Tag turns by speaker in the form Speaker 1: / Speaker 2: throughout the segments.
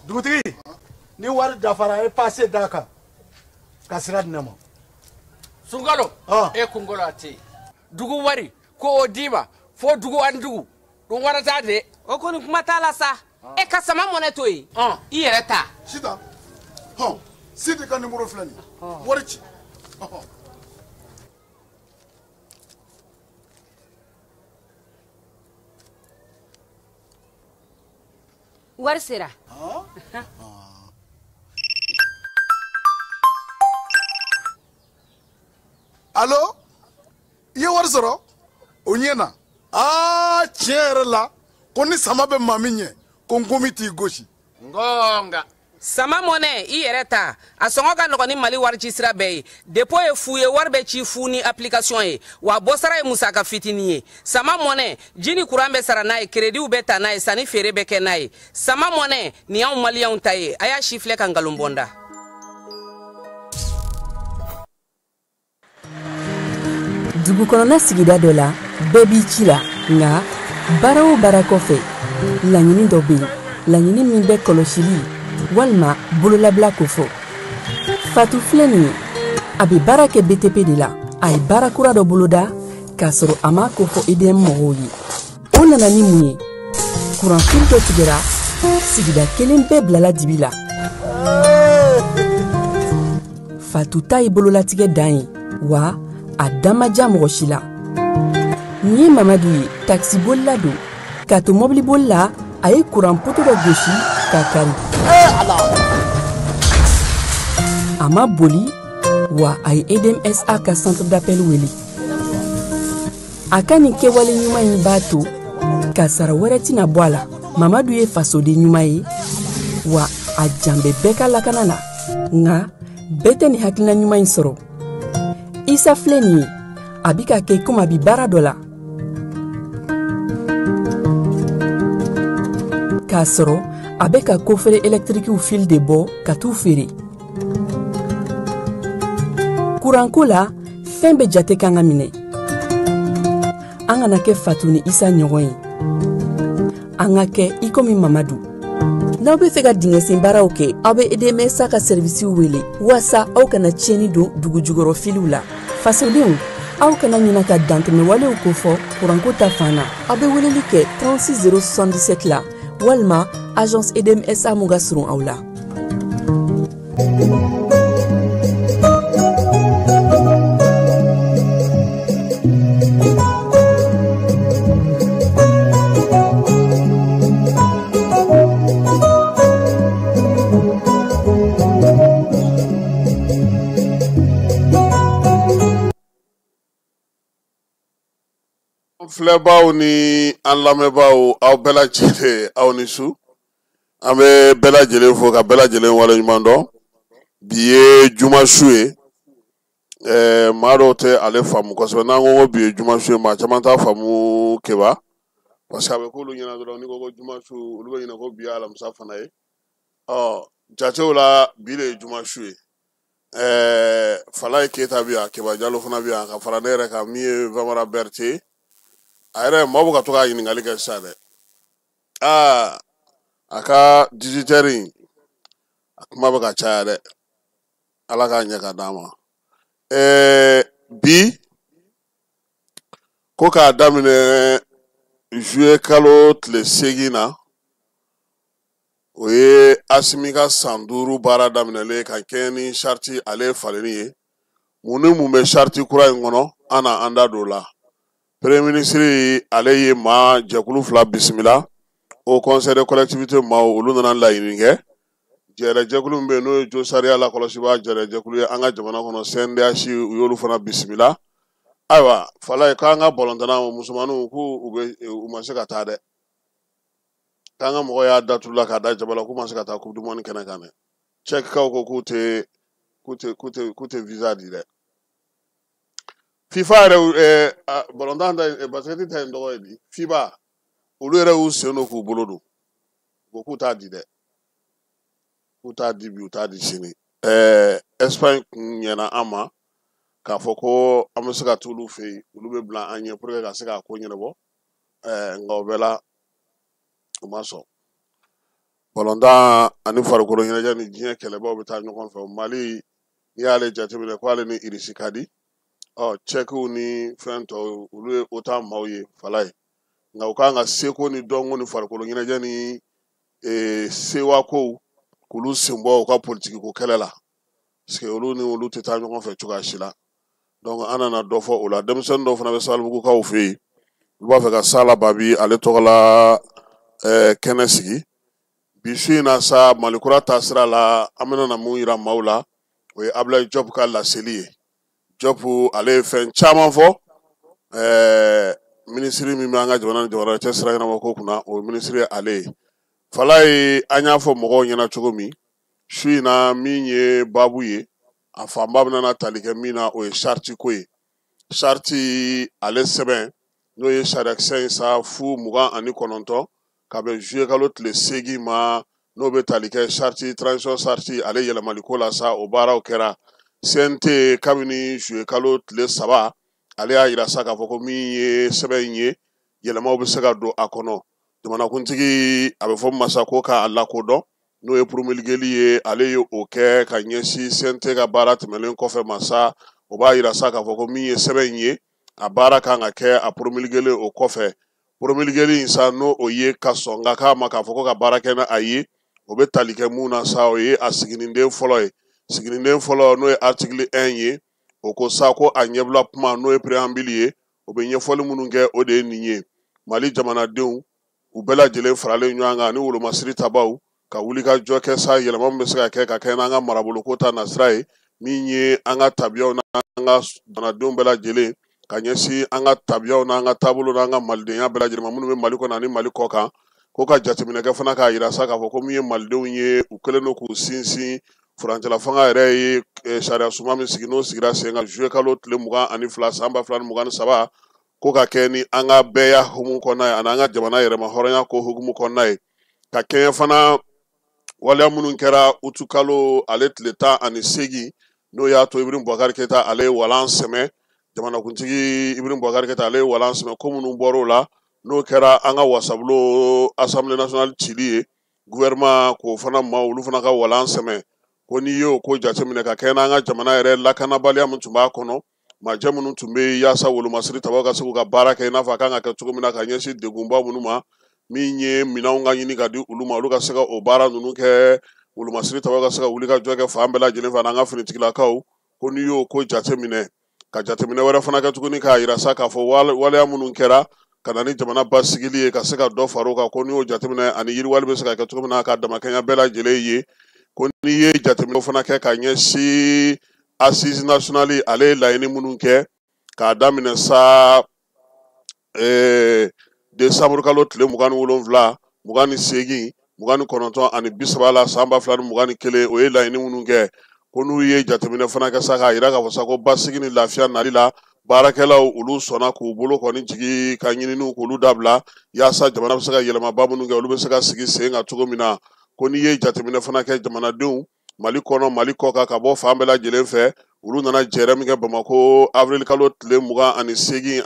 Speaker 1: Dugutigi, ni wari dafara e passe d'a kan ka sira di ne ma.
Speaker 2: Sunkalo, e kunkolo a tɛ yen. Dugu wari ko o d'i ma fo dugu ani dugu dun wara t'a de.
Speaker 3: O kɔni kuma t'a la sa. E ka sama mɔnɛ to yen. I yɛrɛ ta.
Speaker 4: Sitan, hɔn, Sidi ka numéro filɛ nin ye. Wari ci.
Speaker 3: Wari sera.
Speaker 4: Allo, i ye wari sɔrɔ? O ɲɛna. Aa, tiɲɛ yɛrɛ la, ko ni sama bɛ maa min ɲɛ, ko nkomi t'i gosi.
Speaker 2: Ngonga.
Speaker 3: Sama mɔnɛ, i yɛrɛ ta. A sɔngɔ ka nɔgɔn ni Mali wari ci sira bɛɛ ye. Dépôt ye fu ye, wari bɛ ci fu ni application ye. Wa bɔsara ye musaka fitinin ye. Sama mɔnɛ, ji ni courant bɛ sara n'a ye, crédit bɛ ta n'a ye, sanni feere bɛ kɛ n'a ye. Sama mɔnɛ, nin y'anw maliyɛnw ta ye. A y'a si filɛ ka nkalon bɔ n da.
Speaker 5: Dugu kɔnɔna sigida dɔ la, bɛɛ b'i ci la, nka baara o baara kɔfɛ, laɲini dɔ bɛ yen, laɲini min bɛ kɔlɔsili walima bololabila kofɔ. Fatu filɛ nin ye, a bɛ baara kɛ BTP de la. A ye baara kura dɔ boloda k'a sɔrɔ a m'a kofɔ EDM mɔgɔw ye. O nana ni mun ye? Kuranfili dɔ tigɛra, sigida kelen bɛɛ bilala dibi la. Fatu ta ye bololatigɛ dan ye, wa a da ma diya mɔgɔ si la. Nin ye Mamadu ye, takisibolila don. K'a to mɔbiliboli la, a ye kuran poto dɔ gosi k'a kari. A ma boli, wa a ye EDMSA ka centre d'appel wele. A ka nin kɛwale ɲuman in b'a to kasara wɛrɛ tɛna bɔ a la. Mamadu ye fasoden ɲuman ye, wa a jan bɛ bɛɛ ka lakana la. Nka bɛɛ tɛ nin hakilina ɲuman in sɔrɔ. Isa filɛ nin ye, a bɛ ka kɛ komi a bɛ baara dɔ la. K'a sɔrɔ a bɛ ka kofere ɛlɛtirikiw fil de bɔ ka t'u feere. Kuranko la, fɛn bɛɛ jate kan ka minɛ. An kana kɛ Fatu ni Isa ɲɔgɔn ye. An ka kɛ i komi Mamadu. N'aw bɛ fɛ ka dingɛsen baaraw kɛ, aw bɛ EDMSA ka sɛrivisiw wele walasa aw kana tiɲɛni don dugu jukɔrɔ filiw la. Fasodenw, aw kana ɲina ka dantɛmɛwalew kofɔ kuranko ta fan na. Aw bɛ weleli kɛ 36 077 la walima agence EDMSA mun ka surun aw la.
Speaker 6: Filɛbaw ni an lamɛnbaaw, aw bɛɛ lajɛlen, aw ni su. An bɛ bɛɛ lajɛlen fo ka bɛɛ lajɛlen waleɲuman dɔn. Bi ye juma su ye. Maa dɔw tɛ ale faamu kosɛbɛ. N'an ko ko bi ye juma su ye, maa caman t'a faamu Keba. Parce que a bɛ k'olu ɲɛna dɔrɔn, n'i ko ko juma su, olu bɛ ɲinɛ ko bi ye alamisa fana ye. Ɔ, jatew la, bi de ye juma su ye. Falaye Keyita bɛ yan, Keba Jalo fana bɛ yan, ka fara ne yɛrɛ kan min ye Vamara Berete. A yɛrɛ maaw bɛ ka to k'a ɲininkali kɛ sisan dɛ. Aa, a ka 18 in, a kuma bɛ ka caya dɛ. Ala k'a ɲɛ ka d'an ma. Bi ko k'a daminɛ juillet kalo tile 8 na, o ye Asimi ka san 5 baara daminɛlen ka kɛɲɛ ni sariti ale falenni ye. Mun ni mun bɛ sariti kura in kɔnɔ, an na an da don o la. Premier ministre ale ye maa jɛkulu fila bisimila. Haut Conseil des collectivités maaw, olu nana laɲini kɛ. Jɛrɛjɛkulu min bɛ yen, n'o ye jo sariya lakɔlɔsibaa jɛrɛjɛkulu ye an ka jamana kɔnɔ, CNDH, u y'olu fana bisimila. Ayiwa Falaye, k'an ka balontanna musomaninw k'u bɛ u ma se ka taa dɛ, k'an ka mɔgɔ y'a daturu la k'a da jaba la, k'u ma se ka taa Coupe du monde kɛnɛ kan dɛ. Tchèquekaw ko k'u tɛ visa di dɛ. FIFA yɛrɛ, balontan ta, basket ta in tɔgɔ ye di, FIBA, olu yɛrɛ y'u sen don k'u bolo don, u ko k'u t'a di dɛ, k'u t'a di bi, u t'a di sini. Espagne kun ɲɛna an ma k'a fɔ ko an bɛ se ka t'olu fɛ yen, olu bɛ bila an ɲɛ pour que ka se k'a ko ɲɛnabɔ. Nka o bɛɛ la, u ma sɔn. Balontan ani farikolo ɲɛnajɛ ni diɲɛ kɛlɛbaw bɛ taa ɲɔgɔn fɛ. Mali, n'i y'ale jateminɛ, ko ale ni Irisi ka di. Ɔ Tchèquew ni fɛn tɔw, olu ye OTAN maaw ye, Falaye, nka u kan ka seko ni dɔnko ni farikolo ɲɛnajɛ ni sewakow k'olu sen bɔ u ka politiki ko kɛlɛ la, parce que olu ni olu tɛ taa ɲɔgɔn fɛ cogoya si la. Donc an nana dɔ fɔ o la. Denmisɛnnin dɔw fana bɛ Sabalibugukaw fɛ yen, olu b'a fɛ ka Sala Babi ale tɔgɔ la kɛnɛ sigi. Bi su in na sa, Malikura taasira la, an bɛna na mun yira maaw la, o ye Abulayi Jɔpu ka laseli ye. Jɔpu ale ye fɛn caman fɔ. Minisiri min bɛ an ka jamana ni jamana cɛ sira ɲɛnabɔ ko kunna, o ye minisiri ye ale ye. Falaye, an y'a fɔ mɔgɔw ɲɛna cogo min, su in na, min ye baabu ye, a fanba bɛna tali kɛ min na, o ye sariti ko ye. Sariti ale sɛbɛn, n'o ye sariyakisɛ in sa 029 ka bɛn juillet kalo tile 8 ma, n'o bɛ tali kɛ sariti transition sariti ale yɛlɛmaliko la sa, o baaraw kɛra. CNT, kabini juillet kalo tile 3, ale y'a yira sa k'a fɔ ko min ye sɛbɛn in ye, yɛlɛmaw bɛ se ka don a kɔnɔ. Jamanakuntigi, a bɛ fɔ masa ko k'a lakodɔn, n'o ye promulgueli ye, ale ye o kɛ ka ɲɛsin CNT ka baara tɛmɛnen kɔfɛ masa. O b'a yira sa k'a fɔ ko min ye sɛbɛn in ye, a baara kan ka kɛ a promulgueli o kɔfɛ. Promulgueli in sa, n'o o ye ka sɔn ka k'a ma k'a fɔ ko ka baara kɛ n'a ye, o bɛ tali kɛ mun na sa, o ye a sigininden fɔlɔ ye. Siginiden fɔlɔ, n'o ye article 1 ye, o ko sa ko a ɲɛbila kuma, n'o ye préambule ye, o bɛ ɲɛfɔli minnu kɛ, o de ye nin ye: Mali jamanadenw, u bɛɛ lajɛlen faralen ɲɔgɔn kan ani wolomasiri tabaw ka wuli ka jɔ kɛ sa, yɛlɛma min bɛ se ka kɛ ka kɛ n'an ka maraboloko ta nasira ye, min ye an ka tabiyaw n'an ka jamanadenw bɛɛ lajɛlen, ka ɲɛsin an ka tabiyaw n'an ka taabolo n'an ka malidenya bɛɛ lajɛlen ma, minnu bɛ Mali kɔnɔ ani Mali kɔ kan. Ko ka jateminɛ kɛ fana k'a yira sa k'a fɔ ko min ye malidenw ye, u kɛlen don k'u sinsin furancɛla fanga yɛrɛ ye sariya suma min sigi, n'o sigira sen kan juillet kalo tile 22 san 2023, ko ka kɛ ni an ka bɛɛya hukumu kɔnɔna ye ani an ka jamana yɛrɛma hɔrɔnya ko hukumu kɔnɔna ye, ka kɛɲɛ fana waleya minnu kɛra utukalo ale tile 18, n'o y'a to Ibrahim Boubacar Keita ale ye walan sɛmɛ, jamanakuntigi Ibrahim Boubacar Keita ale ye walan sɛmɛ. Ko minnu bɔr'o la, n'o kɛra an ka wasabulon Assemblée nationale cili ye, gouvernement k'o fana ma, olu fana ka walan sɛmɛ. Ko n'i y'o ko jateminɛ ka kɛ n'an ka jamana yɛrɛ lakanabaliya min tun b'a kɔnɔ, majɛ minnu tun bɛ yaasa wolomasiri tabaw ka se k'u ka baara kɛ i n'a fɔ a kan ka kɛ cogo min na, ka ɲɛsin degunba minnu ma, min ye minɛnw ka ɲini ka di olu ma, olu ka se ka o baara ninnu kɛ, wolomasiri tabaw ka se ka wuli ka jɔ kɛ fan bɛɛ lajɛlen fɛ, an ka finitigilakaw. Ko n'i y'o ko jateminɛ, ka jateminɛ wɛrɛ fana kɛ tuguni k'a yira sa k'a fɔ waleya minnu kɛra ka na ni jamana basigili ye, ka se ka dɔ far'o kan, ko n'i y'o jateminɛ ani yiriwali bɛ se ka kɛ cogo min na ka damakɛɲɛ bɛɛ lajɛlen ye. Ko n'i ye jateminɛ fana kɛ ka ɲɛsin assise nationale ale ye laɲini minnu kɛ k'a daminɛ sa décembre kalo tile 27, 28, 29 ani 30 la san 2021, o ye laɲini minnu kɛ, ko n'u ye jateminɛ fana kɛ sa k'a yira k'a fɔ sa ko basigi ni lafiya nali la, baarakɛlaw olu sɔnna k'u bolo kɔni jigi ka ɲininiw k'olu dabila, yaasa jamana bɛ se ka yɛlɛmaba minnu kɛ, olu bɛ se ka sigi sen kan cogo min na. Ko n'i ye jateminɛ fana kɛ, jamanadenw Mali kɔnɔ, Mali kɔ kan, ka bɔ fan bɛɛ lajɛlen fɛ, olu nana jɛrɛ min kɛ Bamakɔ avril kalo tile 28 ani 29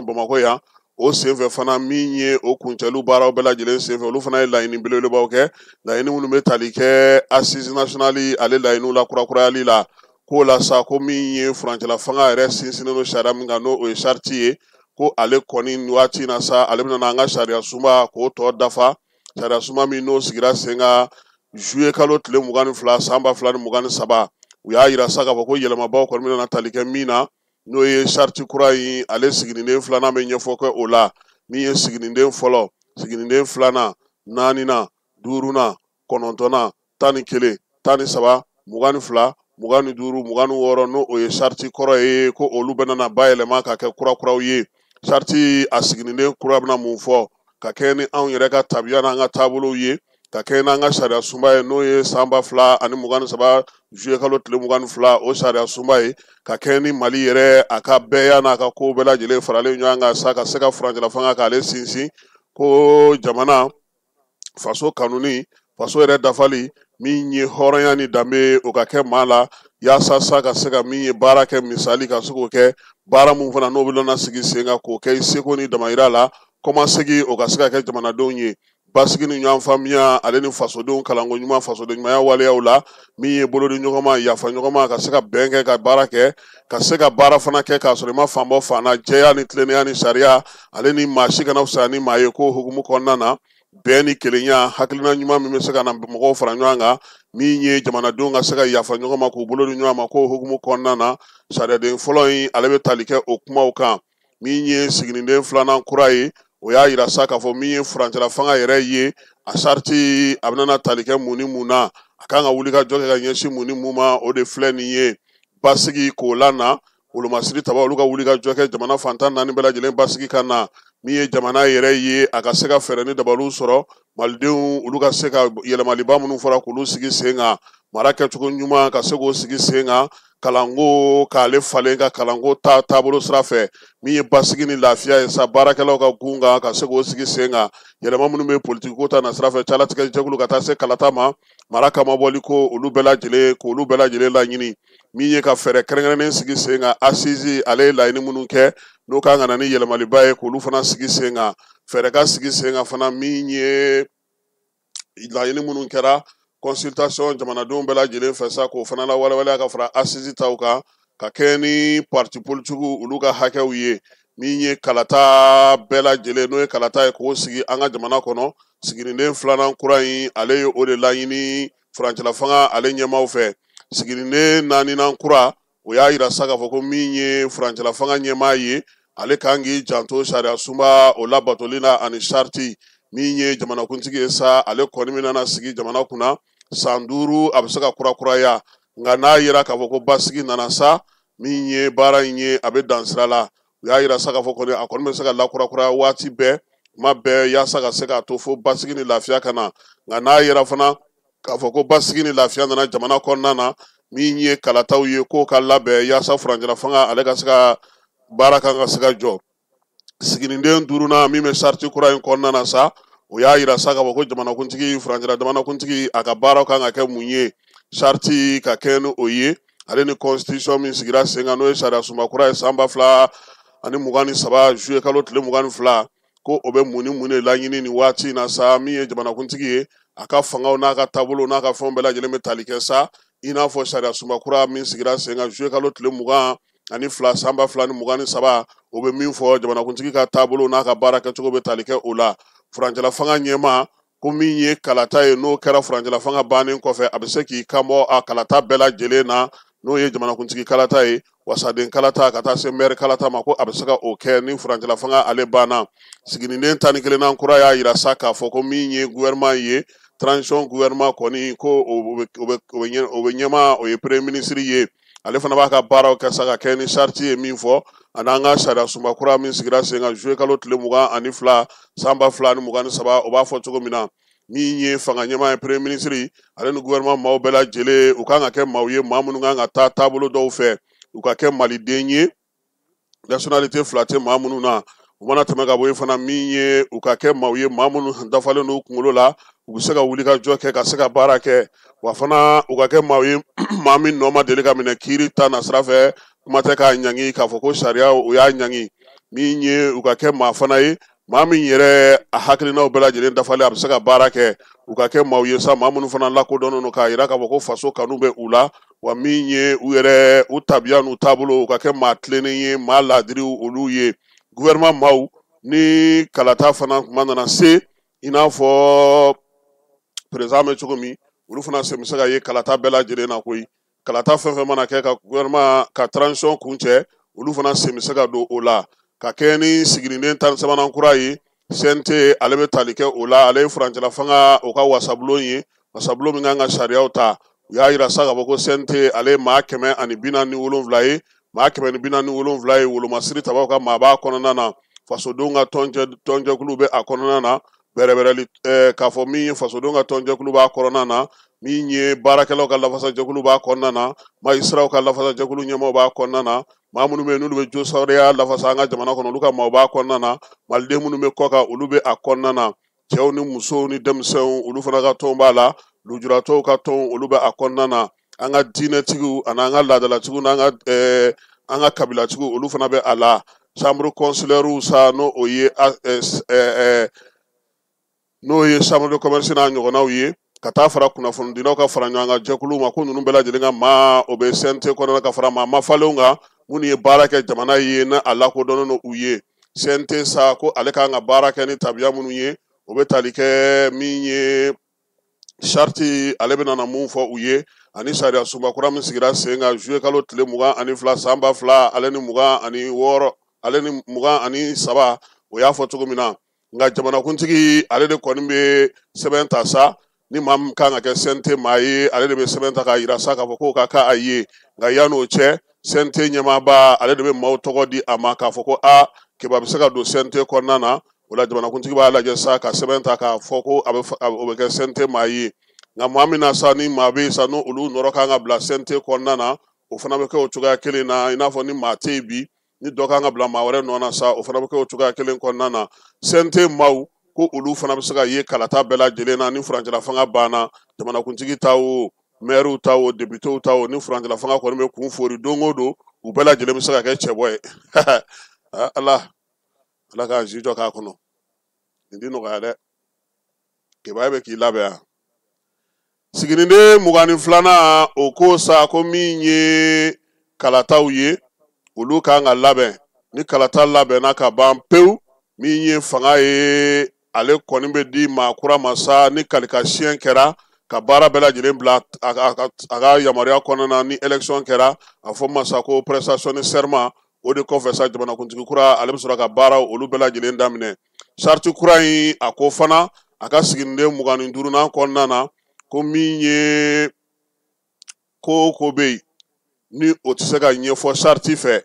Speaker 6: Bamakɔ yan, o senfɛ fana, min ye o kuncɛliw baaraw bɛɛ lajɛlen senfɛ, olu fana ye laɲini belebelebaw kɛ, laɲini minnu bɛ tali kɛ assise nationale ale laɲiniw la kurakurayali la. K'o la sa, ko min ye furancɛla fanga yɛrɛ sinsinnen don sariya min kan, n'o o ye sariti ye, ko ale kɔni waati in na sa, ale bɛna an ka sariya sunba k'o tɔ dafa. Sariya sunba min n'o sigira sen kan juillet kalo tile 22 san 2023, U y'a yira sa k'a fɔ ko yɛlɛmabaw kɔni bɛna tali kɛ min na, n'o ye sariti kura in, ale siginiden filanan bɛ ɲɛfɔ kɛ o la. Min ye siginiden fɔlɔ, siginiden filanan, naaninan, duurunan, kɔnɔntɔnnan, 11, 13, 22, 25, 26, n'o o ye sariti kɔrɔ ye, ko olu bɛna na bayɛlɛma ka kɛ kurakuraw ye. Sariti a siginiden kura bɛna mun fɔ? Ka kɛ ni anw yɛrɛ ka tabiya n'an ka taabolow ye, ka kɛ n'an ka sariya sunba ye, n'o ye san 2023 juillet kalo tile 22, o sariya sunba ye, ka kɛ ni Mali yɛrɛ a ka bɛɛya n'a ka kow bɛɛ lajɛlen faralen ɲɔgɔn kan sa, ka se ka furancɛla fanga k'ale sinsin, ko jamana faso kanuni, faso yɛrɛ dafali, min ye hɔrɔnya ni danbe, o ka kɛ maa la, yaasa sa ka se ka min ye baara kɛ, misali ka se k'o kɛ baara mun fana n'o bɛ na sigi sen kan, k'o kɛ i seko ni damayira la, kɔmasegin o ka se ka kɛ jamanadenw ye, basigi ni ɲɔgɔn faamuya, ale ni fasodenw kalanko ɲuman, fasoden ɲumanya waleyaw la, min ye bolodi ɲɔgɔn ma, yafa ɲɔgɔn ma, ka se ka bɛn kɛ, ka baara kɛ, ka se ka baara fana kɛ k'a sɔrɔ i ma fan bɔ fan na, jɛya ni tilennenya ni sariya, ale ni maa si kana fisaya ni maa ye, ko hukumu kɔnɔna na, bɛn ni kelenya, hakilina ɲuman min bɛ se ka na mɔgɔw fara ɲɔgɔn kan, min ye jamanadenw ka se ka yafa ɲɔgɔn ma, k'u bolo di ɲɔgɔn ma, ko hukumu kɔnɔna na, sariyaden fɔlɔ in ale bɛ tali kɛ o kumaw kan. Min ye siginiden filanan kura ye, o y'a yira sa k'a fɔ min ye furancɛla fanga yɛrɛ ye, a sariti a bɛna tali kɛ mun ni mun na, a kan ka wuli ka jɔ kɛ ka ɲɛsin mun ni mun ma, o de filɛ nin ye: basigi k'o la na, wolomasiri taba olu ka wuli ka jɔ kɛ jamana fantan naani bɛɛ lajɛlen basigi ka na, min ye jamana yɛrɛ ye a ka se ka fɛɛrɛ ni dabaliw sɔrɔ, malidenw olu ka se ka yɛlɛmaliba minnu fɔra k'olu sigi sen kan, mara kɛcogo ɲuman ka se k'o sigi sen kan, kalanko k'ale falen ka kalanko ta taabolo sira fɛ, min ye basigi ni lafiya ye sa baarakɛlaw ka gun kan, ka se k'o sigi sen kan, yɛlɛma minnu bɛ politiki ko ta na sira fɛ, calatigɛ jɛkulu ka taa se kalata ma, mara kamabɔli ko olu bɛɛ lajɛlen, k'olu bɛɛ lajɛlen laɲini, min ye ka fɛɛrɛ kɛrɛnkɛrɛnnen sigi sen kan, assise ale ye laɲini minnu kɛ n'o kan ka na ni yɛlɛmaliba ye, k'olu fana sigi sen kan, fɛɛrɛ ka sigi sen kan fana, min ye laɲini minnu kɛra consultation jamanadenw bɛɛ lajɛlen fɛ sa, k'o fana lawalewaleya ka fara assise taw kan, ka kɛ ni parti politique olu ka hakɛw ye, min ye kalata bɛɛ lajɛlen n'o ye kalata ye k'o sigi an ka jamana kɔnɔ. Siginiden filanan kura in ale ye o de laɲini furancɛla fanga ale ɲɛmaaw fɛ. Siginiden naaninan kura, o y'a yira sa k'a fɔ ko min ye furancɛla fanga ɲɛmaa ye, ale kan k'i janto sariya sunba o labatoli la, ani sariti. Min ye jamanakuntigi ye sa, ale kɔni min nana sigi jamana kunna san 5, a bɛ se ka kurakuraya, nka n'a yira k'a fɔ ko basigi nana sa, min ye baara in ye a bɛ dan sira la. U y'a yira sa k'a fɔ kɔni a kɔni bɛ se ka lakurakuraya waati bɛɛ, kuma bɛɛ, yaasa ka se k'a to fo basigi ni lafiya ka na. Nka n'a yira fana k'a fɔ ko basigi ni lafiya nana jamana kɔnɔna na, min ye kalataw ye k'o ka labɛn yaasa furancɛla fanga ale ka se ka baara kan ka se ka jɔ. Siginiden duurunan min bɛ sariti kura in kɔnɔna na sa, o y'a yira sa k'a fɔ ko jamanakuntigi, furancɛla jamanakuntigi, a ka baaraw kan ka kɛ mun ye, sariti ka kɛ ni o ye, ale ni constitution min sigira sen kan, n'o ye sariya sunba kura ye san 2023 juillet kalo tile 22, ko o bɛ mun ni mun de laɲini nin waati in na sa. Min ye jamanakuntigi ye, a ka fangaw n'a ka taabolo n'a ka fɛnw bɛɛ lajɛlen bɛ tali kɛ sa, i n'a fɔ sariya sunba kura min sigira sen kan juillet kalo tile 22 san 2023, o bɛ min fɔ jamanakuntigi ka taabolo n'a ka baara kɛcogo bɛ tali kɛ o la. Furancɛla fanga ɲɛmaa ko min ye kalata ye, n'o kɛra furancɛla fanga bannen kɔfɛ, a bɛ se k'i kanbɔ a kalata bɛɛ lajɛlen na, n'o ye jamanakuntigi kalata ye, wasaden kalata ka taa se maire kalata ma, ko a bɛ se ka o kɛ ni furancɛla fanga ale banna. Siginiden 11nan kura y'a yira sa k'a fɔ ko min ye gouvernement ye, transition gouvernement kɔni, ko o bɛ ɲɛmaa, o ye premier ministre ye, ale fana b'a ka baaraw kɛ sa ka kɛ ni sariti ye min fɔ, ani an ka sariya sunba kura min sigira sen kan juillet kalo tile 22 san 2023, o b'a fɔ cogo min na, min ye fanga ɲɛmaa ye, premier ministre, ale ni gouvernement maaw bɛɛ lajɛlen, u kan ka kɛ maaw ye, maa minnu kan ka taa taabolo dɔw fɛ, u ka kɛ maliden ye, nationalité fila tɛ maa minnu na. U mana tɛmɛ ka bɔ yen fana, min ye u ka kɛ maaw ye, maa minnu dafalen don u kunkolo la, u bɛ se ka wuli ka jɔ kɛ, ka se ka baara kɛ, wa fana u ka kɛ maaw ye, maa min nɔ ma deli ka minɛ kiiri ta na sira fɛ, kuma tɛ k'a ɲangi k'a fɔ ko sariya o y'a ɲangi. Min ye u ka kɛ maa fana ye, maa min yɛrɛ a hakilinaw bɛɛ lajɛlen dafalen, a bɛ se ka baara kɛ, u ka kɛ maaw ye sa, maa minnu fana lakodɔnnen don k'a yira k'a fɔ ko faso kanu bɛ u la, wa min ye u yɛrɛ u tabiya n'u taabolo, u ka kɛ maa tilennen ye, maa laadiriw olu ye. Gouvernement maaw ni kalata fana kuma nana se, i n'a fɔ président bɛ cogo min, olu fana sen bɛ se ka ye kalata bɛɛ lajɛlen na koyi. Kalata fɛn fɛn mana kɛ ka gouvernement ka transition kuncɛ, olu fana sen bɛ se ka don o la. Ka kɛɲɛ ni siginiden 13nan kura ye, CNT ale bɛ tali kɛ o la. Ale ye furancɛla fanga o ka wasabulon ye, wasabulon min kan ka sariyaw ta. U y'a yira sa k'a fɔ ko CNT ale ye maa 147 ye, maa 147 ye. Wolomasiri tabaw ka maa b'a kɔnɔna na, fasodenw ka tɔnjɛkulu bɛ a kɔnɔna na, bɛrɛbɛrɛli k'a fɔ min ye fasodenw ka tɔnjɛkulu b'a kɔnɔna na, min ye baarakɛlaw ka lafasajɛkulu b'a kɔnɔna na, magistratw ka lafasajɛkulu ɲɛmaaw b'a kɔnɔna na, maa minnu bɛ yen n'olu bɛ josariya lafasa an ka jamana kɔnɔ, olu ka maaw b'a kɔnɔna na, maliden minnu bɛ kɔ kan, olu bɛ a kɔnɔna na, cɛw ni musow ni denmisɛnw, olu fana ka tɔn b'a la, lujuratɔw ka tɔn, olu bɛ a kɔnɔna na, an ka diinɛtigiw ani an ka laadalatigiw n'an ka an ka kabilatigiw, olu fana bɛ a la. Chambre consulaire sa, n'o o ye n'o ye chambre de commerce n'a ɲɔgɔnnaw ye, ka taa fara kunnafonidilaw ka fara ɲɔgɔn kan jɛkuluw ma, ko ninnu bɛɛ lajɛlen ka maa o bɛ CNT kɔnɔna, ka fara maa mafalenw kan minnu ye baara kɛ jamana ye n'a a lakodɔnnen don u ye. CNT sa ko ale kan ka baara kɛ ni tabiya minnu ye, o bɛ tali kɛ min ye charte ale bɛna na mun fɔ u ye, ani sariya sunba kura min sigira sen kan juillet kalo tile 22 san 2026 ale ni 23, o y'a fɔ cogo min na. Nka jamanakuntigi ale de kɔni bɛ sɛbɛn ta sa, ni maa min kan ka kɛ CNT maa ye, ale de bɛ sɛbɛn ta k'a yira sa k'a fɔ k'o ka k'a ye. Nka yan'o cɛ, CNT ɲɛmaaba ale de bɛ maaw tɔgɔ di a ma k'a fɔ ko a Keba bɛ se ka don CNT kɔnɔna na. O la jamanakuntigi b'a lajɛ sa ka sɛbɛn ta k'a fɔ ko a bɛ o bɛ kɛ CNT maa ye. Nka maa min na sa, ni maa bɛ yen sa n'o olu nɔrɔ kan ka bila CNT kɔnɔna na, o fana bɛ kɛ o cogoya kelen na. I n'a fɔ ni maa tɛ yen bi, ni dɔ kan ka bila maa wɛrɛ nɔ na sa, o fana bɛ kɛ o cogoya kelen kɔnɔna na. CNT maaw ko olu fana bɛ se ka ye kalata bɛɛ lajɛlen na ni furancɛla fanga banna, jamanakuntigi ta o, maires ta o, députés ta o, ni furancɛla fanga kɔni bɛ kun fori don o don, u bɛɛ lajɛlen bɛ se ka kɛ cɛbɔ ye. Ala ala k'an si jɔ k'a kɔnɔ, nin ti nɔgɔya dɛ. Keba bɛ k'i labɛn yan. Siginiden 22nan o ko sa ko min ye kalataw ye, olu kan ka labɛn. Ni kalata labɛnna ka ban pewu, min ye fanga ye, ale kɔni bɛ di maa kura ma sa, ni kalika siɲɛ kɛra ka baara bɛɛ lajɛlen bila a ka yamaruya kɔnɔna na, ni élection kɛra, a fɔ ma sa ko prestation de serment. O de kɔfɛ sa, jamanakuntigi kura ale bɛ sɔrɔ ka baaraw olu bɛɛ lajɛlen daminɛ. Charte kura in, a ko fana a ka siginiden 25nan kɔnɔna na, ko min ye ko o ko bɛ yen ni o tɛ se ka ɲɛfɔ charte fɛ,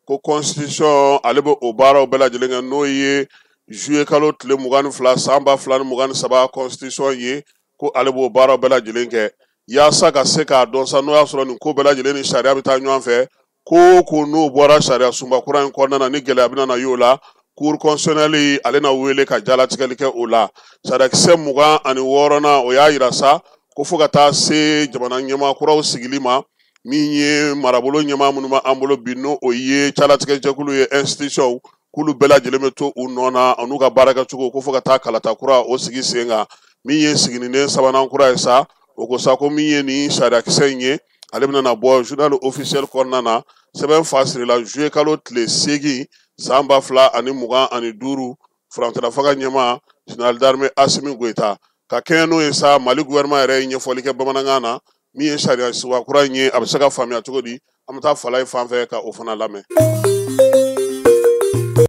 Speaker 6: ko constitution ale bɛ o baaraw bɛɛ lajɛlen kɛ, n'o ye juillet kalo tile 22 san 2023 constitution ye, ko ale b'o baaraw bɛɛ lajɛlen kɛ yaasa ka se k'a dɔn sa n'o y'a sɔrɔ nin ko bɛɛ lajɛlen ni sariya bɛ taa ɲɔgɔn fɛ. Ko o ko n'o bɔra sariya sunba kura in kɔnɔna na, ni gɛlɛya bɛna na y'o la, cour constitutionnelle ale na wele ka jalatigɛli kɛ o la. Sariyakisɛ 26nan o y'a yira sa ko fo ka taa se jamana ɲɛmaa kuraw sigili ma, min ye marabolo ɲɛmaa minnu b'an bolo bi, n'o o ye calatigɛjɛkulu ye, institution, k'olu bɛɛ lajɛlen bɛ to u nɔ na an'u ka baarakɛcogo, ko fo ka taa kalata kura o sigi sen kan. Min ye siginiden sabanan kura ye sa, o ko sa ko min ye nin sariyakisɛ in ye, ale bɛna na bɔ journal officiel kɔnɔna na. Sɛbɛn fa sirila juillet kalo tile 8 san 2025, furancɛla fanga ɲɛmaa général d'armée Assimi Goïta ka kɛɲɛ n'o ye sa, Mali gouvernement yɛrɛ ye ɲɛfɔli kɛ bamanankan na min ye sariya sunba kura in ye, a bɛ se ka faamuya cogo di. An bɛ taa Falaye fan fɛ ka o fana lamɛn.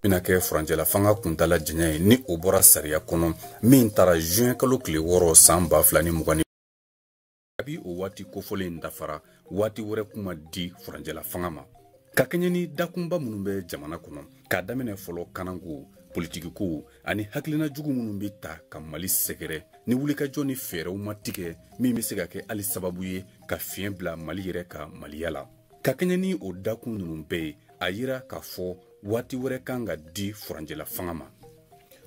Speaker 7: Bɛna kɛ furancɛla fanga kuntala janya ye ni o bɔra sariya kɔnɔ min taara juin kalo tile 6 san 2020. Kabi o waati kofɔlen in dafara, waati wɛrɛ kuma di furancɛla fanga ma ka kɛɲɛ ni dakunba minnu bɛ jamana kɔnɔ, k'a daminɛ fɔlɔ kananko, politikiko ani hakilina jugu minnu bɛ ta ka Mali sɛgɛrɛ, ni wulikajɔ ni fɛɛrɛw ma tigɛ min bɛ se ka kɛ hali sababu ye ka fiɲɛ bila Mali yɛrɛ ka maliya la. Ka kɛɲɛ ni o dakun ninnu bɛɛ ye, a yira k'a fɔ waati wɛrɛ kan ka di furancɛla fanga ma.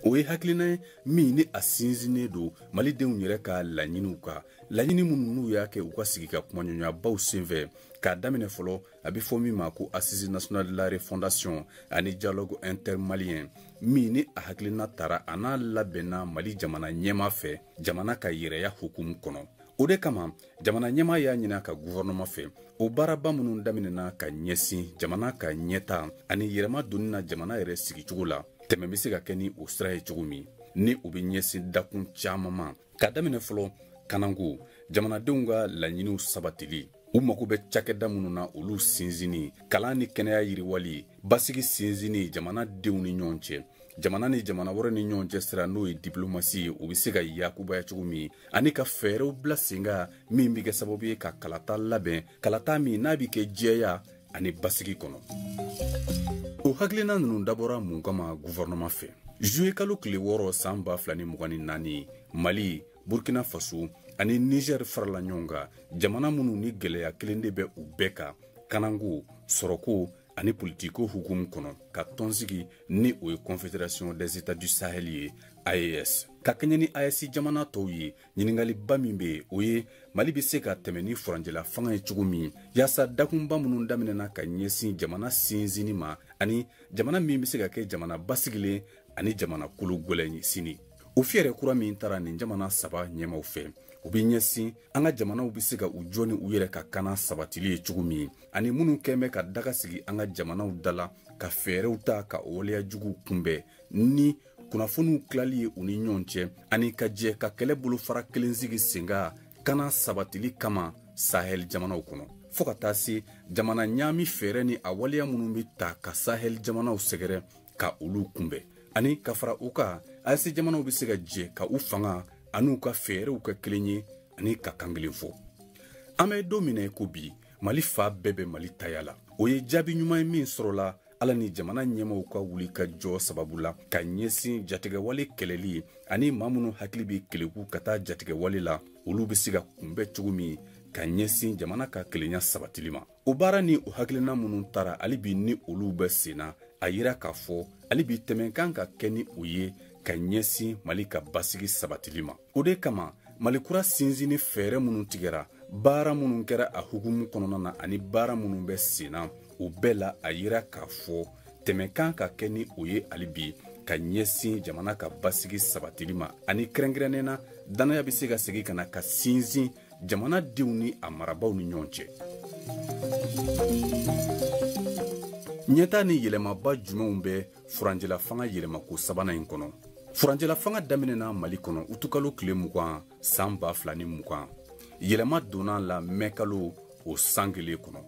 Speaker 7: O ye hakilina ye min ni a sinsinnen don malidenw yɛrɛ ka laɲiniw kan, laɲini minnu n'u y'a kɛ u ka sigi ka kumaɲɔgɔnyabaw senfɛ, k'a daminɛ fɔlɔ a bɛ fɔ min ma ko Assise nationale de la refondation ani dialogue intermalien, min ni a hakilina tara a n'a labɛnna Mali jamana ɲɛmaa fɛ jamana ka yɛrɛya hukumu kɔnɔ. O de kama jamana ɲɛmaa y'a ɲini a ka gouvernement fɛ, o baaraba minnu daminɛna ka ɲɛsin jamana ka ɲɛta ani yɛlɛma donni na jamana yɛrɛ sigicogo la, tɛmɛ bɛ se ka kɛ ni o sira ye cogo min, ni o bɛ ɲɛsin dakun caman ma, k'a daminɛ fɔlɔ kananko, jamanadenw ka laɲiniw sabatili. U mago bɛ cakɛda minnu na olu sinsinni, kalan ni kɛnɛya yiriwali, basigi sinsinni jamana denw ni ɲɔgɔn cɛ, jamana ni jamana wɛrɛ ni ɲɔgɔn cɛ sira n'o ye diplomasi ye, o bɛ se ka yakubaya cogo min, ani ka fɛɛrɛw bila sen kan min bɛ kɛ sababu ye ka kalata labɛn, kalata min n'a bɛ kɛ jɛya ani basigi kɔnɔ. O hakilina ninnu dabɔra mun kama gouvernement fɛ? Juillet kalo tile 6 san 2024, Mali, Burkina Faso ani Niger farala ɲɔgɔn kan, jamana minnu ni gɛlɛya kelen de bɛ u bɛɛ kan, kananko, sɔrɔko ani politiko hukumu kɔnɔ, ka tɔnsigi ni o ye Confédération des États du Sahel ye, AES. Ka kɛɲɛ ni AES jamana tɔw ye, ɲininkaliba min bɛ yen, o ye Mali bɛ se ka tɛmɛ ni furancɛla fanga ye cogo min, yaasa dakunba minnu daminɛna ka ɲɛsin jamana sinsinni ma, ani jamana min bɛ se ka kɛ jamana basigilen ani jamana kolo gɛlɛn sini. O fiyɛrɛ kura min taara nin jamana saba ɲɛmaw fɛ, u bɛ ɲɛsin an ka jamanaw bɛ se ka u jɔ ni u yɛrɛ ka kana sabatili ye cogo min, ani minnu kɛn bɛ ka daga sigi an ka jamanaw da la, ka fɛɛrɛw ta ka waleya juguw kunbɛn ni kunnafoniw tilali ye u ni ɲɔgɔn cɛ, ani ka jɛ ka kɛlɛ bolofara kelen sigi sen kan kana sabatili kama Sahel jamanaw kɔnɔ, fo ka taa se jamana ɲaami fɛɛrɛ ni a waleya minnu bɛ ta ka Sahel jamanaw sɛgɛrɛ ka olu kunbɛn. Ani ka fara u kan, AES jamanaw bɛ se ka jɛ ka u fanga an'u ka fɛɛrɛw kɛ kelen ye ani ka kan kelen fɔ. An bɛ don min na i ko bi, Mali fa bɛɛ bɛ Mali taya la. O ye jaabi ɲuman ye min sɔrɔla Ala ni jamana ɲɛmaaw ka wuli ka jɔ sababu la ka ɲɛsin jatigɛwale kɛlɛli, ani maa minnu hakili bɛ keleku ka taa jatigɛwale la, olu bɛ se ka kunbɛn cogo min ka ɲɛsin jamana ka kelenya sabatili ma. O baara ni o hakilina minnu taara hali bi ni olu bɛ sen na, a yira k'a fɔ hali bi tɛmɛ kan ka kɛ ni o ye ka ɲɛsin Mali ka basigi sabatili ma. O de kama Mali kura sinsinni fɛɛrɛ minnu tigɛra, baara minnu kɛra a hukumu kɔnɔna na, ani baara minnu bɛ sen na, o bɛɛ la a yira k'a fɔ tɛmɛ kan ka kɛ ni o ye hali bi ka ɲɛsin jamana ka basigi sabatili ma, ani kɛrɛnkɛrɛnnen na danaya bɛ se ka segin ka na ka sinsin jamanadenw ni a marabaaw ni ɲɔgɔn cɛ. Ɲɛtaa ni yɛlɛmaba jumɛnw bɛ furancɛla fanga yɛlɛmako sabanan in kɔnɔ? Furancɛla fanga daminɛna Mali kɔnɔ utukalo tile 20 san 2020. Yɛlɛma donna la mɛkalo o san kelen kɔnɔ.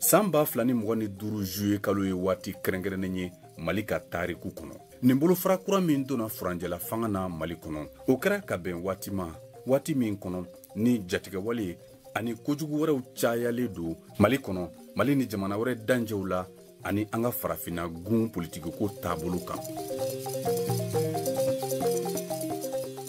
Speaker 7: San 2025 juillet kalo ye waati kɛrɛnkɛrɛnnen ye Mali ka tariku kɔnɔ. Nin bolofara kura min donna furancɛla fanga na Mali kɔnɔ, o kɛra ka bɛn waati ma, waati min kɔnɔ ni jatigɛwale ani kojugu wɛrɛw cayalen don Mali kɔnɔ, Mali ni jamana wɛrɛ dancɛw la, ani an ka farafinna gun politikiko taabolo kan.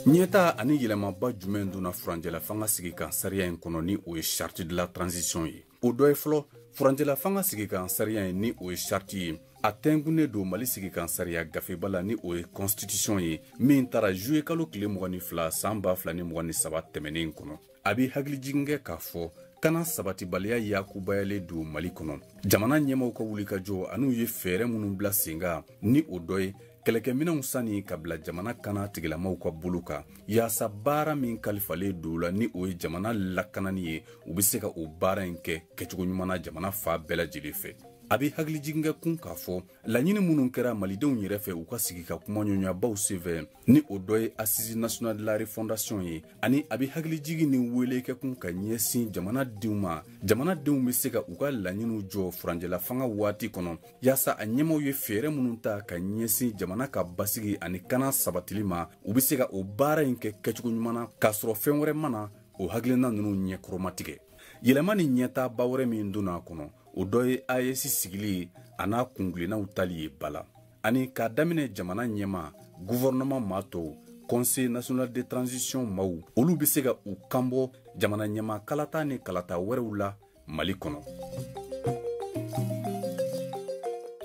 Speaker 7: Ɲɛtaa ani yɛlɛmaba jumɛn donna furancɛla fanga sigi kan sariya in kɔnɔ ni o ye charte de la transition ye? O dɔ ye fɔlɔ, furancɛla fanga sigi kan sariya in ni o ye charte ye, a tɛnkunnen don Mali sigi kan sariya gafeba la ni o ye constitution ye, min taara juillet kalo tile 22 san 2023 tɛmɛnen kɔnɔ. A bɛ hakilijigin kɛ k'a fɔ kana sabatibaliya yakubayalen don Mali kɔnɔ. Jamana ɲɛmaaw ka wulikajɔ an'u ye fɛɛrɛ minnu bila sen kan ni o dɔ ye kɛlɛkɛminɛnw sanni ka bila jamana kana tigilamaw ka bolo kan, yaasa baara min kalifalen don la ni o ye jamana lakanani ye, u bɛ se ka o baara in kɛ kɛcogo ɲuman na jamana fa bɛɛ lajɛlen fɛ. A bɛ hakilijigin kɛ kun k'a fɔ laɲini minnu kɛra malidenw yɛrɛ fɛ u ka sigi ka kumaɲɔgɔnyabaw senfɛ ni o dɔ ye Assise nationale de la refondation ye, ani a bɛ hakilijigin ni wele kɛ kun ka ɲɛsin jamanadenw ma, jamanadenw bɛ se ka u ka laɲiniw jɔ furancɛla fanga waati kɔnɔ, yaasa a ɲɛmaaw ye fɛɛrɛ minnu ta ka ɲɛsin jamana ka basigi ani kana sabatili ma, u bɛ se ka o baara in kɛ kɛcogo ɲuman na k'a sɔrɔ fɛn wɛrɛ ma na o hakilina ninnu ɲɛkɔrɔmatigɛ. Yɛlɛma ni ɲɛtaaba wɛrɛ min donna a kɔnɔ, o dɔ ye AES sigili ye a n'a kunkilennaw tali ye ba la, ani k'a daminɛ jamana ɲɛmaa, gouvernement maa tɔw, Conseil national de transition maaw, olu bɛ se ka u kanbɔ jamana ɲɛmaa kalata ni kalata wɛrɛw la Mali kɔnɔ.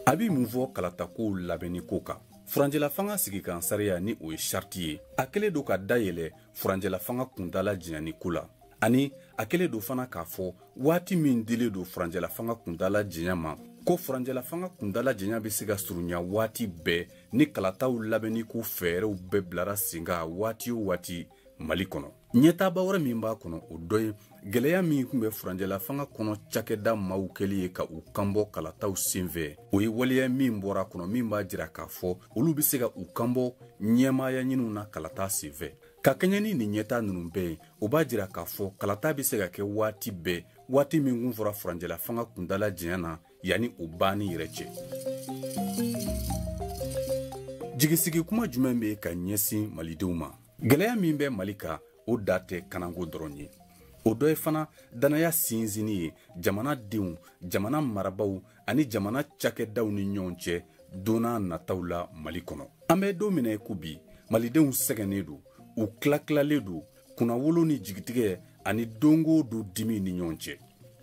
Speaker 7: A bɛ mun fɔ kalatakow labɛnni ko kan? Furancɛla fanga sigi kan sariya ni o ye charte ye, a kɛlen don ka dayɛlɛ furancɛla fanga kuntaala janyani ko la, ani a kɛlen don fana k'a fɔ waati min dilen don furancɛla fanga kuntaala janya ma, ko furancɛla fanga kuntaala janya bɛ se ka surunya waati bɛɛ ni kalataw labɛnni ko fɛɛrɛw bɛɛ bilara sen kan waati o waati Mali kɔnɔ. Ɲɛtaaba wɛrɛ min b'a kɔnɔ, o dɔ ye gɛlɛya min tun bɛ furancɛla fanga kɔnɔ cakɛda maaw kɛli ye ka u kanbɔ kalataw senfɛ, o ye waleya min bɔra a kɔnɔ min b'a jira k'a fɔ olu bɛ se ka u kanbɔ ɲɛmaaya ɲiniw na kalata senfɛ. Ka kɛɲɛ ni nin ɲɛtaa ninnu bɛɛ ye, o b'a jira k'a fɔ kalata bɛ se ka kɛ waati bɛɛ Waati min kun fɔra furancɛla fanga kuntala janya na yanni o banni yɛrɛ cɛ. Jigisigi kuma jumɛn bɛ ka ɲɛsin malidenw ma? Gɛlɛya min bɛ Mali kan, o da tɛ kanako dɔrɔn ye. O dɔ ye fana danaya sinsinni ye jamanadenw, jamana marabaw ani jamana cakɛdaw ni ɲɔgɔn cɛ don n'a nataw la Mali kɔnɔ. An bɛ don min na i ko bi, malidenw sɛgɛnnen don, u tilatilalen don kunnawolo ni jigitigɛ ani don o don dimi ni ɲɔgɔn cɛ.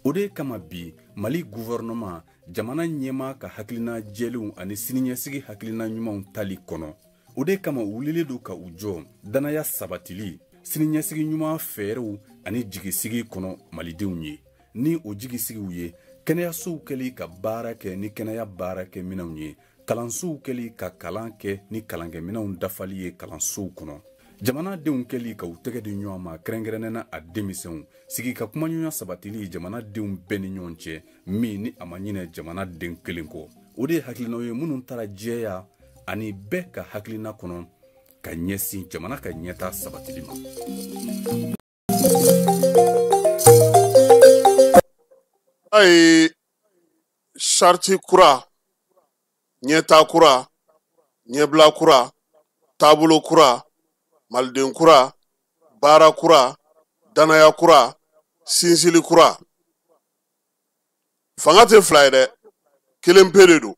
Speaker 7: O de kama bi Mali gouvernement, jamana ɲɛmaa ka hakilina jɛlenw ani siniɲɛsigi hakilina ɲumanw tali kɔnɔ, o de kama u wulilen don ka u jɔ danaya sabatili, siniɲɛsigi ɲuman fɛɛrɛw ani jigisigi kɔnɔ malidenw ye. Ni o jigisigiw ye kɛnɛyasow kɛli ka baara kɛ ni kɛnɛya baarakɛminɛnw ye, kalansow kɛli ka kalan kɛ ni kalankɛminɛnw dafali ye kalansow kɔnɔ, jamanadenw kɛli ka u tɛgɛ di ɲɔgɔn ma, kɛrɛnkɛrɛnnen na a denmisɛnw, sigi ka kumaɲɔgɔnya sabatili jamanadenw bɛɛ ni ɲɔgɔn cɛ, min ni a ma ɲinɛ jamanaden kelen kɔ. O de ye hakilinaw ye minnu taara jɛya ani bɛɛ ka hakilina kɔnɔ ka ɲɛsin jamana ka ɲɛta sabatili ma.
Speaker 6: Ayi, sariti kura, ɲɛta kura, ɲɛbila kura, taabolo kura, maliden kura, baara kura, danaya kura, sinsili kura. Fanga tɛ fila ye dɛ, kelen pe de don.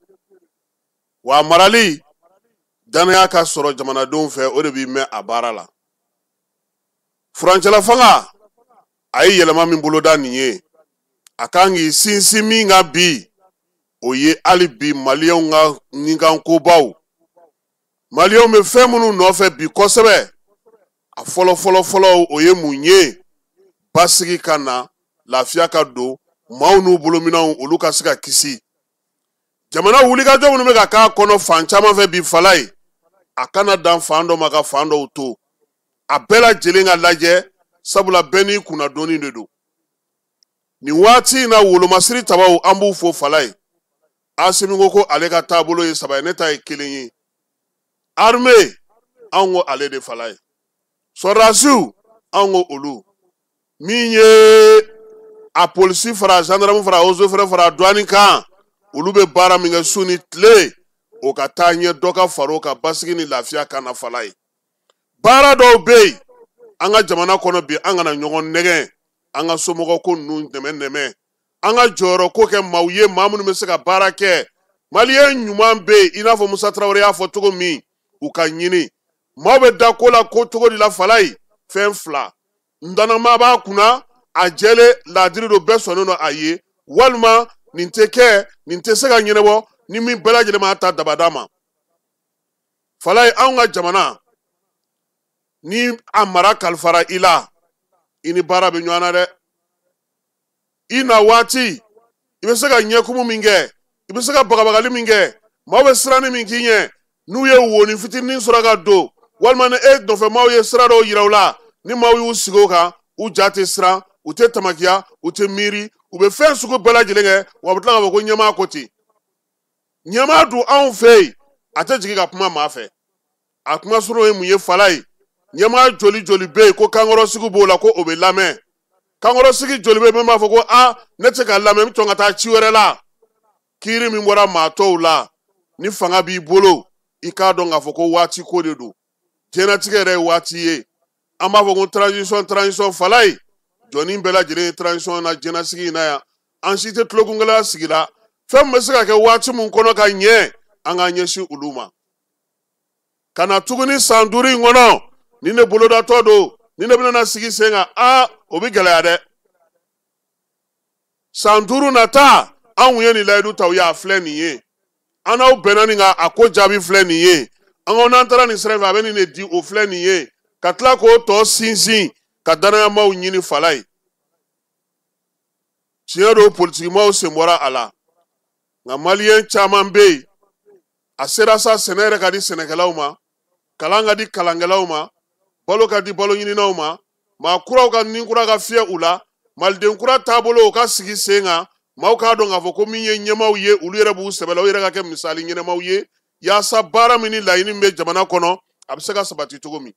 Speaker 6: Wa marali, danaya ka sɔrɔ jamanadenw fɛ, o de b'i mɛn a baara la. Furancɛla fanga, a ye yɛlɛma min boloda nin ye, a kan k'i sinsin min kan bi, o ye hali bi maliyɛnw ka nikankobaw. Maliyɛnw bɛ fɛn minnu nɔfɛ bi kosɛbɛ, a fɔlɔ fɔlɔ fɔlɔ o ye mun ye? Basigi ka na, lafiya ka don, maaw n'u bolominɛnw olu ka se ka kisi. Jamana wulikajɔ minnu bɛ ka k'a kɔnɔ fan caman fɛ bi fala ye, a kana dan fan dɔ ma ka fan dɔw to. A bɛɛ lajɛlen ka lajɛ, sabula bɛɛ n'i kunnadonni de don. Nin waati in na wolomasiri tabaw an b'u fo fala ye. Asimi ko ko ale ka taabolo ye saba ye, ne ta ye kelen ye. Armée, anw ko ale de fala ye. Sɔrɔdasiw, anw ko olu. Min ye a polisi fara, gendarme fara, eaux et forêts fara, douane kan, olu bɛ baara min kɛ su ni tile, o ka taa ɲɛ dɔ ka far'o kan, basigi ni lafiya ka na fala ye. Baara dɔw bɛ yen an ka jamana kɔnɔ bi, an kana ɲɔgɔn nɛgɛn, an ka somɔgɔw ko ninnu nɛmɛ nɛmɛ, an ka jɔyɔrɔ ko kɛ maaw ye, maa minnu bɛ se ka baara kɛ. Maliyɛn ɲuman bɛ yen, i n'a fɔ Musa Tarawele y'a fɔ cogo min, u ka ɲini. Maaw bɛ da ko la ko cogo de la fala ye, fɛn fila. Ndanama b'a kunna, a jɛlen laadiri don, bɛɛ sɔnnen don a ye, walima nin tɛ kɛ, nin tɛ se ka ɲɛnabɔ ni min bɛɛ lajɛlen m'a ta dabada ma. Fala ye, anw ka jamana, ni a mara kalifara i la, i ni baara bɛ ɲɔgɔn na dɛ. I na waati, i bɛ se ka ɲɛkumu min kɛ, i bɛ se ka bagabagali min kɛ, maaw bɛ siranni min k'i ɲɛ, n'u ye woni fitinin sɔrɔ ka don, walima ni e nɔfɛ maaw ye sira dɔw yira u la, ni maaw y'u sigi o kan, u ja tɛ siran, u tɛ tamakiya, u tɛ miiri, u bɛ fɛn sugu bɛɛ lajɛlen kɛ, wa a bɛ tila k'a fɔ ko ɲɛmaa ko ten. Ɲɛmaa dun anw fɛ yen, a tɛ jigin ka kuma maa fɛ. A kuma surun ye mun ye fala ye? Ɲɛmaa joli joli bɛ yen ko kankɔrɔsigi b'o la, ko o bɛ lamɛn. Kankɔrɔsigi joli bɛ yen min b'a fɔ ko a ne tɛ ka lamɛn, n bɛ tɔn ka taa ci wɛrɛ la. Kiiri min bɔra maa tɔw la, ni fanga b'i bolo, i k'a dɔn k'a fɔ ko waati ko de don. Diɲɛlatigɛ yɛrɛ ye waati ye. An b'a fɔ ko transition, transition fala ye. Jɔnni bɛɛ lajɛlen ye transition na diɲɛlasigi in na yan. An si tɛ tulokungɛlɛya sigi la. Fɛn min bɛ se ka kɛ waati min kɔnɔ ka ɲɛ, an k'an ɲɛsin olu ma. Ka na tuguni san 5 in kɔnɔ, ni ne bolodatɔ don, ni ne bɛna sigi sen kan, aa o bɛ gɛlɛya dɛ. San 5 nata, anw ye nin layidu ta u ye, a filɛ nin ye. An n'aw bɛnna nin kan, a ko jaabi filɛ nin ye. An ko n'an taara nin sira in fɛ, a bɛ nin de di, o filɛ nin ye. Ka tila k'o tɔ sinsin, ka danayamaaw ɲini fala ye. Tiɲɛ don, politikimaw sen bɔra a la. Nka maliyɛn caman bɛ yen, a sera sa sɛnɛ yɛrɛ ka di sɛnɛkɛlaw ma, kalan ka di kalankɛlaw ma, balo ka di balo ɲininaw ma, maa kuraw ka nin kura ka fiyɛ u la, maliden kura taabolo o ka sigi sen kan, maaw k'a dɔn k'a fɔ ko min ye ɲɛmaaw ye, olu yɛrɛ b'u sɛbɛ la, u yɛrɛ ka kɛ misali ɲɛnamaw ye, yaasa baara min ni laɲini min bɛ jamana kɔnɔ, a bɛ se ka sabati cogo min.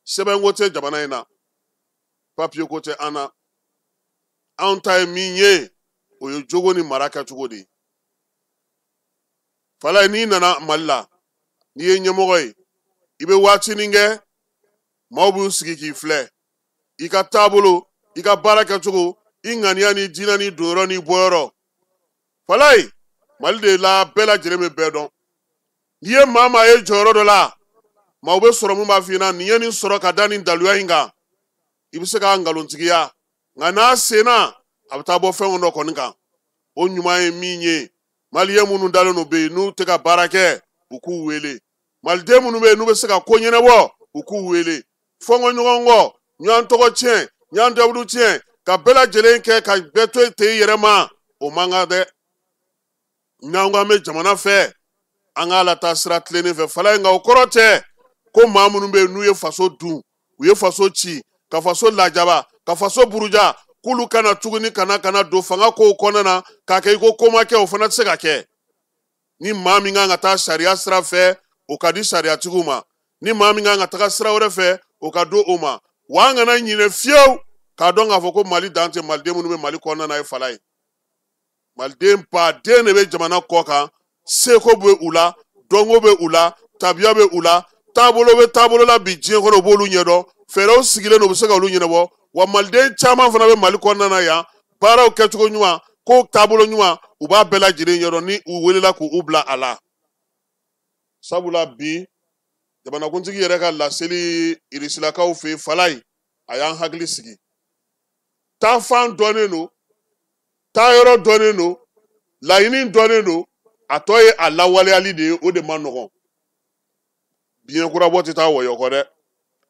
Speaker 6: Sɛbɛnko tɛ jamana in na, papiye ko tɛ an na. Anw ta ye min ye, o ye jogo ni mara kɛcogo de ye. Falaye, n'i nana Mali la, n'i ye ɲɛmɔgɔ ye, i bɛ waatinin kɛ, maaw b'u sigi k'i filɛ. I ka taabolo, i ka baara kɛcogo, i ŋaniya ni diinɛ ni donyɔrɔ ni bɔyɔrɔ. Falaye, Mali de la bɛɛ lajɛlen bɛ bɛɛ dɔn. N'i ye maa maa ye jɔyɔrɔ dɔ la, maaw bɛ sɔrɔ mun b'a f'i ɲɛna nin ye nin sɔrɔ ka da nin daluya in kan. I bɛ se k'a nkalontigiya, nka n'a senna a bɛ taa bɔ fɛn dɔ kɔni kan. O ɲuman ye min ye, maliyɛn minnu dalen don bɛ yen n'u tɛ ka baara kɛ, u k'u wele. Maliden minnu bɛ yen n'u bɛ se ka ko ɲɛnabɔ, u k'u wele. Fɔnkɔ ɲɔgɔn kɔ, ɲɔgɔn tɔgɔ tiɲɛ, ɲɔgɔn dawudu tiɲɛ, ka bɛɛ lajɛlen kɛ ka bɛɛ to ten i yɛrɛ ma, o man kan dɛ. N'an ko an bɛ jamana fɛ, an k'a lataa sira tilennen fɛ. Falaye, nka o kɔrɔ tɛ ko maa minnu bɛ yen n'u ye faso dun, u ye faso ci, ka faso lajaba, ka faso buruja, k'olu kana tuguni kana kana don fanga kow kɔnɔna na k'a kɛ i ko ko ma kɛ, o fana tɛ se ka kɛ. Ni maa min kan ka taa sariya sira fɛ, o ka di sariyatigiw ma. Ni maa min kan ka taga sira wɛrɛ fɛ, o ka di o ma. Wa an kana ɲinɛ fiyewu k'a dɔn k'a fɔ ko Mali dan tɛ maliden minnu bɛ Mali kɔnɔna na ye. Falaye, maliden baden de bɛ jamana kɔ kan, seko bɛ u la, dɔnko bɛ u la, tabiya bɛ u la, taabolo bɛ taabolo la bi diɲɛ kɔnɔ, u b'olu ɲɛdɔn, fɛɛrɛw sigilen don, u bɛ se ka olu ɲɛnabɔ. Wa maliden caman fana bɛ Mali kɔnɔna na yan, baaraw kɛcogo ɲuman, kow taabolo ɲuman, u b'a bɛɛ lajɛlen ɲɛdɔn ni u welela k'u bila a la. Sabula bi jamanakuntigi yɛrɛ ka laseli irisilakaw fɛ yen, Falaye, a y'an hakili sigi. Taafan dɔnnen don, taayɔrɔ dɔnnen don, laɲini dɔnnen don, a tɔ ye a lawaleyali de ye, o de man nɔgɔn. Biɲɛ kurabɔ tɛ taa wɔyɔ kɔ dɛ.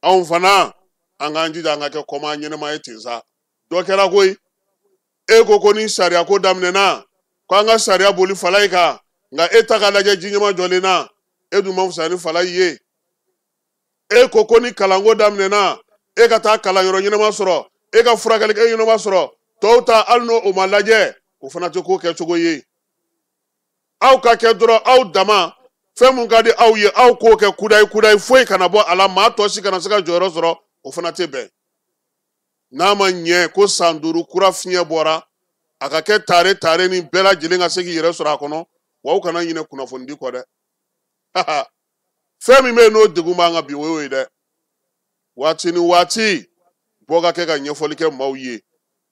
Speaker 6: Anw fana, an k'an jija an ka kɛ kɔmaa ɲɛnɛma ye ten sa. Dɔ kɛra koyi. E ko ko ni sariya ko daminɛna, ko an ka sariya boli Falaye kan, nka e ta ka lajɛ ji ɲɛma jɔlen na, e dun ma fisaya ni Falaye ye. E ko ko ni kalanko daminɛna, e ka taa kalanyɔrɔ ɲɛnama sɔrɔ, e ka furakɛlikɛ ɲɛnama sɔrɔ, tɔw ta hali n'o o ma lajɛ, o fana tɛ ko kɛcogo ye. Aw ka kɛ dɔrɔn aw dama, fɛn mun ka di aw ye, aw k'o kɛ kudayi kudayi, foyi kana bɔ a la, maa tɔ si kana se ka jɔyɔrɔ sɔrɔ, o fana tɛ bɛn. N'a ma ɲɛ ko san 5 kura fiɲɛ bɔra, a ka kɛ tare tare ni bɛɛ lajɛlen ka se k'i yɛrɛ sɔrɔ a kɔnɔ, wa aw kana ɲinɛ kunnafonidi kɔ dɛ. Fɛn min bɛ yen n'o degun b'an kan bi, o y'o ye dɛ. Waati ni waati, bɔ ka kɛ ka ɲɛfɔli kɛ maaw ye.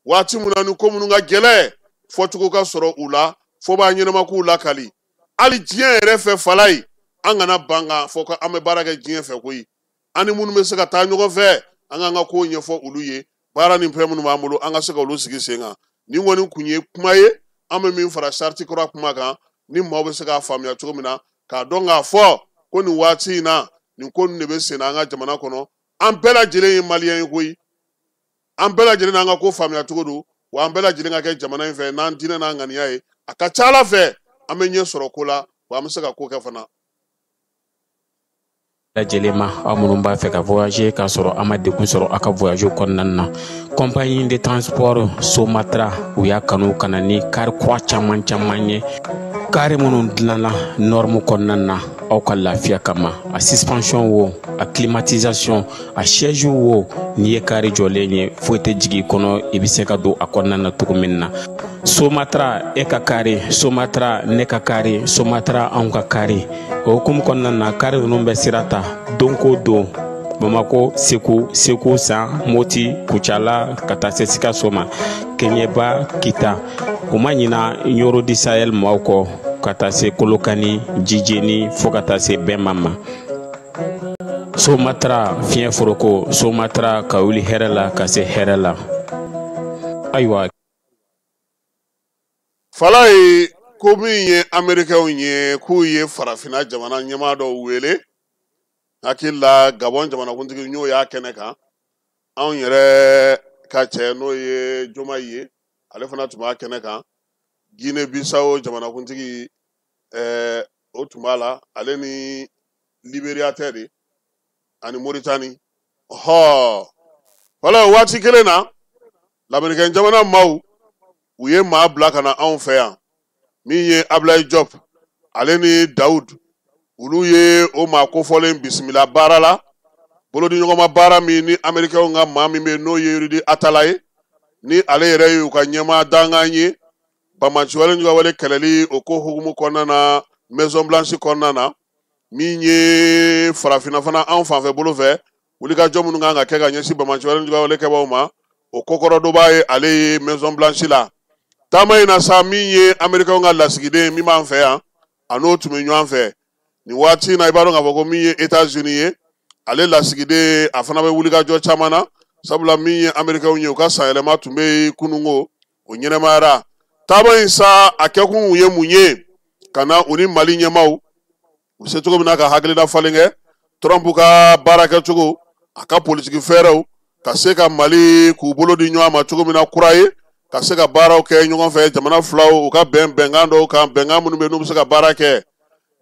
Speaker 6: Waati mun na ni ko minnu ka gɛlɛn, fɔcogo ka sɔrɔ u la, fo b'a ɲɛnama k'u lakali. Hali diɲɛ yɛrɛ fɛ, Falaye, an kana ban k'a fɔ ko an bɛ baara kɛ diɲɛ fɛ koyi. An ni minnu bɛ se ka taa ɲɔgɔn fɛ, an k'an ka kow ɲɛfɔ olu ye. Baara ni fɛn minnu b'an bolo, an ka se ka olu sigi sen kan. Nin kɔni kun ye kuma ye, an bɛ min fara sariti kura kuma kan, ni maaw bɛ se k'a faamuya cogo min na, k'a dɔn k'a fɔ ko nin waati in na, nin ko ninnu de bɛ sen na an ka jamana kɔnɔ. An bɛɛ lajɛlen ye maliyɛn ye koyi. An bɛɛ lajɛlen n'an ka ko faamuya cogo don, wa an bɛɛ lajɛlen ka kɛ jamana in fɛ n'an diinɛ n'an ŋaniya ye. A ka ca Ala fɛ, an bɛ ɲɛ sɔrɔ ko la, wa an bɛ se ka ko kɛ fana.
Speaker 8: Lajɛlen ma, aw minnu b'a fɛ ka voyager k'a sɔrɔ a ma degun sɔrɔ aw ka voyage kɔnɔna na, compagnie de transport Somatra, u y'a kanu ka na ni kari kura caman caman ye, kari minnu dilanna norme kɔnɔna na aw ka lafiya kama. A suspension wo, a climatisation, a siège wo, n'i ye kari jɔlen ye, foyi tɛ jigin i kɔnɔ, i bɛ se ka don a kɔnɔna na cogo min na. Somatra, e ka kari, Somatra, ne ka kari, Somatra, anw ka kari. O hukumu kɔnɔna na, kari ninnu bɛ sira ta don ko don, Bamako, Segu, Segu San, Moti, Kucala, ka taa se Sikaso ma, Keɲeba, Kita. U ma ɲina Ɲoro di Sahel maaw kɔ, ka taa se Kolokani, Jijeni, fo ka taa se Bɛnma ma. Somatra fiɲɛ foroko, Somatra ka wuli hɛrɛ la ka se hɛrɛ la. Ayiwa.
Speaker 6: Falaye, ko min ye Américains ye, k'u ye farafinna jamana ɲɛmaa dɔw wele, hakili la Gabon jamanakuntigi n'o y'a kɛnɛ kan, anw yɛrɛ ka cɛ n'o ye Jomayi ye, ale fana tun b'a kɛnɛ kan. Guinée Bissau jamanakuntigi, o tun b'a la, ale ni Liberia tɛ de, ani Mauritanie. Ɔhɔ, wala o waati kelen na, Lamerikɛn jamana maaw, u ye maa bila ka na anw fɛ yan, min ye Ablaye Diop, ale ni Daoud, olu ye o maa kofɔlen bisimila baara la, bolodiɲɔgɔnma baara min ni Américains ka maa min bɛ yen n'o ye Rudi Atala ye. Ni ale yɛrɛ y'u ka ɲɛmaa dankan ye banbaanciwale juguwale kɛlɛli o ko hukumu kɔnɔna na Maison Blanche kɔnɔna na, min ye farafinna fana anw fanfɛ bolo fɛ wulikajɔ minnu kan ka kɛ ka ɲɛsin banbaanciwale juguwale kɛbaaw ma, o kokɔrɔdonbaa ye ale ye Maison Blanche la. Taama in na sa, min ye Américain ka lasigiden min b'an fɛ yan, a n'o tun bɛ ɲɔgɔn fɛ nin waati in na. I b'a dɔn k'a fɔ ko min ye États-Unis ye, ale lasigiden a fana bɛ wulikajɔ caman na, sabula min ye Américain ye, u ka sanyɛlɛma tun bɛ yen kununko, o ɲɛnɛmayara. Taama in sa, a kɛkun ye mun ye? Ka na u ni Mali ɲɛmaaw u bɛ se cogo min na ka hakilina falen kɛ Trump ka baara kɛcogo, a ka politiki fɛɛrɛw, ka se ka Mali k'u bolo di ɲɔgɔn ma cogo min na kura ye, ka se ka baaraw kɛ ɲɔgɔn fɛ, jamana filaw u ka bɛn bɛnkan dɔw kan, bɛnkan minnu bɛ yen n'u bɛ se ka baara kɛ.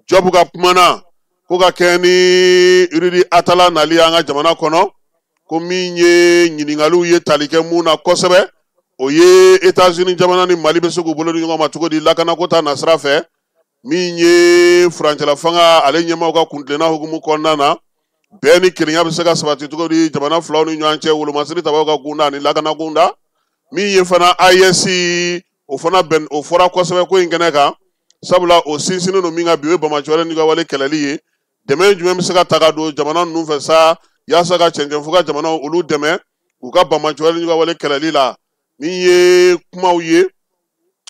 Speaker 6: Jɔbu ka kuma na ko ka kɛ ni Rudi Atala nali an ka jamana kɔnɔ, ko min ye ɲininkaliw ye tali kɛ mun na kosɛbɛ, o ye États-Unis jamana ni Mali bɛ se k'u bolo di ɲɔgɔn ma cogo di lakanako ta nasira fɛ, min ye furancɛla fanga ale ɲɛmaaw ka kuntilenna hukumu kɔnɔna na, bɛn ni kelenya bɛ se ka sabati cogo di jamana filaw ni ɲɔgɔn cɛ, wolomasiri tabaw ka kunda ani lakana kunda. Min ye fana AES, o fana bɛn o fɔra kosɛbɛ ko in kɛnɛ kan, sabula o sinsinnen don min kan bi, o ye banbaanciwale ni ka wale kɛlɛli ye. Dɛmɛ jumɛn bɛ se ka ta ka don jamana ninnu fɛ sa, yaasa ka cɛncɛnfuga jamanaw olu dɛmɛ u ka banbaanciwale ni ka wale kɛlɛli la? Min ye kumaw ye,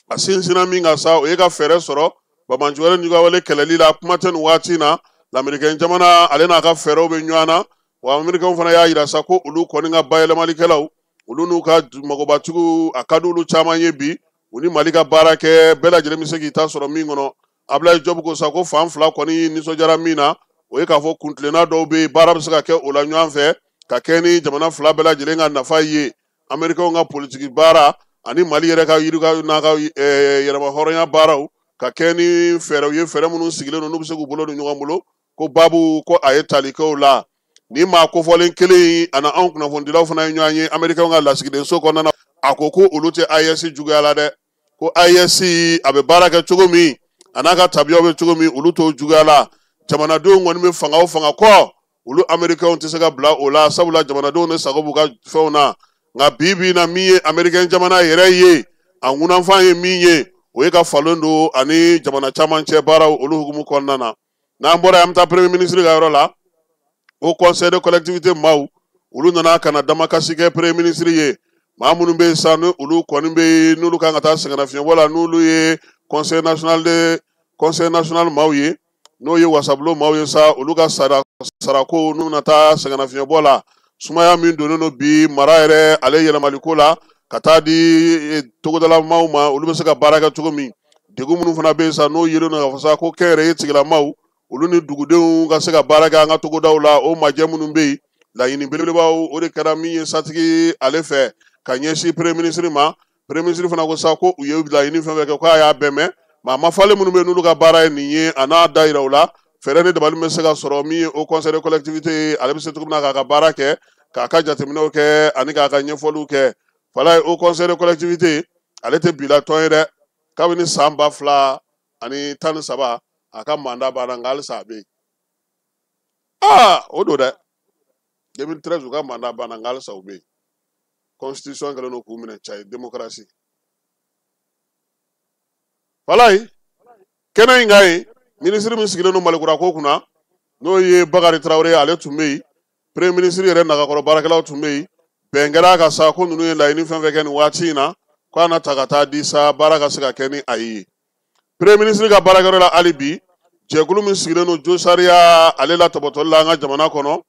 Speaker 6: a sinsinna min kan sa, o ye ka fɛɛrɛ sɔrɔ banbaanciwale ni ka wale kɛlɛli la. Kuma tɛ nin waati in na, lamɛrikɛn jamana ale n'a ka fɛɛrɛw bɛ ɲɔgɔn na, wa américain fana y'a yira sa ko olu kɔni ka bayɛlɛmalikɛlaw, olu n'u ka magobatigiw, a ka di olu caman ye bi u ni Mali ka baara kɛ, bɛɛ lajɛlen bɛ se k'i ta sɔrɔ min kɔnɔ. Abdoulaye Diop ko sa ko fan fila kɔni nisɔndiyara min na, o ye k'a fɔ kuntilenna dɔw bɛ yen, baara bɛ se ka kɛ o la ɲɔgɔn fɛ ka kɛ ni jamana fila bɛɛ lajɛlen ka nafa ye, américain ka politiki baara ani Mali yɛrɛ ka yirika n'a ka yɛrɛma hɔrɔnya baaraw ka kɛ ni fɛɛrɛw ye, fɛɛrɛ minnu sigilen don n'u bɛ se k'u bolo don ɲɔgɔn bolo. Ko baabu ko a ye tali kɛ o la. Ni maa kofɔlen kelen in ani anw kunnafonidilaw fana ye ɲɔgɔn ye américain ka lasigidenso kɔnɔna na, a ko ko olu tɛ AES juguya la dɛ, ko AES a bɛ baara kɛ cogo min a n'a ka tabiyaw bɛ cogo min, olu t'o juguya la. Jamanadenw kɔni bɛ fanga o fanga kɔ, olu américain tɛ se ka bila o la, sabula jamanadenw de sago b'u ka fɛnw na. Nka bi bi in na, min ye américain jamana yɛrɛ ye, a ŋunanfan ye min ye, o ye ka falen don ani jamana caman cɛ baaraw olu hukumu kɔnɔna na. N'an bɔra yen, an bɛ taa premier ministre ka yɔrɔ la. O conseil de collectivité maaw, olu nana ka na damakasi kɛ premier ministre ye. Maa minnu bɛ yen sa, ni olu kɔni bɛ yen, n'olu kan ka taa sɛgɛnnafiɲɛbɔ la, n'olu ye conseil national de conseil national maaw ye, n'o ye wasabulon maaw ye sa, olu ka sarako n'u bɛna taa sɛgɛnnafiɲɛbɔ la, sumaya min donnen don bi mara yɛrɛ ale yɛlɛmaliko la ka taa di togodala maaw ma, olu bɛ se ka baara kɛ cogo min. Degun minnu fana bɛ yen sa, n'o yelen don k'a fɔ sa ko kɛnyɛrɛye tigilamaaw olu ni dugudenw ka se ka baara kɛ an ka togodaw la, o majɛ minnu bɛ yen, laɲini belebelebaw o de kɛra min ye satigi ale fɛ ka ɲɛsin premier ministre ma. Premier ministre fana ko sa ko u ye laɲini fɛn fɛn kɛ, k'a y'a bɛɛ mɛn, maa mafalen minnu bɛ yen n'olu ka baara ye nin ye, a n'a da yira u la, fɛɛrɛ ni dabali bɛ se ka sɔrɔ min ye o conseil de collectivité ye, ale bɛ se cogo min na k'a ka baara kɛ, k'a ka jateminɛw kɛ ani k'a ka ɲɛfɔliw kɛ. Fala ye o conseil de collectivité ale tɛ bila tɔn ye dɛ, kabini san 2013 a ka mandat banna, nka halisa a bɛ yen. Aa, o don dɛ, 2013 u ka mandat banna, nka halisa u bɛ yen. Constitution kɛlen don k'u minɛ ca ye démocratie. Falayi kɛnɛ in kan yen, minisiri min sigilen don Malikura ko kunna, n'o ye Bakari Tarawele ye, ale tun bɛ yen. Premier ministre yɛrɛ nagakɔrɔ baarakɛlaw tun bɛ yen. Bɛn kɛra a kan sa ko ninnu ye laɲini fɛn fɛn kɛ nin waati in na, k'a na ta ka taa di sa, baara ka se ka kɛ ni a ye. Premier ministre ka baarakɛyɔrɔ la hali bi, jɛkulu min sigilen don josariya ale la tɔbɔtɔli la an ka jamana kɔnɔ,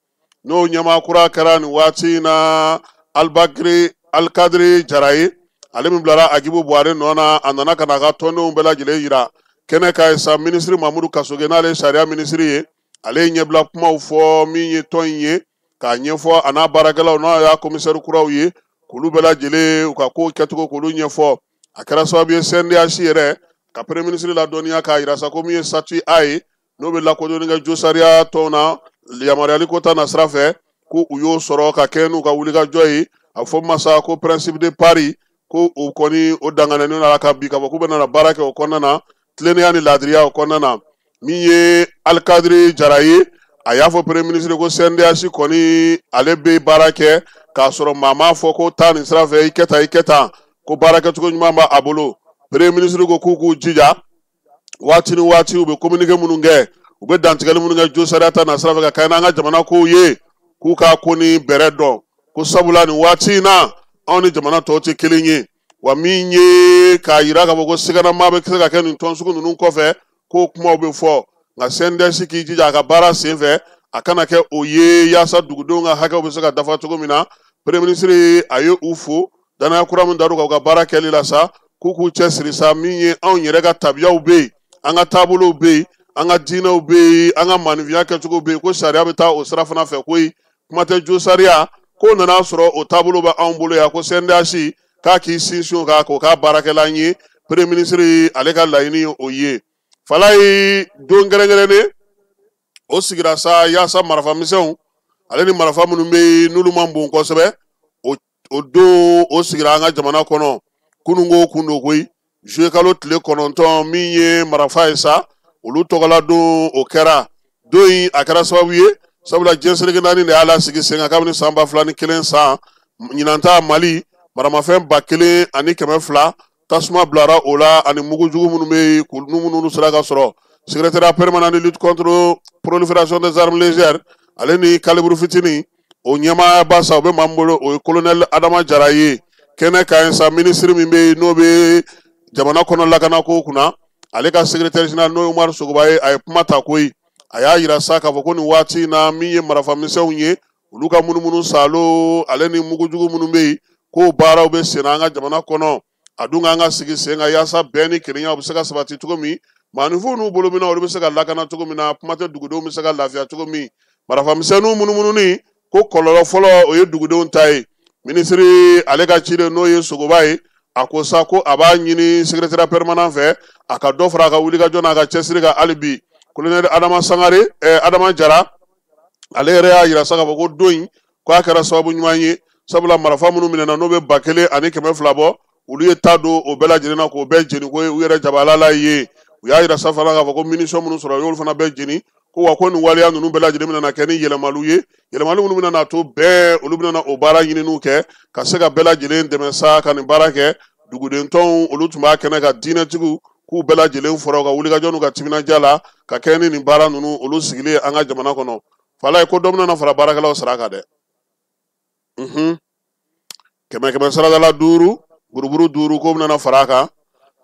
Speaker 6: n'o ɲɛmaa kura kɛra nin waati in na Albakiri Alikadiri Jara ye, ale min bilara Agibu Buhari nɔ na, a nana ka n'a ka tɔndenw bɛɛ lajɛlen yira kɛnɛ kan ye sa. Minisiri Mamudu Kasoge, n'ale ye sariya minisiri ye, ale ye ɲɛbila kumaw fɔ min ye tɔn in ye, k'a ɲɛfɔ a n'a baarakɛlaw, n'a y'a komisɛri kuraw ye, k'olu bɛɛ lajɛlen u ka kow kɛcogo k'olu ɲɛfɔ. A kɛra sababu ye CNDH yɛrɛ ka premier ministre ladɔnniya k'a yira sa ko min ye statut A ye, n'o bɛ lakodɔnni kɛ josariya tɔnw na yamaruyali ko ta nasira fɛ, ko u y'o sɔrɔ ka kɛ n'u ka wulikajɔ ye. A fɔ masa ko principe de Paris, ko o kɔni o danganen la ka bi k'a fɔ k'u bɛna baara kɛ o kɔnɔna na, tilennenya ni laadiriya o kɔnɔna na. Min ye Alikadiri Jara ye, A y'a fɔ premier ministre ko CNDH kɔni ale bɛ baara kɛ k'a sɔrɔ maa m'a fɔ ko taa nin sira fɛ, i kɛ tan, i kɛ tan, ko baara kɛcogo ɲuman b'a bolo. Premier ministre ko k'u k'u jija waati ni waati u bɛ communiqué minnu kɛ, u bɛ dantigɛli minnu kɛ josariya ta na sira fɛ ka kɛ n'an ka jamana kow ye, k'u k'a ko ni bɛrɛ dɔn, ko sabula nin waati in na anw ni jamana tɔw tɛ kelen ye. Wa min ye k'a yira k'a fɔ ko siganama bɛ se ka kɛ nin tɔn sugu ninnu kɔfɛ, k'o kumaw bɛ fɔ, nka CNDH k'i jija a ka baara sen fɛ a kana kɛ o ye yaasa dugudenw ka hakɛw bɛ se ka dafa cogo min na. Premier ministre a ye u fo danaya kura min dar'u kan u ka baara kɛli la sa, k'u k'u cɛsiri sa, min ye anw yɛrɛ ka tabiyaw bɛ yen, an ka taabolow bɛ yen, an ka diinɛw bɛ yen, an ka maanifinya kɛcogo bɛ yen, ko sariya bɛ taa o sira fana fɛ koyi, kuma tɛ jo sariya, k'o nana sɔrɔ o taabolo bɛ anw bolo yan, ko CNDH k'a k'i sinsin o kan k'o k'a baarakɛlan ye. Premier ministre ale ka laɲini ye o ye. Falaye don kɛrɛnkɛrɛnnen o sigira sa yaasa marafamisɛnw ale ni marafa minnu bɛ yen n'olu man bon kosɛbɛ, o don o sigira an ka jamana kɔnɔ kununko kun don koyi. Juillet kalo tile 9 min ye marafa ye sa, olu tɔgɔla don o kɛra. Don in a kɛra sababu ye sabula diɲɛ seleke naani de y'a lasigi sen kan kabini san 2001 san. Ɲinan ta Mali maramafɛn 1200 tasuma bilara o la, ani mugujugu minnu bɛ yen k'olu minnu sera ka sɔrɔ. Secrétariat permanent de lutte contre prolifération des armes légères ale ni calibre fitinin o ɲɛmaaba sa o bɛ maa min bolo, o ye colonel Adama Jara ye. Kɛnɛ kan yen sa, ministre min bɛ yen n'o bɛ jamana kɔnɔ lakanako kunna, ale ka secrétaire général n'o ye Umaru Sogoba ye, a ye kuma ta koyi. A y'a yira sa k'a fɔ ko nin waati in na min ye marafamisɛnw ye, olu ka munumunu salo ale ni mugujugu minnu bɛ yen, k'o baaraw bɛ sen na an ka jamana kɔnɔ. A dun k'an ka sigi sen kan yaasa bɛn ni kelenya bɛ se ka sabati cogo min, maaninfinw n'u bolominɛw olu bɛ se ka lakana cogo min na, kuma tɛ dugudenw bɛ se ka lafiya cogo min. Marafamisɛnninw munumununi ko kɔlɔlɔ fɔlɔ o ye dugudenw ta ye. Minisiri ale ka ciden n'o ye Sogoba ye, a ko sa ko a b'a ɲini secrétariat permanent fɛ a ka dɔ fara a ka wulikajɔ n'a ka cɛsiri kan hali bi. Colonel Adama Sangare, Adama Jara ale yɛrɛ y'a yira sa k'a fɔ ko don in k'a kɛra sababu ɲuman ye, sabula marafa minnu minɛna n'o bɛ 1200 bɔ, olu ye ta don o bɛɛ lajɛlen na k'o bɛɛ jeni ko u yɛrɛ jabala la ye. U y'a yira sa fana k'a fɔ ko munition minnu sɔrɔ u y'olu fana bɛɛ jeni, ko wa ko nin waleya ninnu bɛɛ lajɛlen bɛna kɛ ni yɛlɛmaliw ye, yɛlɛmali minnu bɛna to bɛɛ olu bɛna o baara ɲininiw kɛ ka se ka bɛɛ lajɛlen dɛmɛ sa ka nin baara kɛ. Duguden tɔnw olu tun b'a kɛnɛ ka diinɛtigiw k'u bɛɛ lajɛlen fɔra u ka wulikajɔ n'u ka timinandiya la ka kɛ ni nin baara ninnu olu sigilen an ka jamana kɔnɔ. Falaye ko dɔ bɛna fara baarakɛlaw sara kan dɛ. 100 saradala 5 buruburu 5 ko bɛna fara a kan,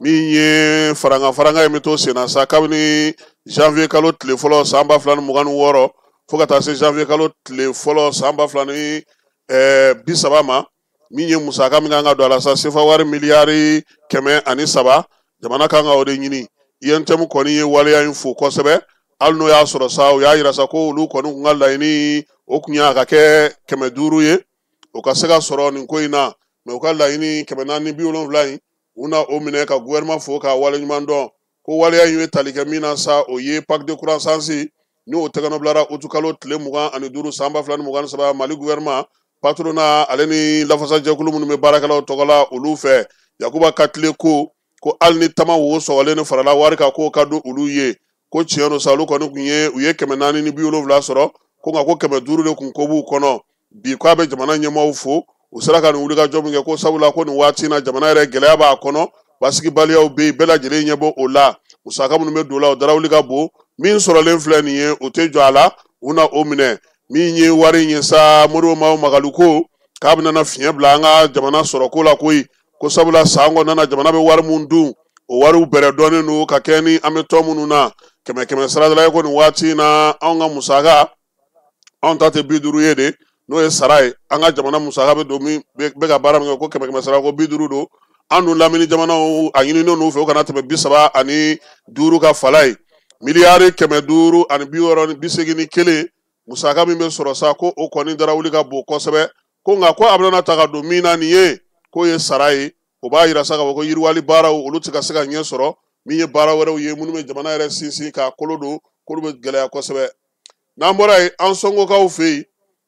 Speaker 6: min ye faranga faranga ye min to sen na sa kabini janvier kalo tile fɔlɔ san 2026 fo ka taa se janvier kalo tile fɔlɔ san 2030 ma, min ye musaka min kan ka don a la sa sefa wari miliyari 103 jamana kan ka o de ɲini. UNTM kɔni ye waleya in fo kosɛbɛ, hali n'o y'a sɔrɔ sa u y'a yira sa ko olu kɔni kun ka laɲini o kun y'a ka kɛ 500 ye, o ka se ka sɔrɔ nin ko in na, mɛ u ka laɲini 470 in u na o minɛ ka gouvernement fo k'a waleɲuman dɔn. Ko waleya in ye tali kɛ min na sa o ye pacte de croissance ni o tɛgɛnɔ bilara utu kalo tile 25 san 2023 Mali gouvernement patronat ale ni lafasajɛkulu minnu bɛ baarakɛlaw tɔgɔ la olu fɛ. Yakuba Katile ko hali ni tama wo sɔgɔlen ni farala wari kan k'o ka di olu ye, ko tiɲɛ don sa olu kɔni kun ye u ye 470 sɔrɔ, ko nka ko 500 de kun ko b'u kɔnɔ bi. K'a bɛ jamana ɲɛmaaw fo u sera ka nin wulikajɔ min kɛ, ko sabula ko nin waati in na jamana yɛrɛ gɛlɛya b'a kɔnɔ, basigibaliyaw bɛ yen, bɛɛ lajɛlen ɲɛ bɔ o la, musaka minnu bɛ don o la o darawuli ka bon, min sɔrɔlen filɛ nin ye o tɛ jɔ a la, u na o minɛ. Min ye wari in ye sa, Modibo Mao Magalu ko k'a bɛna fiɲɛ bila an ka jamana sɔrɔko la koyi, ko sabula san kɔnɔna na jamana bɛ wari mun dun o wariw bɛrɛ dɔɔnin don ka kɛ ni an bɛ tɔn minnu na. 100 saradala ye ko nin waati in na anw ka musaka anw ta tɛ 50 ye de, n'o ye sara ye, an ka jamana musaka bɛ don min bɛ ka baara min kɛ ko 100 sara ko 50 don, an dun lamini jamanaw a ɲininen n'u fɛ u kana tɛmɛ 35 ka fala ye. Miliyari 561 musaka min bɛ sɔrɔ sa ko o kɔni darawuli ka bon kosɛbɛ, ko nka ko a bɛna ta ka don min na nin ye k'o ye sara ye, o b'a yira sa k'a fɔ ko yiriwali baaraw olu tɛ ka se ka ɲɛ sɔrɔ, min ye baara wɛrɛw ye minnu bɛ jamana yɛrɛ sinsin k'a kolo don k'olu bɛ gɛlɛya kosɛbɛ. N'an bɔra yen, an sɔngokaw fɛ yen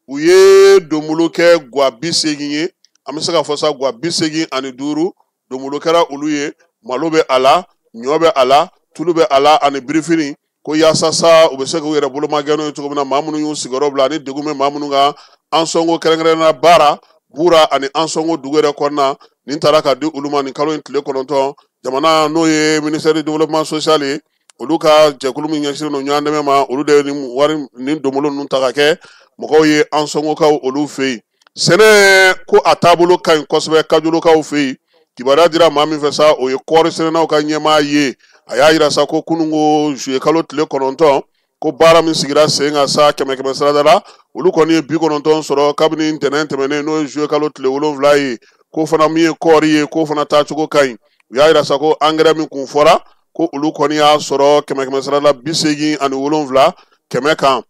Speaker 6: u ye donbolo kɛ gwa 80 ye, an bɛ se k'a fɔ sa gwa 85 donbolo kɛra olu ye, malo bɛ a la, ɲɔ bɛ a la, tulu bɛ a la ani birifini, Ko yaasa sa u bɛ se k'u yɛrɛ bolomagɛn n'o ye cogo min na, maa minnu y'u sigiyɔrɔ bila ani degun bɛ maa minnu kan Ansɔngo kɛrɛnkɛrɛnnenya baara Bura ani Ansɔngo dugu yɛrɛ kɔnɔna, nin taara ka di olu ma nin kalo in tile 9. Jamana n'o ye ministère du développement social ye, olu ka jɛkulu min ɲɛsinnen don ɲɔgɔn dɛmɛ ma, olu de ye nin wari nin donbolo ninnu ta ka kɛ mɔgɔw ye Ansɔngokaw olu fɛ yen. Sɛnɛ ko a taabolo ka ɲi kosɛbɛ Kajolokaw fɛ yen. Kibaruya dira maa min fɛ sa, o ye kɔɔri sɛnɛnaw ka ɲɛmaa ye. A y'a yira sa ko kununko juillet kalo tile 9, ko baara min sigira sen kan sa 100 sarada la, olu kɔni ye 90 sɔrɔ kabini ntɛnɛn tɛmɛnen, n'o ye juillet kalo tile 7 ye. Ko fana min ye kɔɔri ye, k'o fana taacogo ka ɲi. U y'a yira sa ko angɛrɛ min kun fɔra, ko olu kɔni y'a sɔrɔ 100 sarada la 87 100 kan.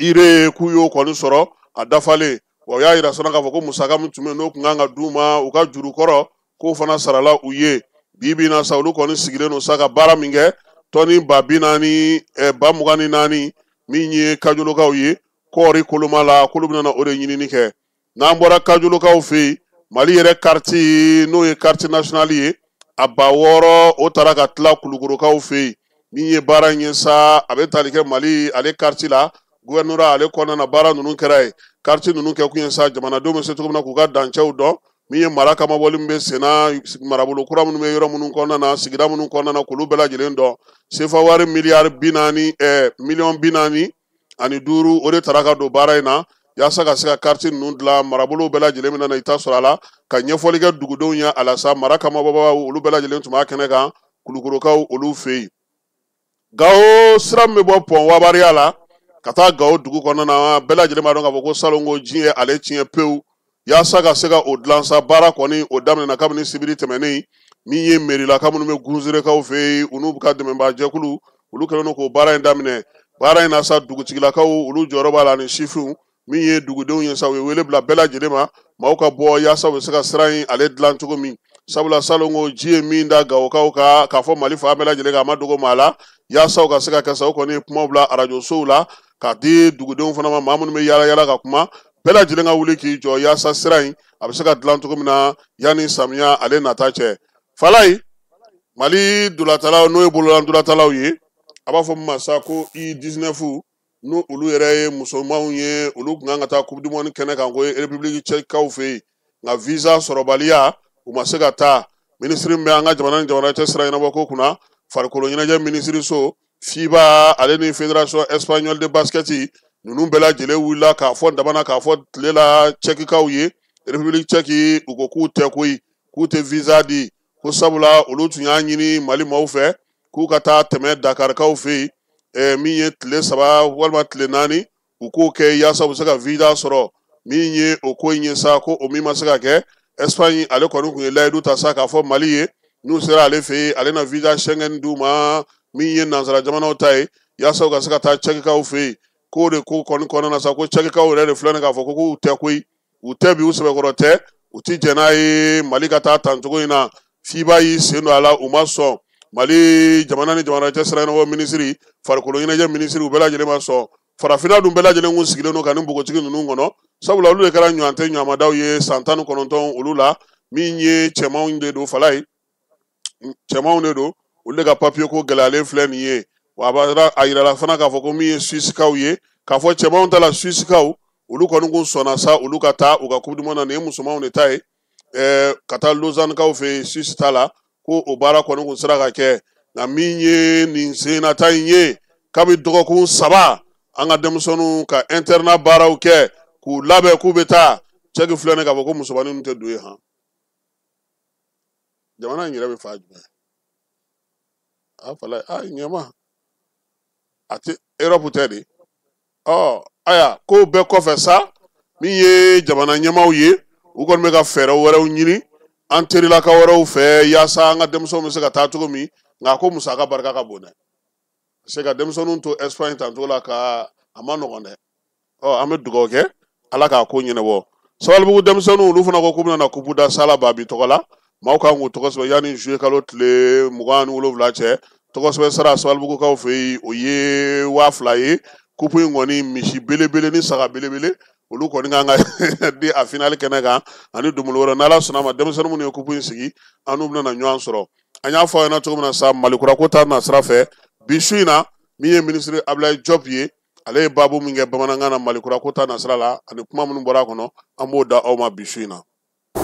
Speaker 6: Ire k'u y'o kɔni sɔrɔ a dafalen. Wa u y'a yira fana k'a fɔ ko musaka min tun bɛ yen n'o kun kan ka d'u ma u ka juru kɔrɔ, k'o fana sarala u ye. Bi bi in na sa, olu kɔni sigilen don sa ka baara min kɛ tɔni 40 000, 24,000 min ye Kajolokaw ye kɔɔri koloma la, k'olu bɛna o de ɲinini kɛ. N'an bɔra Kajolokaw fɛ yen, Mali yɛrɛ kariti n'o ye carte nationale ye, a 6000 o taara ka tila Kulukorokaw fɛ yen. Min ye baara in ye sa, a bɛ tali kɛ Mali ale kariti la, gouvernorat ale kɔnɔna na baara ninnu kɛra yen. Kariti ninnu kɛ kun ye sa, jamanadenw bɛ se cogo min na k'u ka dancɛw dɔn, min ye mara kamabɔli min bɛ senna, marabolo kura minnu bɛ yɔrɔ minnu kɔnɔna na, sigida minnu kɔnɔna na, k'olu bɛɛ lajɛlen dɔn. Sefa wari miliyari 40, miliyɔn 45, o de taara ka don baara in na yaasa ka se ka kariti ninnu dilan. Marabolow bɛɛ lajɛlen bɛna na i ta sɔrɔ a la ka ɲɛfɔli kɛ dugudenw ye a la sa. Mara kamabɔbagaw olu bɛɛ lajɛlen tun b'a kɛnɛ kan Kulukorokaw olu fɛ yen. Gawo sira min bɛ bɔ pɔn Wabariya la ka taa Gawo dugu kɔnɔna na, bɛɛ lajɛlen b'a dɔn k'a fɔ ko salon ko ji ye ale tiɲɛ pewu. Yaasa ka se ka o dilan sa, baara kɔni o daminɛna kabini sibiri tɛmɛnen. Min ye merilaka minnu bɛ Gunzerekaw fɛ yen, u n'u ka dɛmɛbaajɛkulu, olu kɛlen don k'o baara in daminɛ. Baara in na sa, dugutigilakaw olu jɔyɔrɔ b'a la ani sifinw. Min ye dugudenw ye sa, u ye wele bila bɛɛ lajɛlen ma, maaw ka bɔ yaasa u bɛ se ka sira in ale dilan cogo min. Sabula salon ko ji ye min da Gawokaw kan k'a fɔ Mali fan bɛɛ lajɛlen kan, a ma dogo maa la. Yaasa u ka se ka kɛ sa, u kɔni ye kumaw bila arajosow la k'a di dugudenw fana ma, maa minnu bɛ yaala yaala ka kuma, bɛɛ lajɛlen ka wuli k'i jɔ yaasa sira in a bɛ se ka dilan cogo min na yanni samiya ale nata cɛ. Falayi, Mali dolatalaw n'o ye bolola dolatalaw ye, a b'a fɔ min ma sa ko U19, n'o olu yɛrɛ ye musomanw ye, olu tun kan ka taa coupe du monde kɛnɛ kan ko ye République tchèquekaw fɛ yen, nka visa sɔrɔbaliya u ma se ka taa. Minisiri min bɛ an ka jamana ni jamana cɛ sira ɲɛnabɔ ko kunna, farikolo ɲɛnajɛ minisiriso, FIBA ale ni fédération espagnole de basket ninnu bɛɛ lajɛlen wulila k'a fɔ dabana k'a fɔ tile la tchèquekaw ye, République tchèque u ko k'u tɛ koyi, k'u tɛ visa di, ko sabula olu tun y'a ɲini Mali maaw fɛ k'u ka taa tɛmɛ Dakarikaw fɛ yen, min ye tile 3 walima tile 4 u k'o kɛ yaasa u bɛ se ka visa sɔrɔ. Min ye o ko in ye sa, ko o min ma se ka kɛ, Espagne ale kɔni tun ye layidu ta sa k'a fɔ Mali ye, n'u sera ale fɛ yen, ale na visa Schengen d'u ma, min ye nansara jamanaw ta ye, yaasa u ka se ka taa tchèquekaw fɛ yen. K'o de ko kɔni kɔnɔna na sa, ko tchèquekaw yɛrɛ de filɛ nin k'a fɔ ko k'u tɛ koyi, u tɛ bi, u sɛbɛkɔrɔ tɛ, u ti jɛn n'a ye Mali ka taa tan cogo in na. FIBA y'i sen don a la, u ma sɔn. Mali jamana ni jamana cɛ sira ɲɛnabɔ minisiri, farikolo ɲɛnajɛ minisiri, u bɛɛ lajɛlen ma sɔn. Farafinna dun bɛɛ lajɛlen kun sigilen don ka nin npogotigi ninnu kɔnɔ, sabula olu de kɛra ɲɔgɔn tɛ ɲɔgɔnmadaw ye san 19 olu la. Min ye cɛmanw de don, Falayi, cɛmanw de don, olu de ka papiye ko gɛlɛyalen filɛ nin ye. Wa a yirala fana k'a fɔ ko min ye Suissekaw ye, k'a fɔ cɛmanw ta la Suissekaw olu kɔni kun sɔnna sa olu ka taa u ka coupe du monde na, nin ye musomanw de ta ye, ka taa Lausanne-kaw fɛ yen Suisse ta la, ko o baara kɔni kun sera ka kɛ. Nka min ye nin sennata in ye, kabi dɔgɔkun 3 an ka denmisɛnninw ka internat baaraw kɛ k'u labɛn k'u bɛ taa, cɛki filɛ nin k'a fɔ ko musomannin ninnu tɛ don yen han. Jamana in yɛrɛ bɛ fa jumɛn? A fala a ɲɛma a tɛ Europe tɛ de. Ɔ aya, kow bɛɛ kɔfɛ sa, min ye jamana ɲɛmaaw ye, u kɔni bɛ ka fɛɛrɛ wɛrɛw ɲini an terilaka wɛrɛw fɛ yaasa an ka denmisɛnw bɛ se ka taa cogo min. Nka ko musaka barika ka bon dɛ, se ka denmisɛnninw to Espagne tancogo la ka a ma nɔgɔn dɛ. Ɔ an bɛ dugawu kɛ Ala k'a ko ɲɛnabɔ. Sabalibugu denmisɛnninw olu fana ko k'u bɛna na kupu da Sala Babi tɔgɔ la, maaw kan k'u tɔgɔ sɛbɛn yanni juillet kalo tile 27 cɛ. Tɔgɔ sɛbɛn sara Sabalibugukaw fɛ yen, o ye 2000 ye. Kupu in kɔni misi belebele ni saga belebele olu kɔni kan ka di a finali kɛnɛ kan ani dumuni wɛrɛ. N'Ala sɔnna a ma, denmisɛnnin minnu ye kupu in sigi, an n'u bɛna ɲɔgɔn sɔrɔ. An y'a fɔ aw ɲɛna cogo min na sa, Malikura ko ta na sira fɛ bi su in na, Min ye minisiri Ablaye Diop ye, ale ye baabu min kɛ bamanankan na Malikura ko ta nasira la, ani kuma minnu bɔra a kɔnɔ, an b'o da aw ma bi su in na.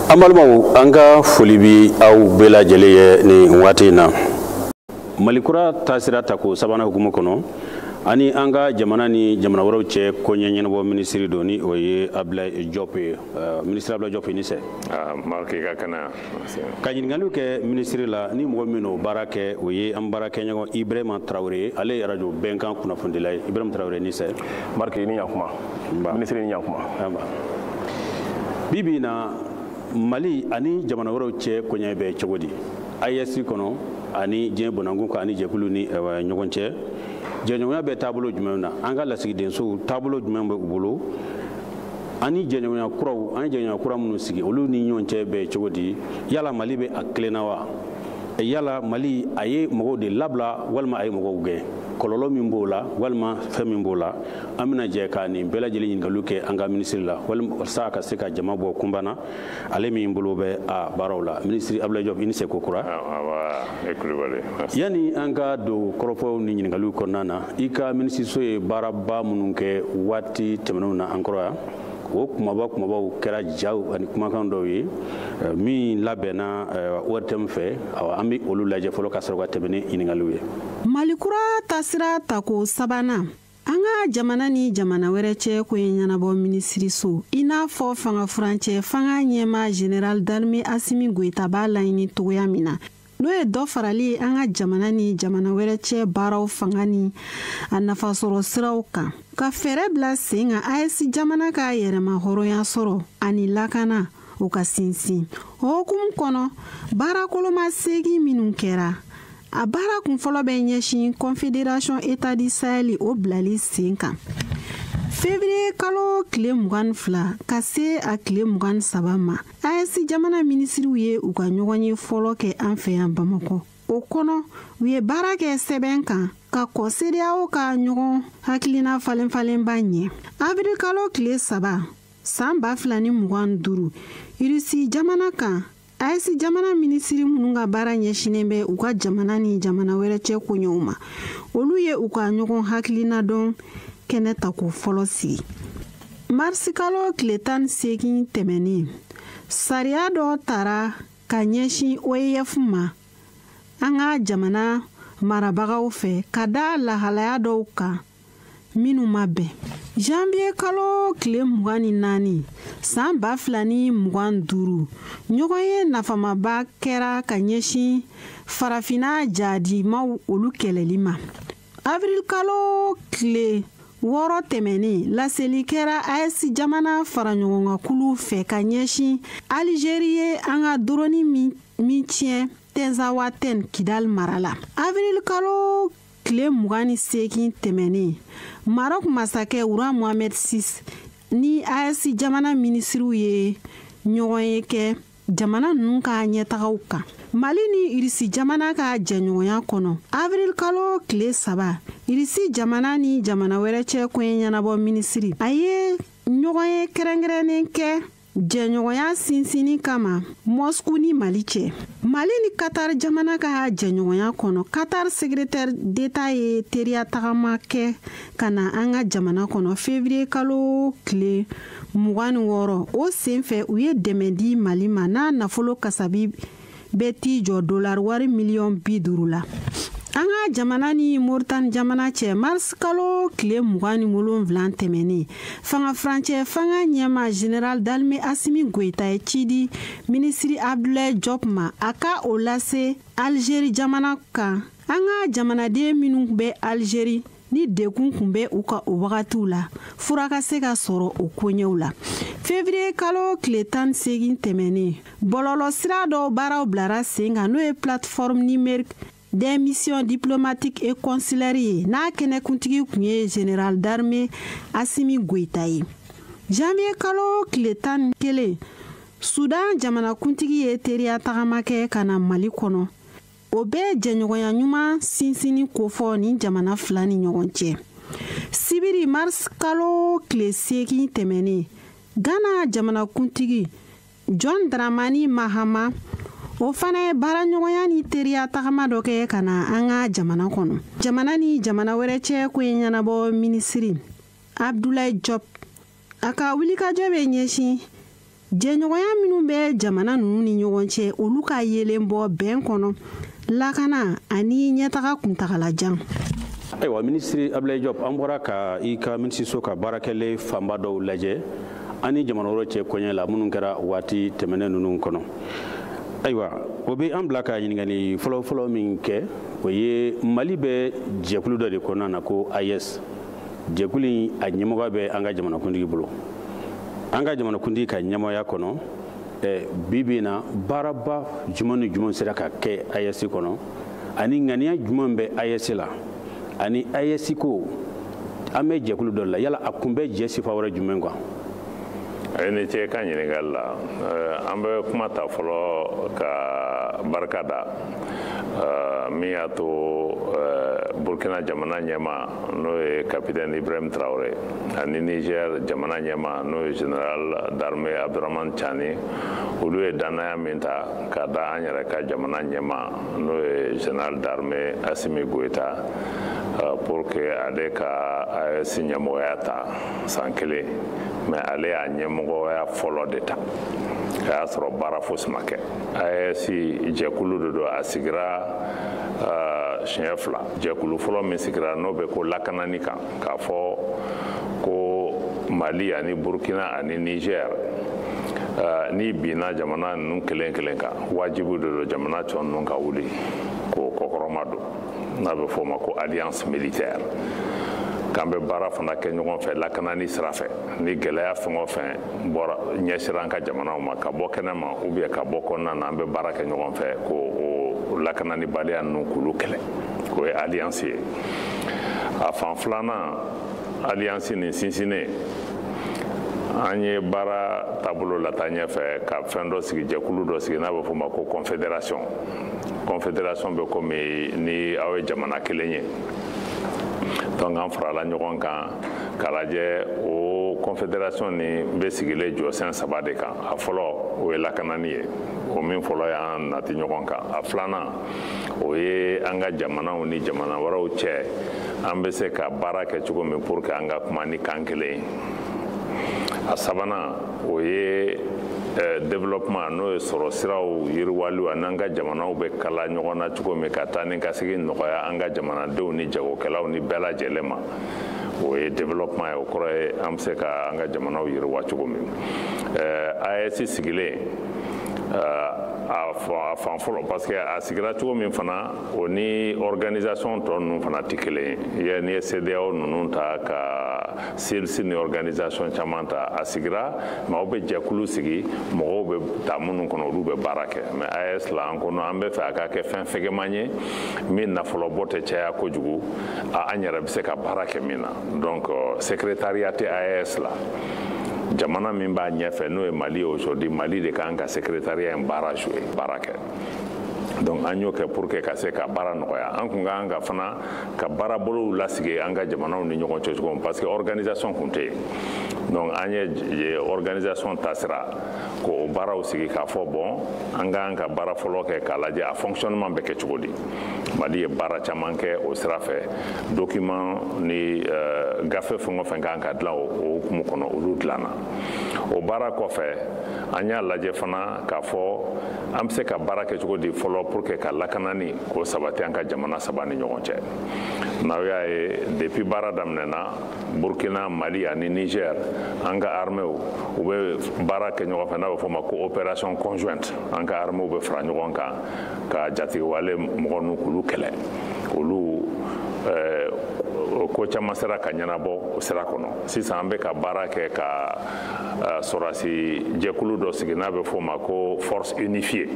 Speaker 9: An balimaw, an ka foli bi aw bɛɛ lajɛlen ye nin waati in na. Malikura taasira tako sabanan hukumu kɔnɔ, ani an ka jamana ni jamana wɛrɛw cɛ koɲɛ ɲɛnabɔ minisiri don, ni o ye Ablaye Diop ye. Minisiri Ablaye Diop, i ni sɛ.
Speaker 10: Marc, i ka kɛnɛ.
Speaker 9: Ka ɲininkaliw kɛ minisiri la, ni mɔgɔ min n'o baara kɛ, o ye an baarakɛɲɔgɔn Ibrahima Traoré ye. Ale ye radio Bɛnkan kunnafonidila ye. Ibrahima Traoré, ni sɛ.
Speaker 10: Marc, i ni ɲakuma. Minisiri, ni ɲakuma.
Speaker 9: Bi bi in na, Mali ani jamana wɛrɛw cɛ koɲɛ bɛ cogo di AES kɔnɔ ani diɲɛ bɔnnankun kan, ani jɛkulu ni ɲɔgɔn cɛ jɛɲɔgɔnya bɛ taabolo jumɛn na? An ka lasigidensow taabolo jumɛn bɛ u bolo? Ani jɛɲɔgɔnya kuraw, an ye jɛɲɔgɔnya kura minnu sigi, olu ni ɲɔgɔn cɛ bɛ cogo di? Yala Mali bɛ a kelenna wa? Yala Mali a ye mɔgɔw de labila walima a ye mɔgɔw gɛn? Kɔlɔlɔ min b'o la walima fɛn min b'o la, an bɛna jɛ ka nin bɛɛ lajɛlen ɲininkaliw kɛ an ka minisiri la, walasa a ka se ka jama bɔ kunba na, ale min bolo bɛ a baaraw la. Minisiri Ablaye Diop, i ni se ko kura. Yanni an ka don kɔrɔfɔw ni ɲininkaliw kɔnɔna na, i ka minisiriso ye baaraba minnu kɛ waati tɛmɛnenw na an kɔrɔ yan, o kumaba kumabaw kɛra jaw ani kumakan dɔw ye min labɛnna ORTM fɛ. An bɛ olu lajɛ fɔlɔ ka sɔrɔ ka tɛmɛ ni ɲininkaliw ye.
Speaker 11: Malikura taasira tako sabanan, an ka jamana ni jamana wɛrɛ cɛ ko ye ɲɛnabɔ minisiriso, i n'a fɔ fanga furancɛ fanga ɲɛma général d'armée Assimi Goïta b'a laɲini togoya min na, n'o ye dɔ farali ye an ka jamana ni jamana wɛrɛ cɛ baaraw fanga ni a nafasɔrɔ siraw kan, ka fɛɛrɛ bila sen kan AES jamana ka yɛrɛma hɔrɔnya sɔrɔ ani lakana o ka sinsin. O hukumu kɔnɔ, baara koloma seegin minnu kɛra, a baara kunfɔlɔ bɛ ɲɛsin Confédération État du Sahel o bilali sen kan février kalo tile 22 ka se a tile 23 ma. AES jamana minisiriw ye u ka ɲɔgɔnye fɔlɔ kɛ an fɛ yan Bamakɔ. O kɔnɔ, u ye baara kɛ sɛbɛn kan ka kɔ CEDEAO ka ɲɔgɔn hakilina falen-falenba ɲɛ. Avril kalo tile 3 san 2025, Irisi jamana kan, AES jamana minisiri minnu ka baara ɲɛsinnen bɛ u ka jamana ni jamana wɛrɛ cɛ koɲɛw ma, olu ye u ka ɲɔgɔn hakilina dɔn kɛnɛ tako fɔlɔ sigi. Marisi kalo tile 18 tɛmɛnen, sariya dɔ tara ka ɲɛsin OEF ma an ka jamana marabagaw fɛ ka da lahalaya dɔw kan minnu ma bɛn. Janvier kalo tile 24 san 2025, ɲɔgɔn ye nafamaba kɛra ka ɲɛsin farafinna jadimaw olu kɛlɛli ma. Avril kalo tile 6 tɛmɛnen, laseli kɛra AES jamana faraɲɔgɔnkankulu fɛ ka ɲɛsin Algérie ye an ka drone min tiɲɛ Tinzawaten Kidal mara la. Avril kalo tile 28 tɛmɛnen, Maroc masakɛ Roi Mohamed VI ni AES jamana minisiriw ye ɲɔgɔn ye kɛ jamana ninnu ka ɲɛtagaw kan. Mali ni Irisi jamana ka jɛɲɔgɔnya kɔnɔ, avril kalo tile 3, Irisi jamana ni jamana wɛrɛ cɛ koɲɛ ɲɛnabɔ minisiri a ye ɲɔgɔn ye kɛrɛnkɛrɛnnen kɛ jɛɲɔgɔnya sinsinni kama Moscou ni Mali cɛ. Mali ni Qatar jamana ka jɛɲɔgɔnya kɔnɔ, Qatar secrétaire d'État ye teriya tagama kɛ ka na an ka jamana kɔnɔ février kalo tile 26. O senfɛ, u ye dɛmɛ di Mali ma n'a nafolo kasabi bɛ t'i jɔ dollar wari miliyɔn 50 la. An ka jamana ni Moritani jamana cɛ, mars kalo tile 27 tɛmɛnen, fanga furancɛ fanga ɲɛma général d'armée Assimi Goïta ye ci di minisiri Abdoulaye Diop ma, a ka o lase Algérie jamana kan. An ka jamanaden minnu bɛ Algérie ni dekun kun bɛ u ka o wagatiw la, fura ka se ka sɔrɔ o koɲɛw la. Février kalo tile 18 tɛmɛnen, bɔlɔlɔsira dɔw baaraw bilara sen kan, n'o ye plateforme numérique des missions diplomatiques et consulaires ye, n'a kɛnɛkuntigi kun ye général d'armée Assimi Goïta ye. Janvier kalo tile 11, Sudan jamanakuntigi ye teriya tagama kɛ ka na Mali kɔnɔ. O bɛɛ jɛɲɔgɔnya ɲuman sinsinni kofɔ nin jamana fila ni ɲɔgɔn cɛ. Sibiri mars kalo tile 8 tɛmɛnen, Ghana jamanakuntigi John Dramani Mahama O fana ye baaraɲɔgɔnya ni teriya tagama dɔ kɛ ka na an ka jamana kɔnɔ. Jamana ni jamana wɛrɛ cɛ koɲɛ ɲɛnabɔ minisiri Abdoulaye Diop, a ka wulikajɔ bɛ ɲɛsin jɛɲɔgɔnya minnu bɛ jamana ninnu ni ɲɔgɔn cɛ, olu ka yeelen bɔ bɛn kɔnɔ, lakana ani ɲɛtaga kuntagalajan.
Speaker 9: Ayiwa, minisiri Abdoulaye Diop, an bɔra ka i ka minisiriso ka baarakɛlen fanba dɔw lajɛ ani jamana wɛrɛw cɛ koɲɛ la minnu kɛra waati tɛmɛnen ninnu kɔnɔ. Ayiwa, o bɛ an bila ka ɲininkali fɔlɔ-fɔlɔ min kɛ, o ye Mali bɛ jɛkulu dɔ de kɔnɔna na ko AES. Jɛkulu in, a ɲɛmɔgɔ bɛ an ka jamanakuntigi bolo. An ka jamanakuntigi ka ɲɛmɔgɔya kɔnɔ, bi bi in na, baaraba jumɛn ni jumɛn sera ka kɛ AES kɔnɔ, ani ŋaniya jumɛn bɛ AES la, ani AES ko an bɛ jɛkulu dɔ la, yala a kun bɛ jɛ sifa wɛrɛ jumɛn kan?
Speaker 10: A ye ne cɛ ka ɲininkali la. An bɛ kuma ta fɔlɔ ka barika da min y'a to Burkina jamana ɲɛma, n'o ye capitaine Ibrahim Traoré, ani Niger jamana ɲɛma, n'o ye général d'armée Abdourahamane Tiani, olu ye danaya min ta ka da an yɛrɛ ka jamana ɲɛma, n'o ye général d'armée Assimi Goïta, pour que ale ka AES ɲɛmɔgɔya ta san kelen. Mais ale y'a ɲɛmɔgɔya fɔlɔ de ta, a y'a sɔrɔ baara fosi ma kɛ. AES jɛkulu de don, a sigira siɲɛ fila. Jɛkulu fɔlɔ min sigira, n'o bɛ ko lakanani kan, k'a fɔ ko Mali ani Burkina ani Niger, n'i binna jamana ninnu kelen kelen kan, wajibi de don jamana tɔ ninnu ka wuli k'o kɔkɔrɔma don, n'a bɛ fɔ o ma ko alliance militaire, k'an bɛ baara fana kɛ ɲɔgɔn fɛ lakanani sira fɛ. Ni gɛlɛya fɛn o fɛn bɔra ɲɛsira an ka jamanaw ma, ka bɔ kɛnɛ ma ou bien ka bɔ kɔnɔna na, an bɛ baara kɛ ɲɔgɔn fɛ k'o lakananibaliya ninnu k'olu kɛlɛ. O ye alliance ye. A fan filanan, alliance nin sinsinnen, an ye baara taabolo lata ɲɛfɛ ka fɛn dɔ sigi, jɛkulu dɔ sigi, n'a bɛ f'o ma ko confédération. Confédération bɛ komi ni aw ye jamana kelen ye. Donc an farala ɲɔgɔn kan k'a lajɛ. O confédération nin bɛ sigilen jɔsen saba de kan. A fɔlɔ, o ye lakanani ye, o min fɔlɔ y'an nati ɲɔgɔn kan. A filanan, o ye an ka jamanaw ni jamana wɛrɛw cɛ, an bɛ se ka baara kɛ cogo min pour que an ka kuma ni kan kelen ye. A sabanan, o ye développement, n'o ye sɔrɔ siraw yiriwaliw ani an ka jamanaw bɛ kala ɲɔgɔn na cogo min, ka taa ni ka segin nɔgɔya an ka jamanadenw ni jagokɛlaw ni bɛɛ lajɛlen ma. O ye développement ye, o kɔrɔ ye an bɛ se ka an ka jamanaw yiriwa cogo min. AES sigilen, a fan fɔlɔ, parce que a sigira cogo min fana, o ni organisation tɔ ninnu fana tɛ kelen ye. N'i ye CEDEAO ninnu ta, ka CELS ni organisation caman ta, a sigira mais aw bɛ jɛkulu sigi, mɔgɔw bɛ ta minnu kɔnɔ, olu bɛ baara kɛ. Mais AES la, an kɔnɔ, an bɛ fɛ a ka kɛ fɛn fɛgɛman ye min nafolobɔ tɛ caya kojugu, an yɛrɛ bɛ se ka baara kɛ min na. Donc secrétariat tɛ AES la. Jamana min b'a ɲɛfɛ, n'o ye Mali ye aujourd'hui, Mali de kan ka secrétariat in baara jouer, baara kɛ. Donc an y'o kɛ pour que ka se ka baara nɔgɔya. An kun kan ka fana ka baarabolow lasigi an ka jamanaw ni ɲɔgɔn cɛ cogo min, parce que organisation kun tɛ yen. Donc an ye organisation taasira k'o baaraw sigi, k'a fɔ bon, an k'an ka baara fɔlɔ kɛ k'a lajɛ a fonctionnement bɛ kɛ cogo di. Mali ye baara caman kɛ o sira fɛ. Document ni gafe fɛn o fɛn kan ka dilan o hukumu kɔnɔ, olu dilanna. O baara kɔfɛ, an y'a lajɛ fana k'a fɔ an bɛ se ka baara kɛ cogo di fɔlɔ pour que ka lakanani k'o sabati an ka jamana saba ni ɲɔgɔn cɛ. N'aw y'a ye, depuis baara daminɛna, Burkina, Mali ani Niger, an ka armées u bɛ baara kɛ ɲɔgɔn fɛ, n'a bɛ fɔ o ma ko opération conjointe. An ka armées bɛ fara ɲɔgɔn kan ka jatigɛwale mɔgɔ ninnu k'olu kɛlɛ. Olu ko caman sera ka ɲɛnabɔ o sira kɔnɔ. Sisan an bɛ ka baara kɛ ka sɔrɔdasi jɛkulu dɔ sigi, n'a bɛ fɔ o ma ko force unifiée,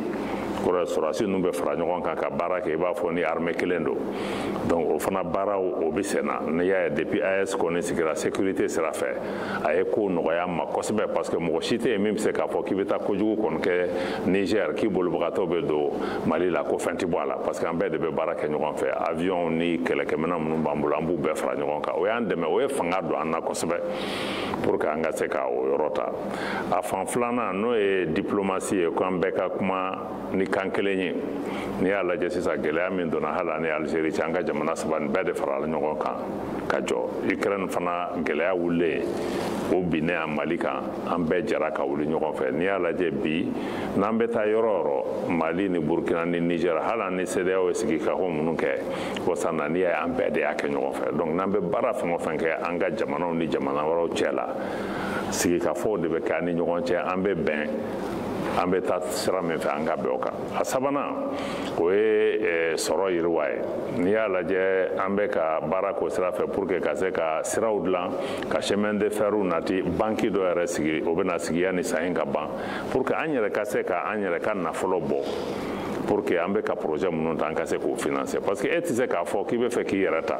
Speaker 10: kɔrɔ sɔrɔdasi ninnu bɛ fara ɲɔgɔn kan ka baara kɛ i b'a fɔ ni armée kelen don. Donc o fana baaraw, o bɛ sen na. N'i y'a ye, depuis AES kɔni sigira, sécurité sira fɛ, a ye ko nɔgɔya an ma kosɛbɛ, parce que mɔgɔ si tɛ yen min bɛ se k'a fɔ k'i bɛ taa kojugu kɔni kɛ Niger, k'i bolibagatɔ bɛ don Mali la ko fɛn tɛ bɔ a la, parce que an bɛɛ de bɛ baara kɛ ɲɔgɔn fɛ. Avion ni kɛlɛkɛminɛn minnu b'an bolo, an b'u bɛɛ fara ɲɔgɔn kan. O y'an dɛmɛ, o ye fanga don an na kosɛbɛ pour que an ka se ka o yɔrɔ ta. A fan filanan, n'o ye diplomatie ye, ko an bɛɛ ka kuma ni kan kelen ye. N'i y'a lajɛ sisan, gɛlɛya min donna hali ani Algérie cɛ, an ka jamana saba nin bɛɛ de farala ɲɔgɔn kan ka jɔ. Ukraine fana gɛlɛya wulilen, o binnen a Mali kan, an bɛɛ jɛra ka wuli ɲɔgɔn fɛ. N'i y'a lajɛ bi, n'an bɛ taa yɔrɔ o yɔrɔ, Mali ni Burkina ni Niger, hali an ni CEDEAO ye sigikafɔ minnu kɛ kɔsa na, n'i y'a ye, an bɛɛ de y'a kɛ ɲɔgɔn fɛ. Donc n'an bɛ baara fɛn o fɛn kɛ an ka jamanaw ni jamana wɛrɛw cɛ la, sigikafɔw de bɛ kɛ an ni ɲɔgɔn cɛ, an bɛ bɛn an bɛ taa sira min fɛ, an ka bɛn o kan. A sabanan, o ye sɔrɔ yiriwa ye. N'i y'a lajɛ, an bɛ ka baara k'o sira fɛ pour que ka se ka siraw dilan, ka chemin de fer nati, banki dɔ yɛrɛ sigi, o bɛna sigi yanni san in ka ban, pour que an yɛrɛ ka se ka an yɛrɛ ka nafolo bɔ, pour que an bɛ ka projet minnu ta, an ka se k'o financer. Parce que e tɛ se k'a fɔ k'i bɛ fɛ k'i yɛrɛ ta,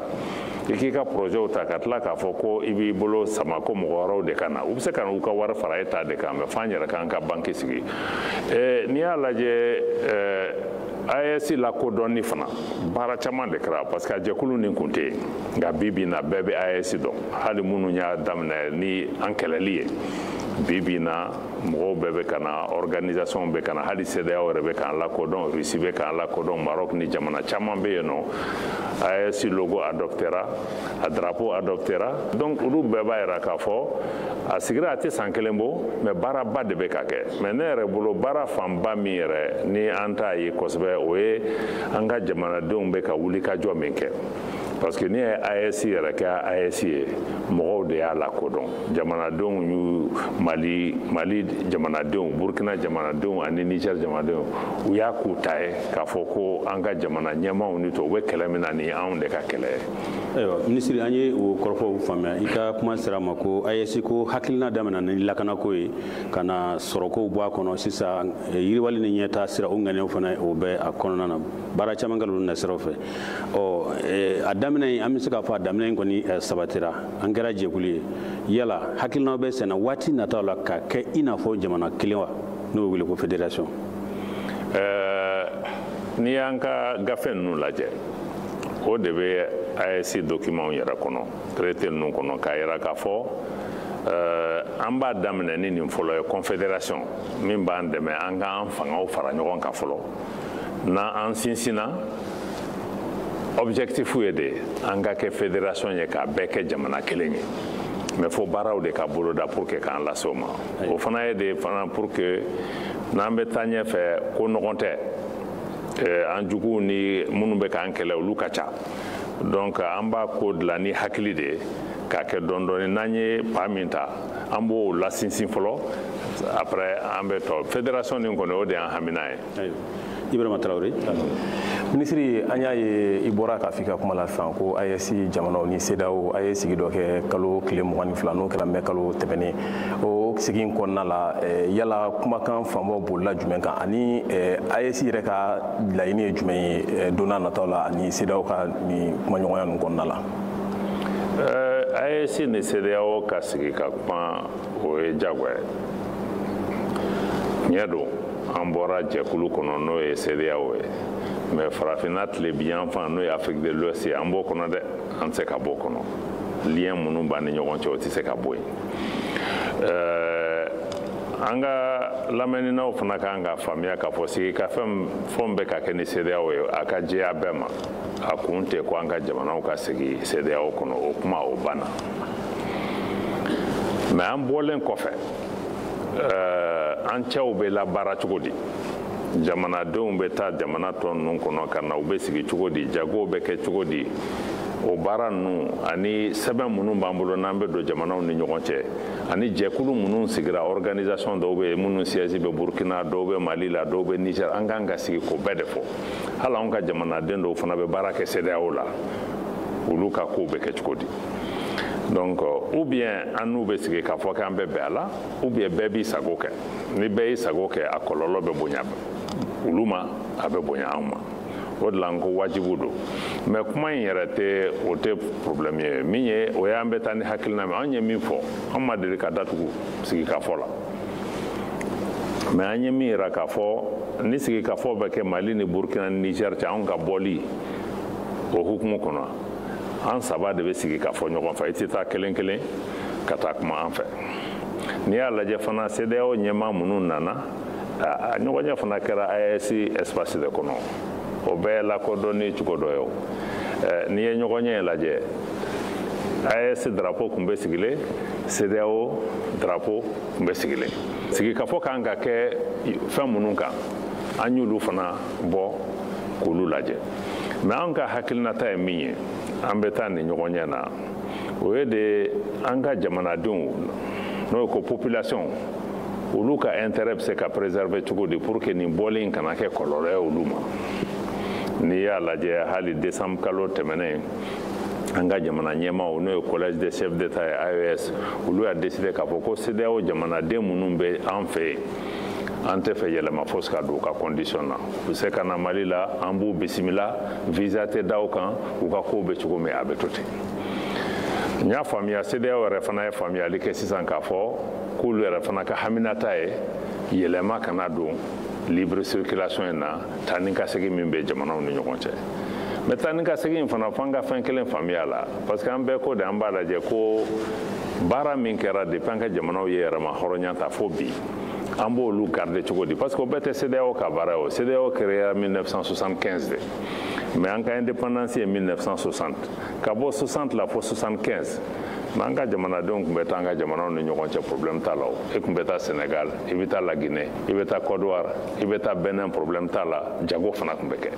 Speaker 10: i k'i ka projet ta, ka tila k'a fɔ ko i b'i bolo sama ko mɔgɔ wɛrɛw de ka na. U bɛ se ka na u ka wari fara e ta de kan, mais f'an yɛrɛ k'an ka banki sigi. N'i y'a lajɛ, AES lakodɔnni fana, baara caman de kɛra, parce que a jɛkulu nin kun tɛ yen. Nka bi bi in na, bɛɛ bɛ AES dɔn, hali minnu y'a daminɛ ni an kɛlɛli ye. Bi bi in na, mɔgɔw bɛɛ bɛ ka na, organisation bɛ ka na, hali CEDEAO yɛrɛ bɛ k'an lakodɔn, Russie bɛ k'an lakodɔn, Maroc ni jamana caman bɛ yen nɔ. AES logo adoptera, a drapeau adoptera. Donc olu bɛɛ b'a yira k'a fɔ a sigira, a tɛ san kelen bɔ, mais baaraba de bɛ ka kɛ. Mais ne yɛrɛ bolo, baara fanba min yɛrɛ ni an t'a ye kosɛbɛ, o ye an ka jamanadenw bɛ ka wuli ka jɔ min kɛ. Parce que n'i ye AES yɛrɛ kɛ AES ye, mɔgɔw de y'a lakodɔn. Jamanadenw y'u Mali jamanadenw, Burkina jamanadenw ani Niger jamanadenw, u y'a k'u ta ye k'a fɔ ko an ka jamana ɲɛmaaw ni tɔ u bɛ kɛlɛ min na, nin ye anw de ka kɛlɛ ye.
Speaker 9: Ayiwa minisiri, an ye o kɔrɔfɔw faamuya. I ka kuma sira ma ko AES ko hakilina daminɛ ni lakanako ye, ka na sɔrɔkow bɔ a kɔnɔ. Sisan yiriwali ni ɲɛta sira, o ŋaniyaw fana, o bɛ a kɔnɔna na. Baara caman kɛla olu nasiraw fɛ. Ɔ a daminɛ in, an bɛ se k'a fɔ a daminɛ in kɔni sabatira, an kɛra jɛkulu ye. Yala hakilinaw bɛ senna waati nataw la ka kɛ i n'a fɔ jamana kelen wa, n'o bɛ wele ko fédération?
Speaker 10: N'i y'an ka gafe ninnu lajɛ, o de bɛ AES document yɛrɛ kɔnɔ, traité ninnu kɔnɔ, k'a yira k'a fɔ an b'a daminɛ ni nin fɔlɔ ye, confédération min b'an dɛmɛ an k'an fangaw fara ɲɔgɔn kan fɔlɔ. N'an sinsinna, objectif ye de an ka kɛ fédération ye, k'a bɛɛ kɛ jamana kelen ye. Mais fo baaraw de ka boloda pour que k'an lase o ma. O fana ye de fana pour que n'an bɛ taa ɲɛfɛ, ko nɔgɔn tɛ, an juguw ni minnu bɛ k'an kɛlɛ, olu ka ca. Donc an b'a ko dilan ni hakili de ye, k'a kɛ dɔɔni dɔɔni. N'an ye pas min ta, an b'o lasinsin fɔlɔ, après an bɛ tɔ fédération nin kɔni, o de y'an hamina ye.
Speaker 9: Ibrahima Traoré.
Speaker 12: Minisiri, an y'a ye i bɔra k'a f'i ka kuma la sisan ko AES jamanaw ni CEDEAO a ye sigi dɔ kɛ kalo tile 22, n'o kɛra mɛ kalo tɛmɛnen. O sigi in kɔnɔna la, yala kumakan fanbaw bolila jumɛn kan, ani AES yɛrɛ ka laɲini ye jumɛn ye don n'a nataw la ani CEDEAO ka nin kumaɲɔgɔnya ninnu kɔnɔna la?
Speaker 10: AES ni CEDEAO ka sigi ka kuma, o ye diyagoya ye. Ɲɛ don an bɔra jɛkulu kɔnɔ, n'o ye CEDEAO ye, mais farafinna tilebinyanfan, n'o ye Afrique de l'Ouest ye, an b'o kɔnɔ dɛ, an tɛ se ka bɔ o kɔnɔ. Lien minnu b'an ni ɲɔgɔn cɛ, o tɛ se ka bɔ yen. An ka lamɛninaw fana kan ka faamuya k'a fɔ sigikafɛn fɛn bɛ ka kɛ ni CEDEAO ye, a ka jɛya bɛɛ ma. A kun tɛ ko an ka jamanaw ka segin CEDEAO kɔnɔ, o kuma o banna. Mais an bɔlen kɔfɛ, an cɛw bɛ labaara cogo di? Jamanadenw bɛ taa jamana tɔ ninnu kɔnɔ ka na, u bɛ sigi cogo di? Jagow bɛ kɛ cogo di? O baara ninnu ani sɛbɛn minnu b'an bolo n'an bɛ don jamanaw ni ɲɔgɔn cɛ, ani jɛkulu minnu sigira, organisation dɔw bɛ yen minnu siège bɛ Burkina, dɔw bɛ Mali la, dɔw bɛ Niger, an kan ka sigi k'o bɛɛ de fɔ. Hali anw ka jamanaden dɔw fana bɛ baara kɛ CEDEAO la, olu ka kow bɛ kɛ cogo di? Donc ou bien an n'u bɛ sigi k'a fɔ k'an bɛ bɛn a la, ou bien bɛɛ b'i sago kɛ. Ni bɛɛ y'i sago kɛ, a kɔlɔlɔ bɛ bonya olu ma, a bɛ bonya anw ma. O de la n ko wajibu don. Mais kuma in yɛrɛ tɛ, o tɛ problème ye. Min ye o y'an bɛ taa ni hakilina min, anw ye min fɔ, an ma deli ka datugu sigikafɔ la. Mais an ye min yira k'a fɔ ni sigikafɔ bɛ kɛ Mali ni Burkina ni Niger cɛ, anw ka bɔli o hukumu kɔnɔ, an saba de bɛ sigi ka fɔ ɲɔgɔn fɛ. I tɛ taa kelen kelen ka taa kuma an fɛ. N'i y'a lajɛ fana, CEDEAO ɲɛmaa minnu nana, A ɲɔgɔnye fana kɛra AES espace de kɔnɔ, o bɛɛ lakodɔnni cogo dɔ ye. O n'i ye ɲɔgɔnye lajɛ, AES drapeau tun bɛ sigilen, CEDEAO drapeau tun bɛ sigilen. Sigikafɔ kan ka kɛ fɛn minnu kan, an y'olu fana bɔ k'olu lajɛ. Mais an ka hakilinata ye min ye, an bɛ taa nin ɲɔgɔnye na, o ye de an ka jamanadenw, n'o ye ko population, olu ka intérêt bɛ se ka préserver cogo di pour que nin bɔli in kana kɛ kɔlɔlɔ ye olu ma. N'i y'a lajɛ, hali décembre kalo tɛmɛnen, an ka jamana ɲɛmaaw, n'o ye collège des chefs d'État ye AES, olu y'a décidé k'a fɔ ko CEDEAO jamanaden minnu bɛ an fɛ yen, an tɛ fɛ yɛlɛma fosi ka don u ka condition na. U bɛ se ka na Mali la, an b'u bisimila, visa tɛ da u kan, u ka kow bɛ cogo min, a bɛ to ten. N y'a faamuya, CEDEAO yɛrɛ fana ye faamuyali kɛ sisan k'a fɔ k'olu yɛrɛ fana ka haminata ye yɛlɛma kana don libre circulation in na, taa ni ka segin min bɛ jamanaw ni ɲɔgɔn cɛ. Mais taa ni ka segin in fana, f'an ka fɛn kelen faamuya la, parce que an bɛɛ ko de, an b'a lajɛ ko baara min kɛra depuis an ka jamanaw ye yɛrɛma hɔrɔnya ta fo bi, an b'olu garder cogo di? Parce que o bɛɛ tɛ CEDEAO ka baara ye. O CEDEAO créera 1975 de, mais an ka indépendance ye 1960. Ka bɔ 60 la fo 75, mais an ka jamanadenw tun bɛ taa an ka jamanaw ni ɲɔgɔn cɛ, problème t'a la. O e tun bɛ taa Sénégal, i bɛ taa La Guinée, i bɛ taa Côte d'Ivoire, i bɛ taa Benin, problème t'a la, jago fana tun bɛ kɛ.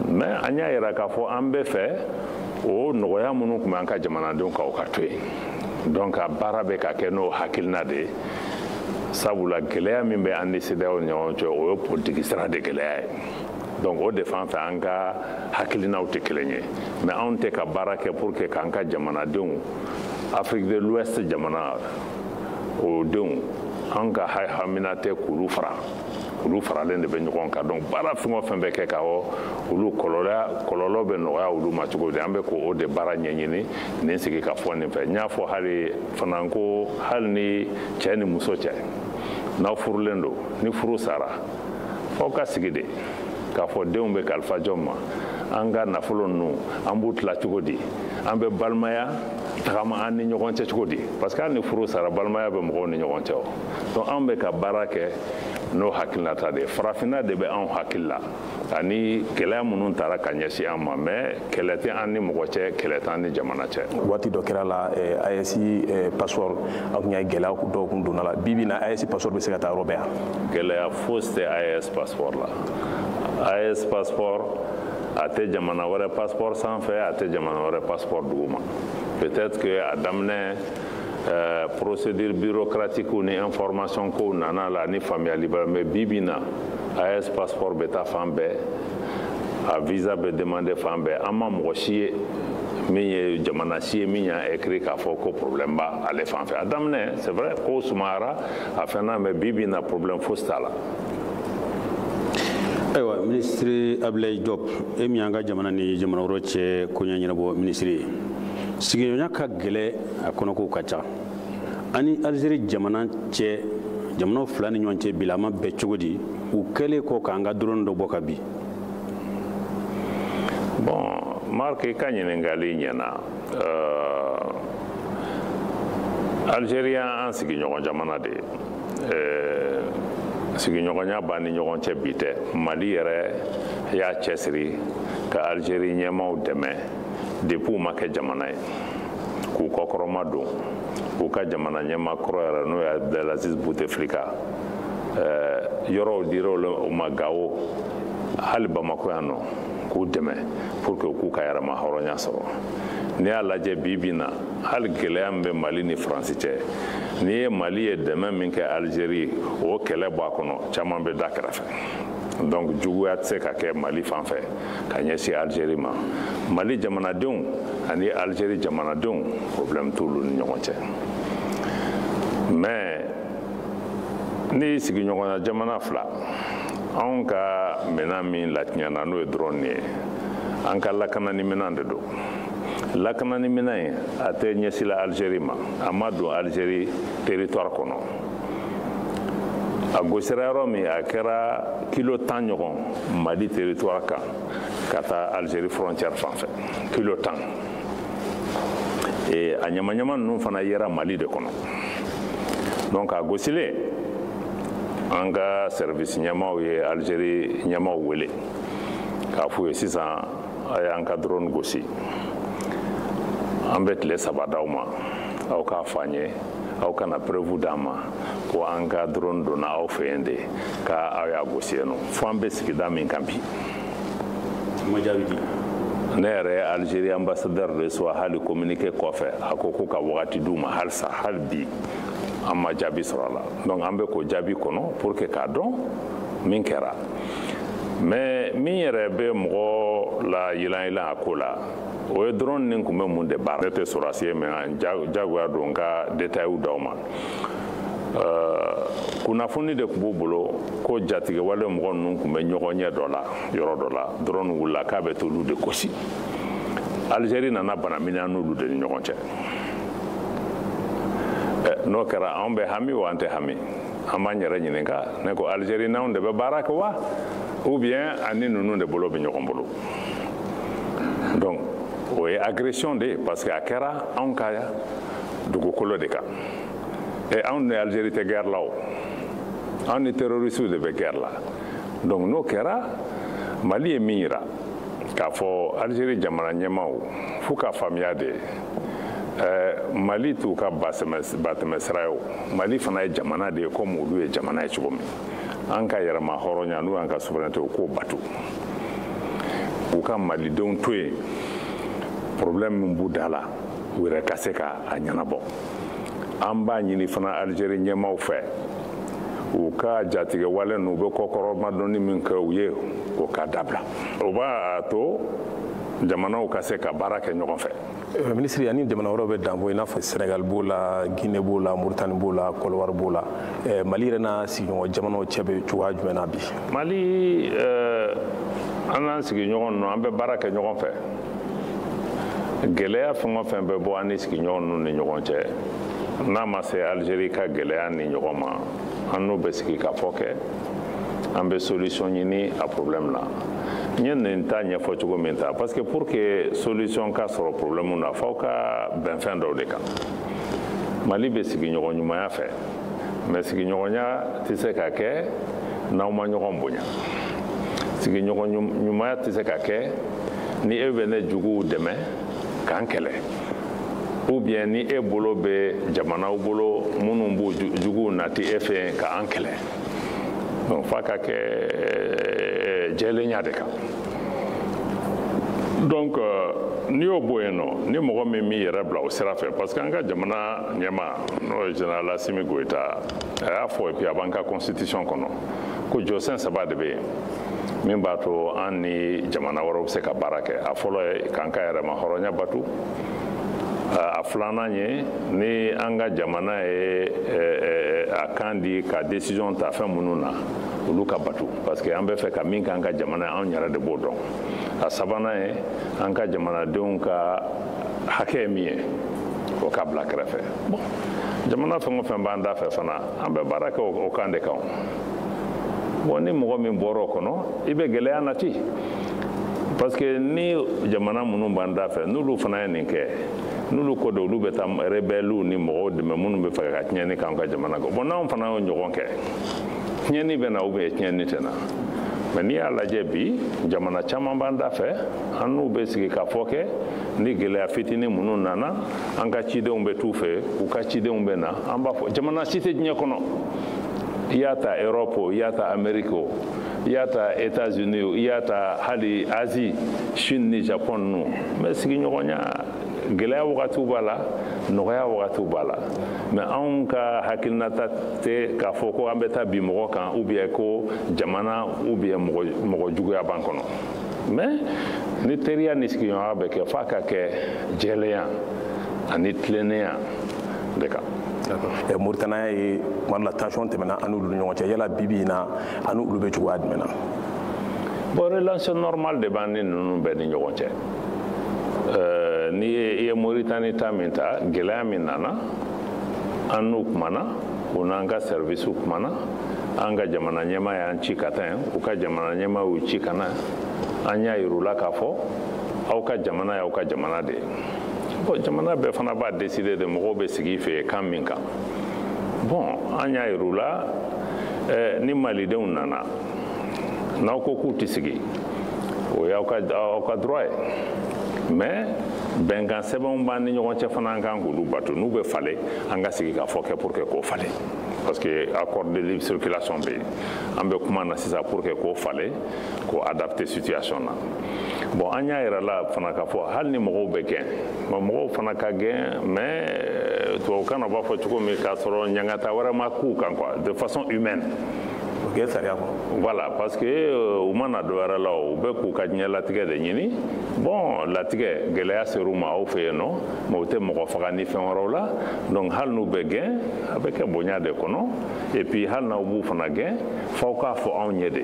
Speaker 10: Mais an y'a yira k'a fɔ an bɛ fɛ o nɔgɔya minnu tun bɛ an ka jamanadenw kan, o ka to yen. Donc a baara bɛ ka kɛ n'o hakilina de ye, sabula gɛlɛya min bɛ an ni CEDEAO ni ɲɔgɔn cɛ, o ye politiki sira de gɛlɛya ye. Donc o de fan fɛ, an ka hakilinaw tɛ kelen ye, mais anw tɛ ka baara kɛ pour que k'an ka jamanadenw, Afrique de l'Ouest jamana o denw, an ka hamina tɛ k'olu fara, olu faralen de bɛ ɲɔgɔn kan. Donc baara fɛn o fɛn bɛ kɛ ka fɔ olu kɔlɔlɔ bɛ nɔgɔya olu ma cogo di, an bɛ k'o de baara ɲɛɲini nin sigi ka fɔ nin fɛ. N y'a fɔ hali fana ko hali ni cɛ ni muso cɛ, n'aw furulen don, ni furu sara, f'aw ka sigi de k'a fɔ denw bɛ kalifa jɔn ma, an ka nafolo ninnu an b'u tila cogo di, an bɛ balimaya tagama an ni ɲɔgɔn cɛ cogo di, parce que hali ni furu sara, balimaya bɛ mɔgɔw ni ɲɔgɔn cɛ. O donc anw bɛ ka baara kɛ n'o hakilinata de ye. Farafinna de bɛ anw hakili la, ani gɛlɛya minnu taara ka ɲɛsin an ma, mais kɛlɛ tɛ an ni mɔgɔ cɛ, kɛlɛ tɛ an ni jamana cɛ.
Speaker 12: Waati dɔ kɛra la, AES passeport, aw tun y'a gɛlɛya dɔw kun donna la. Bi bi in na, AES passeport bɛ se ka taa yɔrɔ bɛɛ yan?
Speaker 10: Gɛlɛya fosi tɛ AES passeport la. AES passeport, a tɛ jamana wɛrɛ passeport sanfɛ, a tɛ jamana wɛrɛ passeport duguma. Peut-être que a daminɛ, procédure bureaucratique ni information kow nana la ni faamuyali ba, mais bi bi in na, AES passeport bɛ taa fan bɛɛ, a visa bɛ demander fan bɛɛ. An ma mɔgɔ si ye min ye jamana si ye min y'a écrit k'a fɔ ko problème b'a ale fan fɛ. A daminɛ, c'est vrai, ko sumayara a fɛn na, mais bi bi in na, problème fosi t'a la.
Speaker 9: Ayiwa, minisiri Abdoulaye Diop, e min y'an ka jamana ni jamana wɛrɛw cɛ koɲɛ ɲɛnabɔ minisiri ye, sigiɲɔgɔnya ka gɛlɛ, a kɔnɔkow ka ca. Ani Alizeri jamana cɛ, jamanaw fila ni ɲɔgɔn cɛ bilama bɛɛ cogo di, u kɛlen kɔ k'an ka drone dɔ bɔ ka bin?
Speaker 10: Bon, Marc, i ka ɲininkali ɲɛna. Algérie an sigiɲɔgɔn jamana de ye. Sigiɲɔgɔnya b'an ni ɲɔgɔn cɛ bi tɛ. Mali yɛrɛ y'a cɛsiri ka Algérie ɲɛmaaw dɛmɛ depuis u ma kɛ jamana ye, k'u kɔkɔrɔma don. U ka jamana ɲɛmaa kɔrɔ yɛrɛ, n'o ye Abdelaziz Bouteflika, yɔrɔw dira u ma Gawo, hali Bamako yan nɔ, k'u dɛmɛ pour que u k'u ka yɛrɛma hɔrɔnya sɔrɔ. N'i y'a lajɛ bi bi in na, hali gɛlɛya min bɛ Mali ni Faransi cɛ, n'i ye Mali ye dɛmɛ min kɛ Algérie, o kɛlɛ bɔ a kɔnɔ, caman bɛ da kɛrɛfɛ. Donc juguya tɛ se ka kɛ Mali fan fɛ ka ɲɛsin Algérie ma. Mali jamanadenw ani Algérie jamanadenw, problème t'olu ni ɲɔgɔn cɛ. Mais ni sigiɲɔgɔnya jamana fila, anw ka minɛn min latiɲɛna, n'o ye drone ye, an ka lakanani minɛn de don. Lakanani minɛn in, a tɛ ɲɛsin la Algérie ma, a ma don Algérie territoire kɔnɔ. A gosira yɔrɔ min, a kɛra kilo 10 ɲɔgɔn Mali territoire kan ka taa Algérie frontière fan fɛ, kilo 10. A ɲamaɲama ninnu fana yera Mali de kɔnɔ. Donc a gosilen An ka service ɲɛmaaw ye Algérie ɲɛmaaw wele k'a f'u ye sisan a y'an ka drone gosi, an bɛ tile 3 d'aw ma, aw k'a fɔ an ye, aw kana preuve d'an ma ko an ka drone donna aw fɛ yen de ka aw y'a gosi yen nɔ, fo an bɛ sigida min kan bi.
Speaker 9: Ma jaabi di.
Speaker 10: Ne yɛrɛ ye Algérie ambassadeur reçoit hali communiqué kɔfɛ, a ko ko ka wagati d'u ma halisa, hali bi an ma jaabi sɔrɔ a la. Donc an bɛ k'o jaabi kɔnɔ pour que k'a dɔn min kɛra. Mais min yɛrɛ bɛ mɔgɔ la yilan yilan a ko la, o ye drone nin tun bɛ mun de baara. Ne tɛ sɔrɔdasi ye, mais jagoya don n ka détails d'aw ma. Kunnafoni de tun b'u bolo ko jatigɛwale mɔgɔ ninnu tun bɛ ɲɔgɔn ɲɛ dɔ la, yɔrɔ dɔ la, drone wulila k'a bɛ t'olu de gosi. Algérie nana bana minɛ n'olu de ni ɲɔgɔn cɛ. N'o kɛra anw bɛ hami wa an tɛ hami? An b'an yɛrɛ ɲininka. Ne ko Algérie n'anw de bɛ baara kɛ wa, ou bien ani ninnu de bolo bɛ ɲɔgɔn bolo? Donc o ye agression de ye, parce que a kɛra anw ka dugukolo de kan. Et anw ni Algérie tɛ guerre la o, anw ni terroristes de bɛ guerre la. Donc n'o kɛra, Mali ye min yira k'a fɔ Algérie jamana ɲɛmaaw f'u ka faamuya de, Mali t'u ka batɛmɛ sira ye o. Mali fana ye jamana de ye komi olu ye jamana ye cogo min. An ka yɛrɛma hɔrɔnya n'u y'an ka souveraineté, u k'o bato, u ka malidenw to yen, problème min b'u da la, u yɛrɛ ka se ka a ɲɛnabɔ. An b'a ɲini fana Algérie ɲɛmaaw fɛ, u ka jatigɛwale ninnu, u bɛ kɔkɔrɔmadɔnni min kɛ u ye, o ka dabila. O b'a to jamanaw ka se ka baara kɛ ɲɔgɔn fɛ.
Speaker 12: Minisiri, ani jamana wɛrɛw bɛ danbɔ, i n'a fɔ Sénégal b'o la, Guinée b'o la, Mauritanie b'o la, Côte d'Ivoire b'o la. Mali yɛrɛ n'a sigiɲɔgɔn jamanaw cɛ bɛ cogoya jumɛn na bi?
Speaker 10: Mali, an n'an sigiɲɔgɔn ninnu, an bɛ baara kɛ ɲɔgɔn fɛ. Gɛlɛya fɛn o fɛn bɛ bɔ an ni sigiɲɔgɔn ninnu ni ɲɔgɔn cɛ, n'a ma se Algérie ka gɛlɛya ni ɲɔgɔn ma, an n'u bɛ sigi ka fɔ kɛ, an bɛ solution ɲini a problème na. N ye nin ta ɲɛfɔ cogo min ta, parce que pour que solution ka sɔrɔ problème na, f'aw ka bɛn fɛn dɔw de kan. Mali bɛ sigiɲɔgɔn ɲumanya fɛ, mais sigiɲɔgɔnya tɛ se ka kɛ n'aw ma ɲɔgɔn bonya. Sigiɲɔgɔn ɲumanya tɛ se ka kɛ ni e bɛ ne juguw dɛmɛ k'an kɛlɛ, ou bien ni e bolo bɛ jamanaw bolo minnu b'u juguw nati e fɛ k'an kɛlɛ. Donc f'a ka kɛ jɛlenya de kan. Donc n'i y'o bɔ yen nɔ, ni mɔgɔ min m'i yɛrɛ bila o sira fɛ, parce que an ka jamana ɲɛmaa, n'o ye général Assimi Goïta, a y'a fɔ, et puis a b'an ka constitution kɔnɔ, ko jɔsen 3 de bɛ yen min b'a to an ni jamana wɛrɛw bɛ se ka baara kɛ. A fɔlɔ ye k'an ka yɛrɛma hɔrɔnya batu. A filanan ye ni an ka jamana ye a kan di ka décision ta fɛn minnu na, olu ka batu, parce que an bɛ fɛ ka min k'an ka jamana ye, anw yɛrɛ de b'o dɔn. A sabanan ye an ka jamanadenw ka hakɛ ye min ye, o ka bila kɛrɛfɛ. Bon, jamana fɛn o fɛn b'an da fɛ fana, an bɛ baara kɛ o kan de kan. Bon, ni mɔgɔ min bɔra o kɔnɔ, i bɛ gɛlɛya nati, parce que ni jamana minnu b'an da fɛ, n'olu fana ye nin kɛ, n'olu ko don, olu bɛ taa rebelles ni mɔgɔw dɛmɛ minnu bɛ fɛ ka tiɲɛni k'an ka jamana kan. Bon, n'anw fana y'o ɲɔgɔn kɛ, tiɲɛni bɛ na ou bien tiɲɛni tɛ na? Mais n'i y'a lajɛ bi, jamana caman b'an da fɛ, an n'u bɛ sigi ka fɔ kɛ. Ni gɛlɛya fitinin minnu nana, an ka cidenw bɛ t'u fɛ, u ka cidenw bɛ na. An b'a fɔ jamana si tɛ diɲɛ kɔnɔ, i y'a ta Europe o, i y'a ta Amérique o, i y'a ta États-Unis o, i y'a ta hali Asie, Chine ni Japon ninnu, mais sigiɲɔgɔnya gɛlɛya wagatiw b'a la, nɔgɔya wagatiw b'a la. Mais anw ka hakilinata tɛ k'a fɔ ko an bɛ taa bin mɔgɔ kan, ou bien ko jamana, ou bien mɔgɔ juguya b'an kɔnɔ. Mais ni teriya ni sigiɲɔgɔnya bɛ kɛ, f'a ka kɛ jɛlenya ani tilennenya de kan.
Speaker 12: Mauritanie ye tuma dɔ la tension tɛmɛna an n'olu ni ɲɔgɔn cɛ, yala bi bi in na an n'olu bɛ cogoya jumɛn na?
Speaker 10: Bon, relation normale de b'an ni ninnu bɛɛ ni ɲɔgɔn cɛ. N'i ye i ye Mauritanie ta min ta, gɛlɛya min nana, an n'u kumana, u n'an ka service kumana, an ka jamana ɲɛmaa y'an ci ka taa yen, u ka jamana ɲɛmaa y'u ci ka na. An y'a yir'u la k'a fɔ aw ka jamana y'aw ka jamana de ye. Bon, jamana bɛɛ fana b'a décider de mɔgɔw bɛ sigi i fɛ yen kan min kan. Bon, an y'a yir'u la. Ni malidenw nana, n'aw ko k'u tɛ sigi, o y'aw ka droit ye, mais bɛnkan sɛbɛnw b'an ni ɲɔgɔn cɛ fana, an kan k'olu bato. N'u bɛ falen, an ka sigi ka fɔ kɛ pour que k'o falen, parce que accord de libre circulation bɛ yen. An bɛ kuma na sisan pour que k'o falen, k'o adapter situation na. Bon, an y'a yira la fana k'a fɔ hali ni mɔgɔw bɛ gɛn, mɔgɔw fana ka gɛn, mais tubabukan na u b'a fɔ cogo min, k'a sɔrɔ ɲangata wɛrɛ ma k'u kan quoi, de façon humaine.
Speaker 12: O kɛ sariya kɔnɔ.
Speaker 10: Voilà, parce que u ma na dɔ wɛrɛ la, o u bɛ k'u ka diɲɛlatigɛ de ɲini. Bon, latigɛ gɛlɛya ser'u ma aw fɛ yen nɔ, mais u tɛ mɔgɔ faga ni fɛn wɛrɛw la. Donc hali n'u bɛ gɛn, a bɛ kɛ bonya de kɔnɔ. Et puis hali n'aw b'u fana gɛn, f'aw k'a fɔ anw ye de,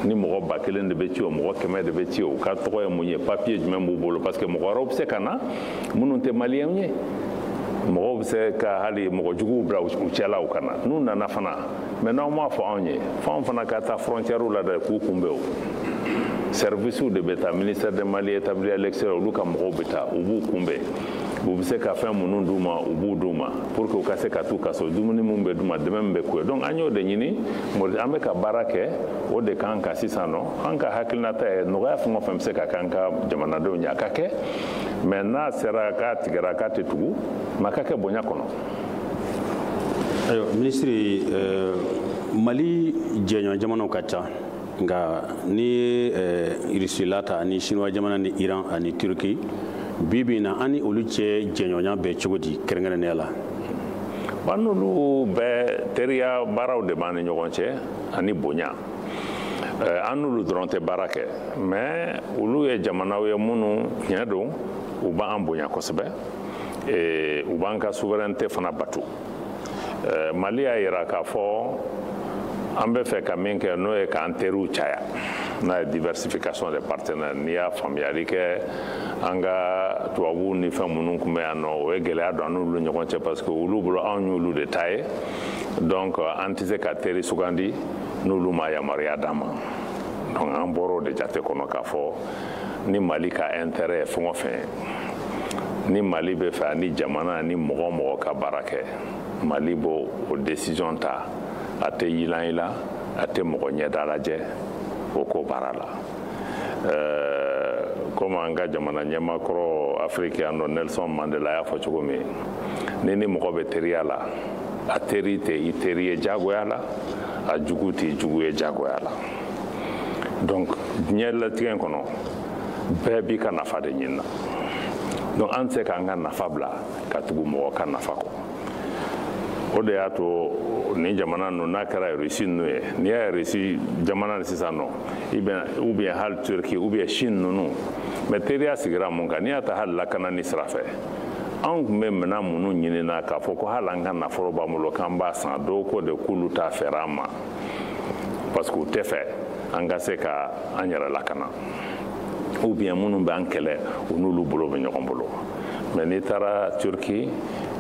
Speaker 10: ni mɔgɔ 1000 de bɛ ci o, mɔgɔ 100 de bɛ ci o, u ka tɔgɔ ye mun ye, papier jumɛn b'u bolo, parce que mɔgɔ wɛrɛw bɛ se ka na minnu tɛ maliyɛnw ye. Mɔgɔw bɛ se ka hali mɔgɔ juguw bila u cɛla, u ka na. N'u nana fana, mais n'aw m'a fɔ anw ye, f'anw fana ka taa frontière la dɛ k'u kunbɛn. O services de bɛ taa, ministère de Mali établi à l'extérieur, olu ka mɔgɔw bɛ taa, u b'u kunbɛn. U bɛ se ka fɛn minnu d'u ma, u b'u d'u ma pour que u ka se ka t'u ka so, dumuni min bɛ d'u ma, dɛmɛ min bɛ k'u ye. Donc an y'o de ɲini, an bɛ ka baara kɛ o de kan ka sisan nɔ. An ka hakilinata ye nɔgɔya fɛn o fɛn bɛ se ka k'an ka jamanadenw ye, a ka kɛ, mais n'a sera k'a tigɛra k'a tɛ tugu, mais a ka kɛ bonya kɔnɔ.
Speaker 9: Ayiwa minisiri, Mali jɛɲɔgɔn jamanaw ka ca, nka n'i ye Russie ta ani Chinois jamana ni Iran ani Turquie, bi bi in na an ni olu cɛ jɛɲɔgɔnya bɛ cogo di kɛrɛnkɛrɛnnenya la?
Speaker 10: An n'olu bɛɛ teriya baaraw de b'an ni ɲɔgɔn cɛ ani bonya. An n'olu dɔrɔn tɛ baara kɛ, mais olu ye jamanaw ye minnu tiɲɛ don, u b'an bonya kosɛbɛ, u b'an ka souveraineté fana bato. Mali y'a yira k'a fɔ an bɛ fɛ ka min kɛ, n'o ye k'an teriw caya, n'a ye diversification des partenaires. N'i y'a faamuyali kɛ, an ka tubabuw ni fɛn minnu tun bɛ yan nɔ, o ye gɛlɛya don an n'olu ɲɔgɔn cɛ, parce que olu bolo anw y'olu de ta ye. Donc an tɛ se ka teri sugandi n'olu ma yamaruya d'an ma. Donc an bɔra o de jate kɔnɔ k'a fɔ ni Mali ka intérêt ye fɛn o fɛn ye, ni Mali bɛ fɛ ani jamana ni mɔgɔ o mɔgɔ ka baara kɛ, Mali b'o o décision ta. A tɛ yilan i la, a tɛ mɔgɔ ɲɛda lajɛ o ko baara la. Komi an ka jamana ɲɛmaakɔrɔ Afiriki yan nɔ, Nelson Mandela y'a fɔ cogo min, ni mɔgɔ bɛ teriya la, a teri tɛ i teri ye jagoya la, a jugu tɛ jugu ye jagoya la. Donc diɲɛ latigɛ in kɔnɔ, bɛɛ b'i ka nafa de ɲini na. Donc an tɛ se k'an ka nafa bila ka tugu mɔgɔ ka nafa kɔ. O de y'a to ni jamana ninnu, n'a kɛra Russie ninnu ye, n'i y'a ye Russie jamana ni sisan nɔ, ou bien hali Turquie ou bien Chine ninnu, mais teriya sigira mun kan? N'i y'a ta hali lakanani sira fɛ, anw tun bɛ minɛn minnu ɲinina k'a fɔ ko hali an ka nafolo b'an bolo k'an b'a san, dɔw ko de k'olu t'a fɛɛrɛ an ma, parce que u tɛ fɛ an ka se ka an yɛrɛ lakana, ou bien minnu bɛ an kɛlɛ, u n'olu bolo bɛ ɲɔgɔn bolo. Mais n'i taara Turquie,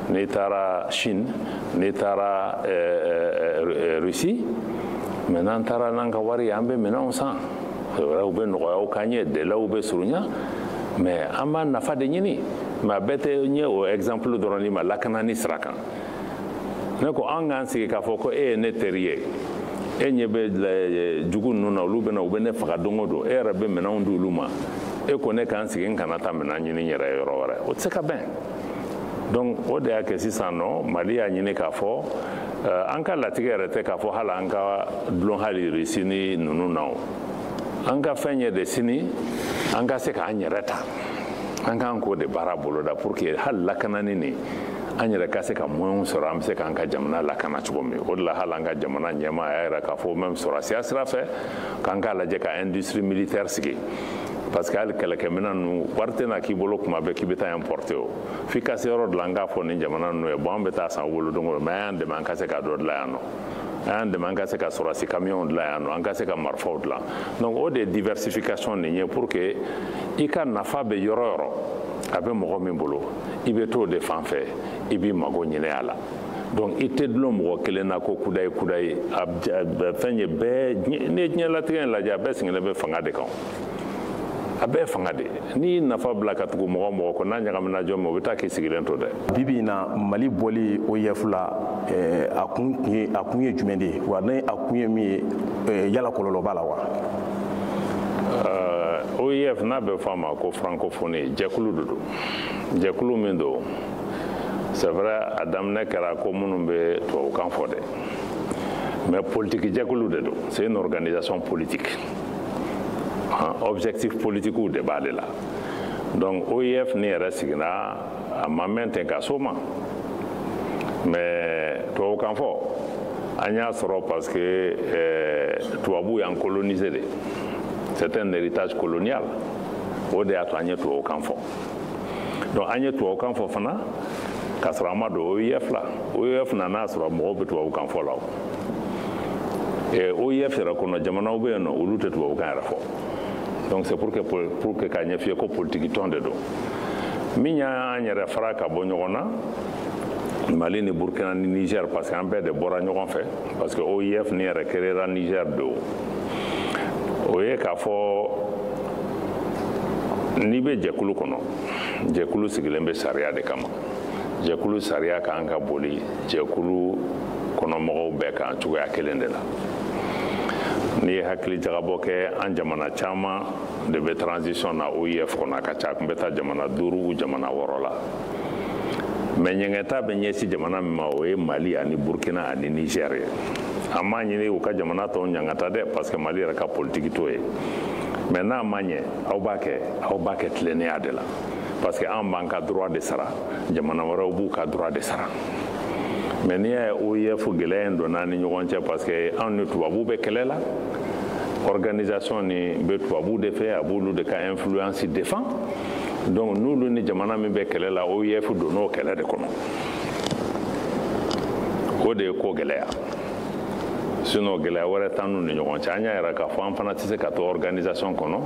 Speaker 10: n'i taara Chine, n'i taara Russie, mais n'an taara n'an ka wari ye, an bɛ minɛnw san, c'est vrai, u bɛ nɔgɔyaw k'an ye, délaiw bɛ surunya, mais an b'a nafa de ɲini. Mais a bɛɛ tɛ n ye o exemple dɔrɔn di ma lakanani sira kan. Ne ko an k'an sigi k'a fɔ ko e ye ne teri ye, e ɲɛ bɛ jugu ninnu na, olu bɛ na, u bɛ ne faga don o don, e yɛrɛ bɛ minɛnw di olu ma, e ko ne k'an sigi n kana taa minɛn ɲini n yɛrɛ ye yɔrɔ wɛrɛ, o tɛ se ka bɛn. Donc o de y'a kɛ sisan nɔ Mali y'a ɲini k'a fɔ an ka latigɛ yɛrɛ tɛ k'a fɔ hali an ka dulon hali Russie ni ninnu na, o an ka fɛn ye de sini an ka se k'an yɛrɛ ta, an k'an k'o de baara boloda pour que hali lakanani nin, an yɛrɛ ka se ka moyens sɔrɔ, an bɛ se k'an ka jamana lakana cogo min. O de la hali an ka jamana ɲɛmaa y'a yira k'a fɔ même sɔrɔsiya sira fɛ, k'an k'a lajɛ ka industrie militaire sigi, parce que hali kɛlɛkɛminɛn ninnu, wari tɛna k'i bolo kuma bɛɛ k'i bɛ taa importer. O f'i ka se yɔrɔ dɔ la, an k'a fɔ nin jamana ninnu ye, bon, an bɛ taa san u bolo don o don, mais an y'an dɛmɛ an ka se ka dɔ dilan yan nɔ, an y'an dɛmɛ an ka se ka sɔrɔsi camion dilan yan nɔ, an ka se ka marifaw dilan. Donc o de ye diversification nin ye, pour que i ka nafa bɛ yɔrɔ o yɔrɔ, a bɛ mɔgɔ min bolo, i bɛ t'o de fan fɛ, i b'i mago ɲini a la. Donc i tɛ dulon mɔgɔ kelen na ko kudayi kudayi. A fɛn ye bɛɛ, n'i ye diɲɛlatigɛ in lajɛ, a bɛɛ sigilen bɛ fanga de kan. A bɛɛ ye fanga de ye. N'i nafa bila ka tugu mɔgɔ mɔgɔ kɔ, n'a ɲagamina jɔn ma, o bɛ taa k'i sigilen to dɛ.
Speaker 12: Bi bi in na, Mali bɔli OIF la, a kun ye jumɛn de ye wa? Ni a kun ye min ye, yala kɔlɔlɔ b'a la wa?
Speaker 10: OIF, n'a bɛ fɔ a ma ko francophonie, jɛkulu de don. Jɛkulu min don, c'est vrai, a daminɛ kɛra ko minnu bɛ tubabukan fɔ dɛ, mais politique jɛkulu de don. C'est une organisation politique, objectif politique de b'ale la. Donc OIF ni yɛrɛ sigira, a ma mɛn ten ka s'o ma. Mais tubabukan fɔ, an y'a sɔrɔ parce que tubabuw y'an coloniser de. C'est un héritage colonial, o de y'a to an ye tubabukan fɔ. Donc an ye tubabukan fɔ fana k'a sɔrɔ an ma don OIF la. OIF nana sɔrɔ mɔgɔw bɛ tubabukan fɔ la. O OIF yɛrɛ kɔnɔ, jamanaw bɛ yen nɔ, olu tɛ tubabukan yɛrɛ fɔ. Donc c'est pour que k'a ɲɛf'i ye ko politique tɔn de don. Min y'an yɛrɛ fara ka bɔ ɲɔgɔn na, Mali ni Burkina ni Niger, parce que an bɛɛ de bɔra ɲɔgɔn fɛ, parce que OIF ni yɛrɛ créera Niger don. O ye k'a fɔ n'i bɛ jɛkulu kɔnɔ, jɛkulu sigilen bɛ sariya de kama. Jɛkulu sariya kan ka boli jɛkulu kɔnɔmɔgɔw bɛɛ kan cogoya kelen de la. N'i ye hakili jagabɔ kɛ, an jamana caman de bɛ transition na OIF kɔnɔ. A ka ca, a tun bɛ taa jamana 5, jamana 6 la. Mais ɲɛgɛnta bɛ ɲɛsin jamana min ma, o ye Mali ani Burkina ani Niger ye. An m'a ɲini u ka jamana tɔw ɲangata dɛ, parce que Mali yɛrɛ ka politiki t'o ye. Mais n'a ma ɲɛ, aw b'a kɛ, aw b'a kɛ tilennenya de la, parce que an b'an ka droit de sara, jamana wɛrɛw b'u ka droit de sara. Mais n'i y'a ye OIF gɛlɛya in donna an ni ɲɔgɔn cɛ, parce que anw ni tubabuw bɛ kɛlɛ la. Organisation ni bɛ tubabuw de fɛ, a b'olu de ka influence défend. Donc n'olu ni jamana min bɛ kɛlɛ la, OIF donn'o kɛlɛ de kɔnɔ. O de ye ko gɛlɛya. Sinon gɛlɛya wɛrɛ t'an n'u ni ɲɔgɔn cɛ. An y'a yira k'a fɔ an fana tɛ se ka to organisation kɔnɔ.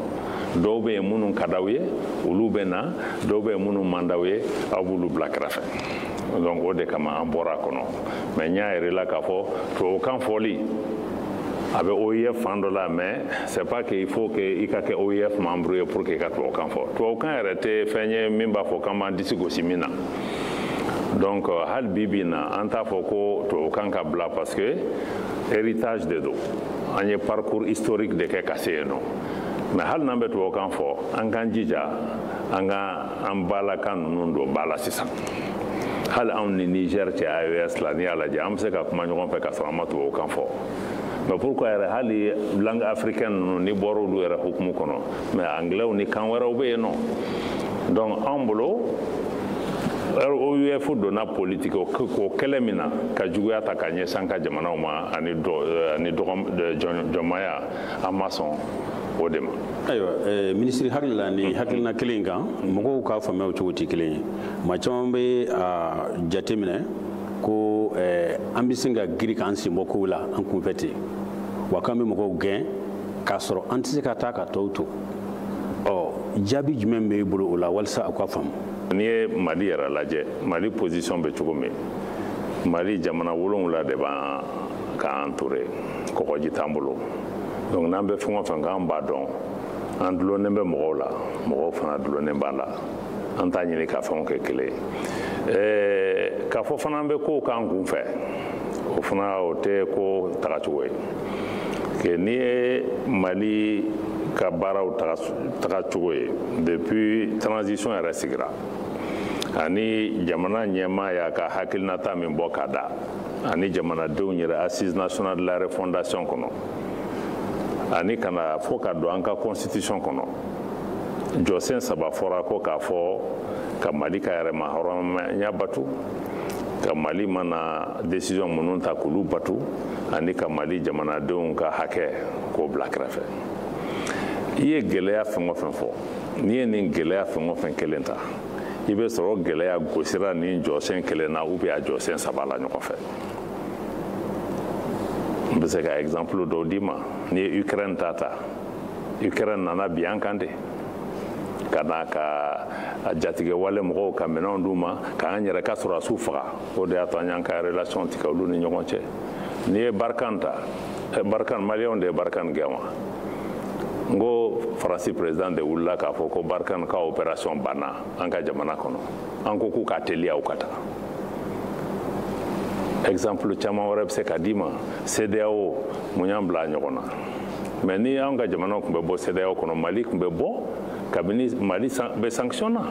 Speaker 10: Dɔw bɛ yen minnu ka d'aw ye, olu bɛ na. Dɔw bɛ yen minnu man d'aw ye, aw b'olu bila kɛrɛfɛ. Donc o de kama an bɔra a kɔnɔ. Mais n y'a yir'i la k'a fɔ tubabukan fɔli, a bɛ OIF fan dɔ la, mais c'est pas que il faut que i ka kɛ OIF membre ye pour que i ka tubabukan fɔ. Tubabukan yɛrɛ tɛ fɛn ye min b'a fɔ k'an b'an disi gosi min na. Donc hali bi bi in na, an t'a fɔ ko tubabukan ka bila, parce que héritage de don. An ye parcours historique de kɛ ka se yen nɔ. Mais hali n'an bɛ tubabukan fɔ, an k'an jija an ka an balakan ninnu don ba la. Sisan hali anw ni Niger cɛ AES la, n'i y'a lajɛ, an bɛ se ka kuma ɲɔgɔn fɛ ka sɔrɔ an ma tubabukan fɔ. Mais pourquoi yɛrɛ hali langue africaine ninnu, ni bɔra olu yɛrɛ hukumu kɔnɔ, mais anglais ni kan wɛrɛw bɛ yen nɔ. Donc anw bolo, OIF donna politique o kɛlɛ min na ka juguya ta ka ɲɛsin an ka jamanaw ma ani jɔnmaya, an ma sɔn o de ma.
Speaker 9: Ayiwa minisiri, hakili la ni hakilina kelen in kan, mɔgɔw k'a faamuya cogo tɛ kelen ye. Maa caman bɛ a jateminɛ ko an bɛ se ka girin k'an sen bɔ kow la an kunfɛ ten, wa k'an bɛ mɔgɔw gɛn k'a sɔrɔ an tɛ se ka taa ka tɔw to. Ɔ jaabi jumɛn b'e bolo o la walasa a ka faamu?
Speaker 10: N'i ye Mali yɛrɛ lajɛ, Mali position bɛ cogo min, Mali jamana 7 de b'an k'an entouré, kɔgɔji t'an bolo. Donc n'an bɛ fɛn o fɛn k'an b'a dɔn, an dulonnen bɛ mɔgɔw la, mɔgɔw fana dulonnen b'an la. An t'a ɲini ka fɛnw kɛ kelen ye. K'a fɔ fana an bɛ kow k'an kun fɛ, o fana o tɛ ko tagacogo ye. Ke n'i ye Mali ka baaraw tagacogo ye depuis transition yɛrɛ sigira, ani jamana ɲɛmaa y'a ka hakilinata min bɔ ka da ani jamanadenw yɛrɛ assise nationale de la refondation kɔnɔ, ani ka na fo ka don an ka constitution kɔnɔ, jɔsen 3 fɔra ko k'a fɔ ka Mali ka yɛrɛma hɔrɔnya batu, ka Mali mana décision minnu ta k'olu batu, ani ka Mali jamanadenw ka hakɛ k'o bila kɛrɛfɛ. I ye gɛlɛya fɛn o fɛn fɔ, n'i ye nin gɛlɛya fɛn o fɛn kelen ta, i bɛ sɔrɔ gɛlɛya gosira nin jɔsen kelen na ou bien a jɔsen 3 la ɲɔgɔn fɛ. N bɛ se ka exemple dɔw d'i ma. N'i ye Ukraine ta, Ukraine nana bi an kan de ka na ka jatigɛ wale mɔgɔw ka minɛnw d'u ma k'an yɛrɛ ka sɔrɔdasiw faga. O de y'a to an y'an ka relation tigɛ olu ni ɲɔgɔn cɛ. N'i ye Barkhane ta, Barkhane, maliyɛnw de ye Barkhane gɛn wa. N ko Faransi président de wulila k'a fɔ ko Barkhane ka opération banna an ka jamana kɔnɔ. An ko k'u ka teliya, u ka taa. Exemple caman wɛrɛ bɛ se ka d'i ma. CEDEAO, mun y'an bila ɲɔgɔn na? Mais ni an ka jamanaw tun bɛ bɔ CEDEAO kɔnɔ, Mali tun bɛ bɔ kabini Mali bɛ sanction na.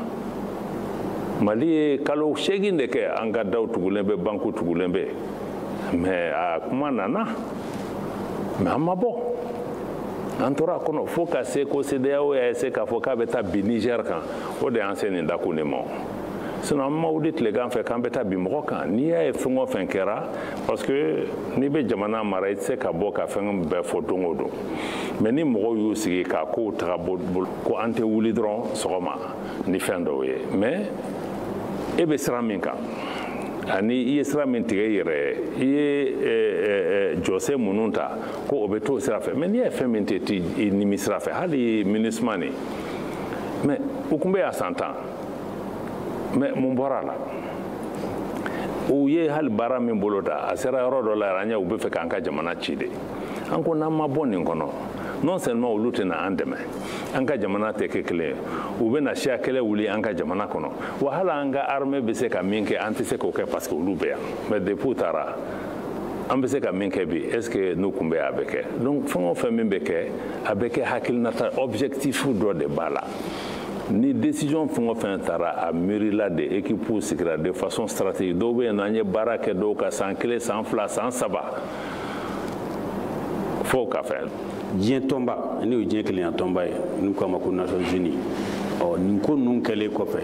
Speaker 10: Mali ye kalo 8 de kɛ, an ka daw tugulen bɛ, banku tugulen bɛ. Mais a kuma nana, mais an ma bɔ, an tora a kɔnɔ fo ka se ko CEDEAO y'a essayer k'a fɔ k'a bɛ taa bin Niger kan. O de y'an se nin dakun de ma. Sinon an ma wuli tilegan fɛ k'an bɛ taa bin mɔgɔ kan. N'i y'a ye fɛn o fɛn kɛra, parce que n'i bɛ jamana mara, i tɛ se ka bɔ ka fɛn bɛɛ fɔ don o don. Mais ni mɔgɔw y'u sigi k'a kow taga bolo, ko an tɛ wuli dɔrɔn sɔgɔma ni fɛn dɔw ye. Mais e bɛ sira min kan, ani i ye sira min tigɛ i yɛrɛ ye, i ye jɔsen minnu ta, ko o bɛ t'o sira fɛ. Mais n'i ye fɛn min tɛ i nimi sira fɛ, hali MINUSMA nin, mais u tun bɛ yan san 10, mais mun bɔra a la? U ye hali baara min bolo ta, a sera yɔrɔ dɔ la yɛrɛ, an ye u bɛ fɛ k'an ka jamana ci de. An ko n'an ma bɔ nin kɔnɔ, non seulement olu tɛna an dɛmɛ, an ka jamana tɛ kɛ kelen ye, u bɛna siya kɛlɛ wuli an ka jamana kɔnɔ. Wa hali an ka armée bɛ se ka min kɛ, an tɛ se k'o kɛ, parce que olu bɛ yan. Mais depuis u taara, an bɛ se ka min kɛ bi, est ce que n'u kun bɛ yan, a bɛ kɛ? Donc fɛn o fɛn min bɛ kɛ, a bɛ kɛ hakilinata, objectif dɔ de b'a la. Ni décision fɛn o fɛn taara, a miirila de, équipe sigira de façon stratégique. Dɔw bɛ yen nɔ, an ye baara kɛ dɔw ka san 1, san 2, san 3, fo ka fɛn.
Speaker 9: Diɲɛ tɔnba, n'o ye diɲɛ kelenya tɔnba ye, n'u k'a ma ko Nations Unies, ɔ nin ko ninnu kɛlen kɔfɛ,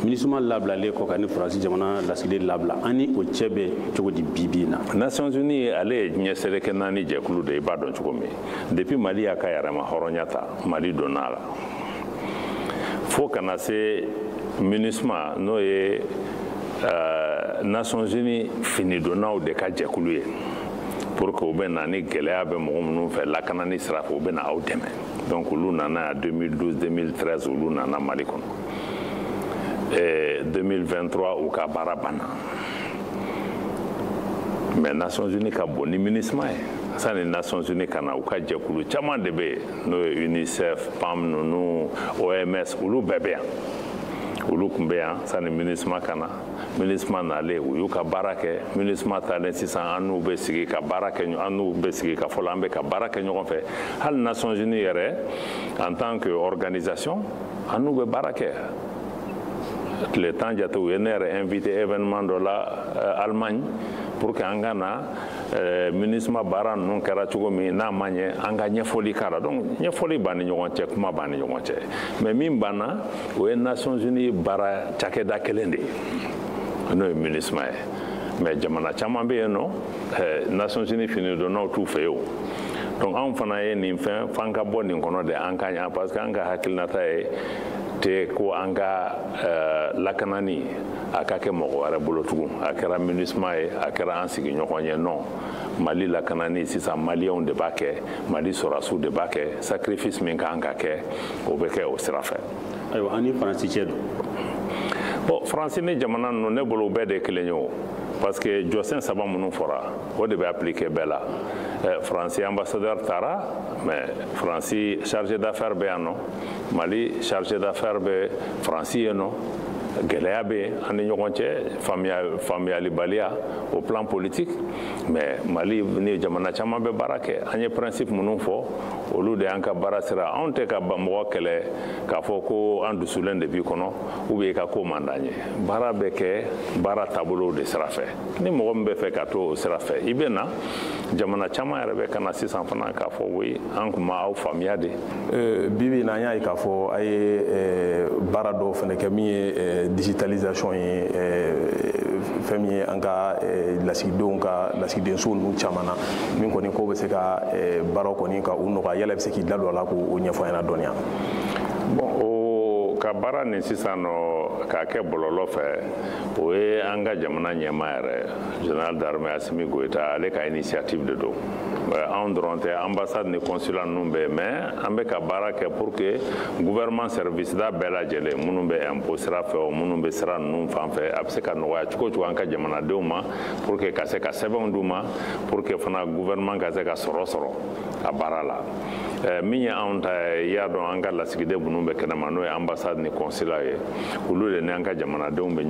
Speaker 9: MINUSMA labilalen kɔ ka ni Faransi jamana lasigiden labila, an ni o cɛ bɛ cogo di bi bi in na?
Speaker 10: Nations Unies, ale ye diɲɛ seleke 4 jɛkulu de ye. I b'a dɔn cogo min, depuis Mali y'a ka yɛrɛma hɔrɔnya ta, Mali donna a la, fo ka na se MINUSMA, n'o ye Nations Unies finidonnaw de ka jɛkulu ye, pour que u bɛ na ni gɛlɛya bɛ mɔgɔ minnu fɛ lakanani sira fɛ, u bɛ na aw dɛmɛ. Donc olu nana yan 2012, 2013, olu nana Mali kɔnɔ. 2023, u ka baara banna. Mais Nations Unies ka bon ni MINUSMA ye. Sani Nations Unies ka na, u ka jɛkulu caman de bɛ yen, n'o ye UNICEF, PAM ninnu, OMS, olu bɛɛ bɛ yan. Olu tun bɛ yan sani MINUSMA ka na. MINUSMA nalen, u y'u ka baara kɛ. MINUSMA taalen sisan, an n'u bɛ sigi ka baara kɛ, an n'u bɛ sigi ka fɔ la, an bɛ ka baara kɛ ɲɔgɔn fɛ. Hali Nations Unies yɛrɛ en tant que organisation, an n'u bɛ baara kɛ. Tile 10 jate, u ye ne yɛrɛ invité événement dɔ la Allemagne, pour que an ka na MINUSMA baara ninnu kɛra cogo min, n'a ma ɲɛ, an ka ɲɛfɔli k'a la. Donc ɲɛfɔli b'an ni ɲɔgɔn cɛ, kuma b'an ni ɲɔgɔn cɛ. Mais min banna, o ye Nations Unies baara cakɛda kelen de ye, n'o ye MINUSMA ye. Mais jamana caman bɛ yen nɔ, Nations Unies finidonnaw t'u fɛ yen o. Donc anw fana ye nin fɛn f'an ka bɔ nin kɔnɔ de, an ka ɲa, parce que an ka hakilinata ye tɛ ko an ka lakanani a ka kɛ mɔgɔ wɛrɛ bolo tugun. A kɛra MINUSMA ye, a kɛra an sigiɲɔgɔn ye, non. Mali lakanani sisan, maliyɛnw de b'a kɛ, Mali sɔrɔdasiw de b'a kɛ. Sacrifice min kan ka kɛ, o bɛ kɛ o sira fɛ.
Speaker 9: Ayiwa, an ni Faransi cɛ don?
Speaker 10: Bon, Faransi ni jamana ninnu, ne bolo u bɛɛ de ye kelen ye o, parce que jɔsen 3 minnu fɔra, o de bɛ appliquer bɛɛ la. Faransi ambassadeur taara, mais Faransi chargé d'affaires bɛ yan nɔ, Mali chargé d'affaires bɛ Faransi yen nɔ. Gɛlɛya bɛ an ni ɲɔgɔn cɛ, faamuyalibaliya au plan politique, mais Mali ni jamana caman bɛ baara kɛ. An ye principe minnu fɔ, olu de y'an ka baara sira. Anw tɛ ka mɔgɔ kɛlɛ k'a fɔ ko an dusulen de b'i kɔnɔ, ou bien i ka ko man d'an ye. Baara bɛ kɛ baara taabolo de sira fɛ. Ni mɔgɔ min bɛ fɛ ka to o sira fɛ, i bɛ na. Jamana caman yɛrɛ bɛ ka na sisan fana k'a fɔ oui, an kun ma aw faamuya de.
Speaker 12: Bi bi in na, an y'a ye k'a fɔ a ye baara dɔw fana kɛ min ye digitalisation ye, fɛn min ye an ka lasigidenw ka lasigidenso ninnu caman na, min kɔni ko bɛ se ka baaraw kɔni ka u nɔgɔya. Yala i bɛ se k'i da don a la k'o ɲɛfɔ an ɲɛna dɔɔni wa?
Speaker 10: Bon, o ka baara nin sisan nɔ k'a kɛ bɔlɔlɔ fɛ, o ye an ka jamana ɲɛmaa yɛrɛ, général d'armée Assimi Goïta, ale ka initiative de don. Anw dɔrɔn tɛ, ambassade ni consulat ninnu bɛ yen, mais an bɛ ka baara kɛ pour que gouvernement service da bɛɛ lajɛlen, minnu bɛ impôt sira fɛ o, minnu bɛ sira ninnu fan fɛ, a bɛ se ka nɔgɔya cogo o cogo an ka jamanadenw ma, pour que ka se ka sɛbɛnw d'u ma, pour que fana gouvernement ka se ka sɔrɔ sɔrɔ a baara la. Min ye anw ta ye, i y'a dɔn, an ka lasigiden minnu bɛ kɛnɛma, n'o ye ambassade ni consulat ye, olu de ni an ka jamanadenw bɛ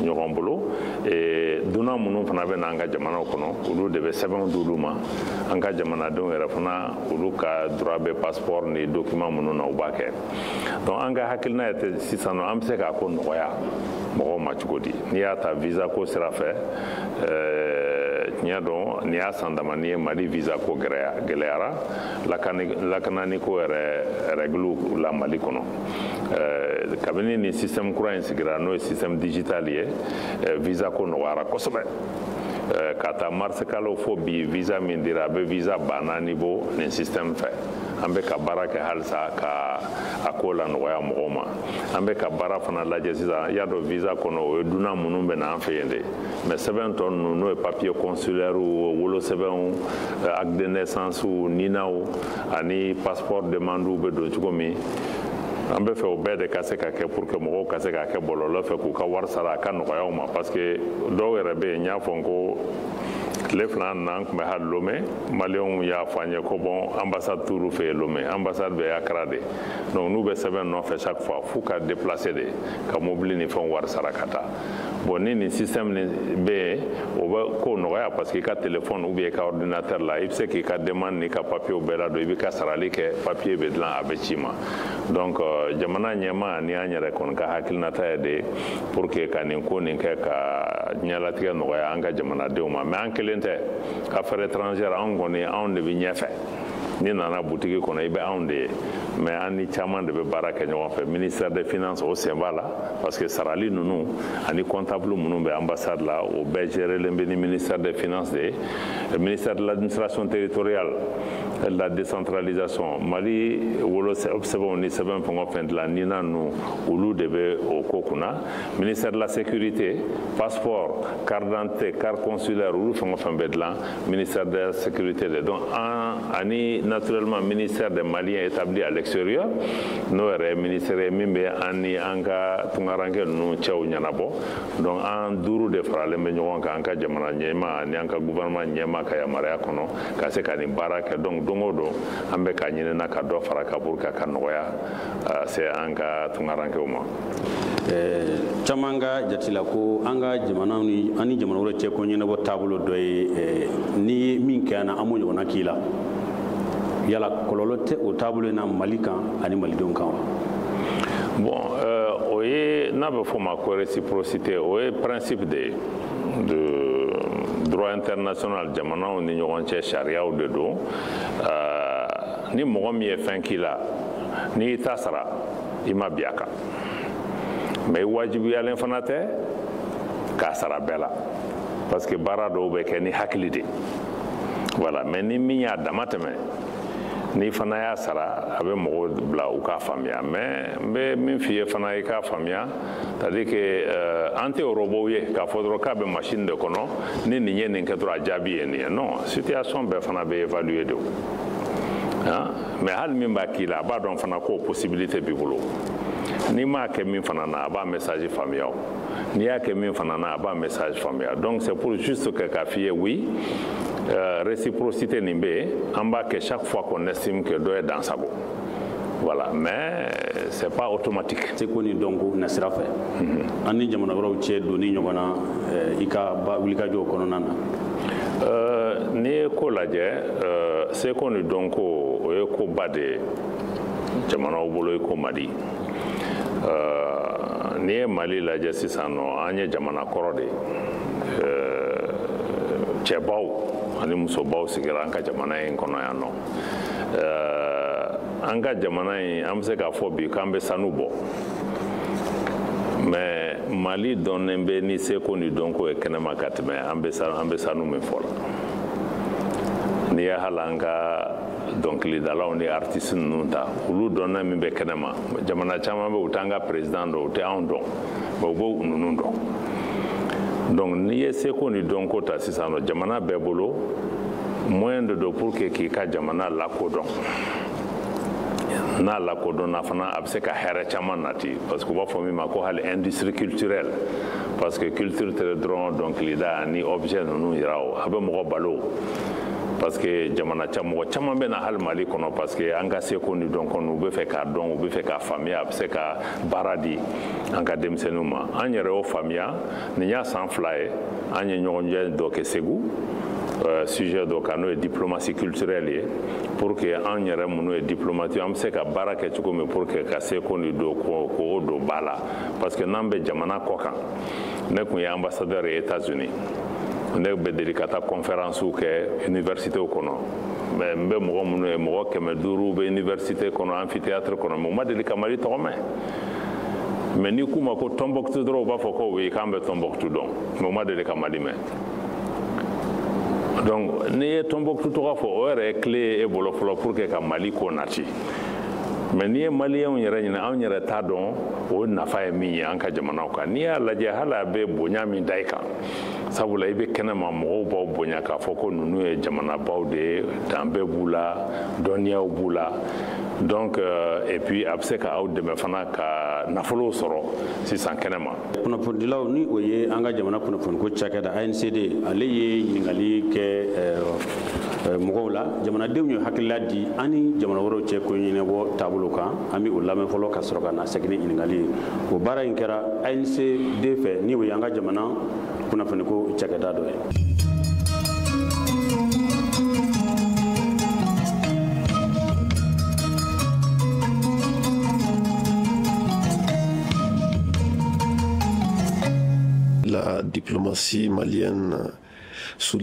Speaker 10: ɲɔgɔn bolo. Dunan minnu fana bɛ na an ka jamanaw kɔnɔ, olu de bɛ sɛbɛnw d'olu ma. An ka jamanadenw yɛrɛ fana, olu ka droit bɛ passeport ni document minnu na, u b'a kɛ. Donc an ka hakilina ye sisan nɔ, an bɛ se k'a ko nɔgɔya mɔgɔw ma cogo di? N'i y'a ta visa ko sira fɛ, tiɲɛ don, nin y'a san damani ye Mali visa ko gɛlɛyara, lakanani ko yɛrɛ règle la Mali kɔnɔ. Kabini nin système kura in sigira, n'o ye système digital ye, visa ko nɔgɔyara kosɛbɛ. Ka taa mars kalo fo bi, visa min dira, a bɛ visa 4000 bɔ nin système fɛ. An bɛ ka baara kɛ halisa ka a ko la nɔgɔya mɔgɔw ma. An bɛ ka baara fana lajɛ sisan. I y'a dɔn, visa kɔnɔ, o ye dunan minnu bɛ na an fɛ yen de, mais sɛbɛn tɔ ninnu, n'o ye papier consulaire, wolosɛbɛnw, acte de naissance, ninaw ani passeport demande bɛ don cogo min, an bɛ fɛ o bɛɛ de ka se ka kɛ pour que mɔgɔw ka se k'a kɛ bɔlɔlɔ fɛ, k'u ka wari sara, a ka nɔgɔya u ma. Parce que dɔw yɛrɛ bɛ yen, n y'a fɔ n ko tile 2 na, an tun bɛ hali Lomé, Maliyɛnw y'a fɔ an ye ko bon, ambassade t'olu fɛ yen Lomé, ambassade bɛ Accra de. Donc n'u bɛ sɛbɛn nɔfɛ, chaque fois f'u ka déplacer de, ka mobili ni fɛnw wari sara ka taa. Bon, ni nin système nin bɛ yen, o bɛ ko nɔgɔya, parce que i ka téléphone ou bien i ka ordinateur la, i bɛ se k'i ka demande n'i ka papier bɛɛ ladon, i b'i ka sarali kɛ, papier bɛ dilan, a bɛ ci ma. Donc jamana ɲɛmaa ni an yɛrɛ kɔni ka hakilinata ye de pour que ka nin ko nin kɛ ka diɲɛlatigɛ nɔgɔya an ka jamanadenw ma. Mais an kelen tɛ, affaires étrangères, anw kɔni, anw de bɛ ɲɛfɛ. N'i nana butigi kɔnɔ, i bɛ anw de ye, mais an ni caman de bɛ baara kɛ ɲɔgɔn fɛ. Ministère des Finances, o sen b'a la, parce que sarali ninnu ani comptable minnu bɛ ambassade la, o bɛɛ gérelen bɛ ni ministère des Finances de ye. Ministère de l'Administration territoriale et de la Décentralisation, Mali wolo sɛbɛnw ni sɛbɛn fɛn o fɛn dilan, nina ninnu, olu de bɛ o ko kunna. Ministère de la Sécurité, passeport, carte d'identité, carte consulaire, olu fɛn o fɛn bɛ dilan, ministère de la Sécurité de. Donc an ani naturellement ministère des Maliens établis à l'extérieur, n'o yɛrɛ ye ministère ye min bɛ an ni an ka tunkaranke ninnu cɛw ɲɛnabɔ. Donc an duuru de faralen bɛ ɲɔgɔn kan, an ka jamana ɲɛmaa ani an ka gouvernement ɲɛmaa ka yamaruya kɔnɔ, ka se ka nin baara kɛ. Donc don o don, an bɛ ka ɲinina ka dɔ fara ka pour que a ka nɔgɔya se an ka tunkarankew ma.
Speaker 9: Caman ka jate la ko an ka jamana ni an ni jamana wɛrɛ cɛ ko ɲɛnabɔ taabolo dɔ ye, n'i ye min kɛ an na, an b'o ɲɔgɔnna k'i la. Yala kɔlɔlɔ tɛ o taabolo in na Mali kan ani malidenw kan wa?
Speaker 10: Bon, o ye n'a bɛ fɔ o ma ko réciprocité, o ye principe de ye de droit international, jamanaw ni ɲɔgɔn cɛ sariyaw de don. Ni mɔgɔ min ye fɛn k'i la, n'i y'i ta sara, i ma bi a kan, mais i wajibiyalen fana tɛ k'a sara bɛɛ la, parce que baara dɔw bɛ kɛ ni hakili de, voilà. Mais ni min y'a dama tɛmɛ, n'i fana y'a sara, a bɛ mɔgɔw bila u k'a faamuya. Mais n bɛ min f'i ye fana, i k'a faamuya, c'est à dire que an tɛ robot ye k'a fɔ dɔrɔn k'a bɛ machine de kɔnɔ, ni nin ye nin kɛ dɔrɔn, a jaabi ye nin ye. Non, situation bɛɛ fana bɛ évaluer de o, mais hali min b'a k'i la, a b'a dɔn fana k'o possibilité b'i bolo. N'i m'a kɛ min fana na, a b'a message faamuya o. N'i y'a kɛ min fana na, a b'a message faamuya. Donc c'est pour juste que k'a f'i ye, oui, réciprocité nin bɛ yen, an b'a kɛ chaque fois qu'on estime que dɔ ye dansago, voilà, mais c'est pas automatique.
Speaker 9: Seko ni dɔnko nasira fɛ, an ni jamana wɛrɛw cɛ donni ɲɔgɔn na, i ka wulikajɔw kɔnɔna na?
Speaker 10: N'i ye ko lajɛ, seko ni dɔnko, o ye koba de ye jamanaw bolo i ko Mali. N'i ye Mali lajɛ sisan nɔ, an ye jamana kɔrɔ de ye. Cɛbaw ani musobaw sigira an ka jamana in kɔnɔ yan nɔ. An ka jamana in, an bɛ se k'a fɔ bi k'an bɛ sanu bɔ, mais Mali dɔnnen bɛ ni seko ni dɔnko ye kɛnɛma ka tɛmɛ an bɛ sanu min fɔ la. N'i ye hali an ka dɔnkilidalaw ni artiste ninnu ta, olu dɔnna min bɛ kɛnɛma, jamana caman bɛ, u t'an ka président dɔn, u tɛ anw dɔn, mais u b'o ninnu dɔn. Donc n'i ye seko ni dɔnko ta sisan nɔ, jamana bɛɛ bolo, Moyen de don pour que k'i ka jamana lakodɔn. N'a lakodɔnna fana, a bɛ se ka hɛrɛ caman nati, parce que u b'a fɔ min ma ko hali industrie culturelle, parce que culture tɛ dɔrɔn dɔnkilida ani objet ninnu yira, o a bɛ mɔgɔ balo, parce que jamana mɔgɔ caman bɛ na hali Mali kɔnɔ, parce que an ka seko ni dɔnko u bɛ fɛ k'a dɔn, u bɛ fɛ k'a faamuya. A bɛ se ka baara di an ka denmisɛnninw ma. An yɛrɛ y'o faamuya. Nin y'a san 2 ye, an ye ɲɔgɔnjɛ dɔ kɛ Segu, sujet dɔ kan, n'o ye diplomatie culturelle ye, pour que an yɛrɛ minnu ye diplomate, an bɛ se ka baara kɛ cogo min pour que ka seko ni dɔn k'o don ba la, parce que n'an bɛ jamana kɔ kan. Ne tun ye ambassadeur ye États-Unis, ne bɛ deli ka taa conférence kɛ université kɔnɔ, mais n bɛ mɔgɔ minnu ye, mɔgɔ 500 bɛ université kɔnɔ, amphithéâtre kɔnɔ, mais u ma deli ka Mali tɔgɔ mɛn. Mais n'i k'u ma ko Tombouctou dɔrɔn, u b'a fɔ ko oui, k'an bɛ Tombouctou dɔn, mais u ma deli ka Mali mɛn. Donc n'i ye Tombouctou tɔgɔ fɔ, o yɛrɛ ye clé ye e bolo fɔlɔ pour que ka Mali ko nati. Mais n'i ye Maliyɛnw yɛrɛ ɲini, anw yɛrɛ t'a dɔn o nafa ye min ye an ka jamanaw kan. N'i y'a lajɛ, hali a bɛ bonya min da i kan, sabula i bɛ kɛnɛma, mɔgɔw b'aw bonya k'a fɔ ko ninnu ye jamanabaw de ye, danbe b'u la, dɔnniyaw b'u la. Donc et puis a bɛ se ka aw dɛmɛ fana ka nafolow sɔrɔ sisan kɛnɛma.
Speaker 9: Kunnafonidilaw, ni o ye an ka jamana kunnafoniko cakɛda ANCD, ale ye ɲininkali kɛ mɔgɔw la. Jamanadenw ye hakilila di an ni jamana wɛrɛw cɛ ko ɲɛnabɔ taabolo kan. An bɛ o lamɛn fɔlɔ ka sɔrɔ ka na segin ni ɲininkali ye. O baara in kɛra ANCD fɛ, ni o ye an ka jamana kunnafoniko cakɛda dɔ ye.
Speaker 13: La diplomatie malienne.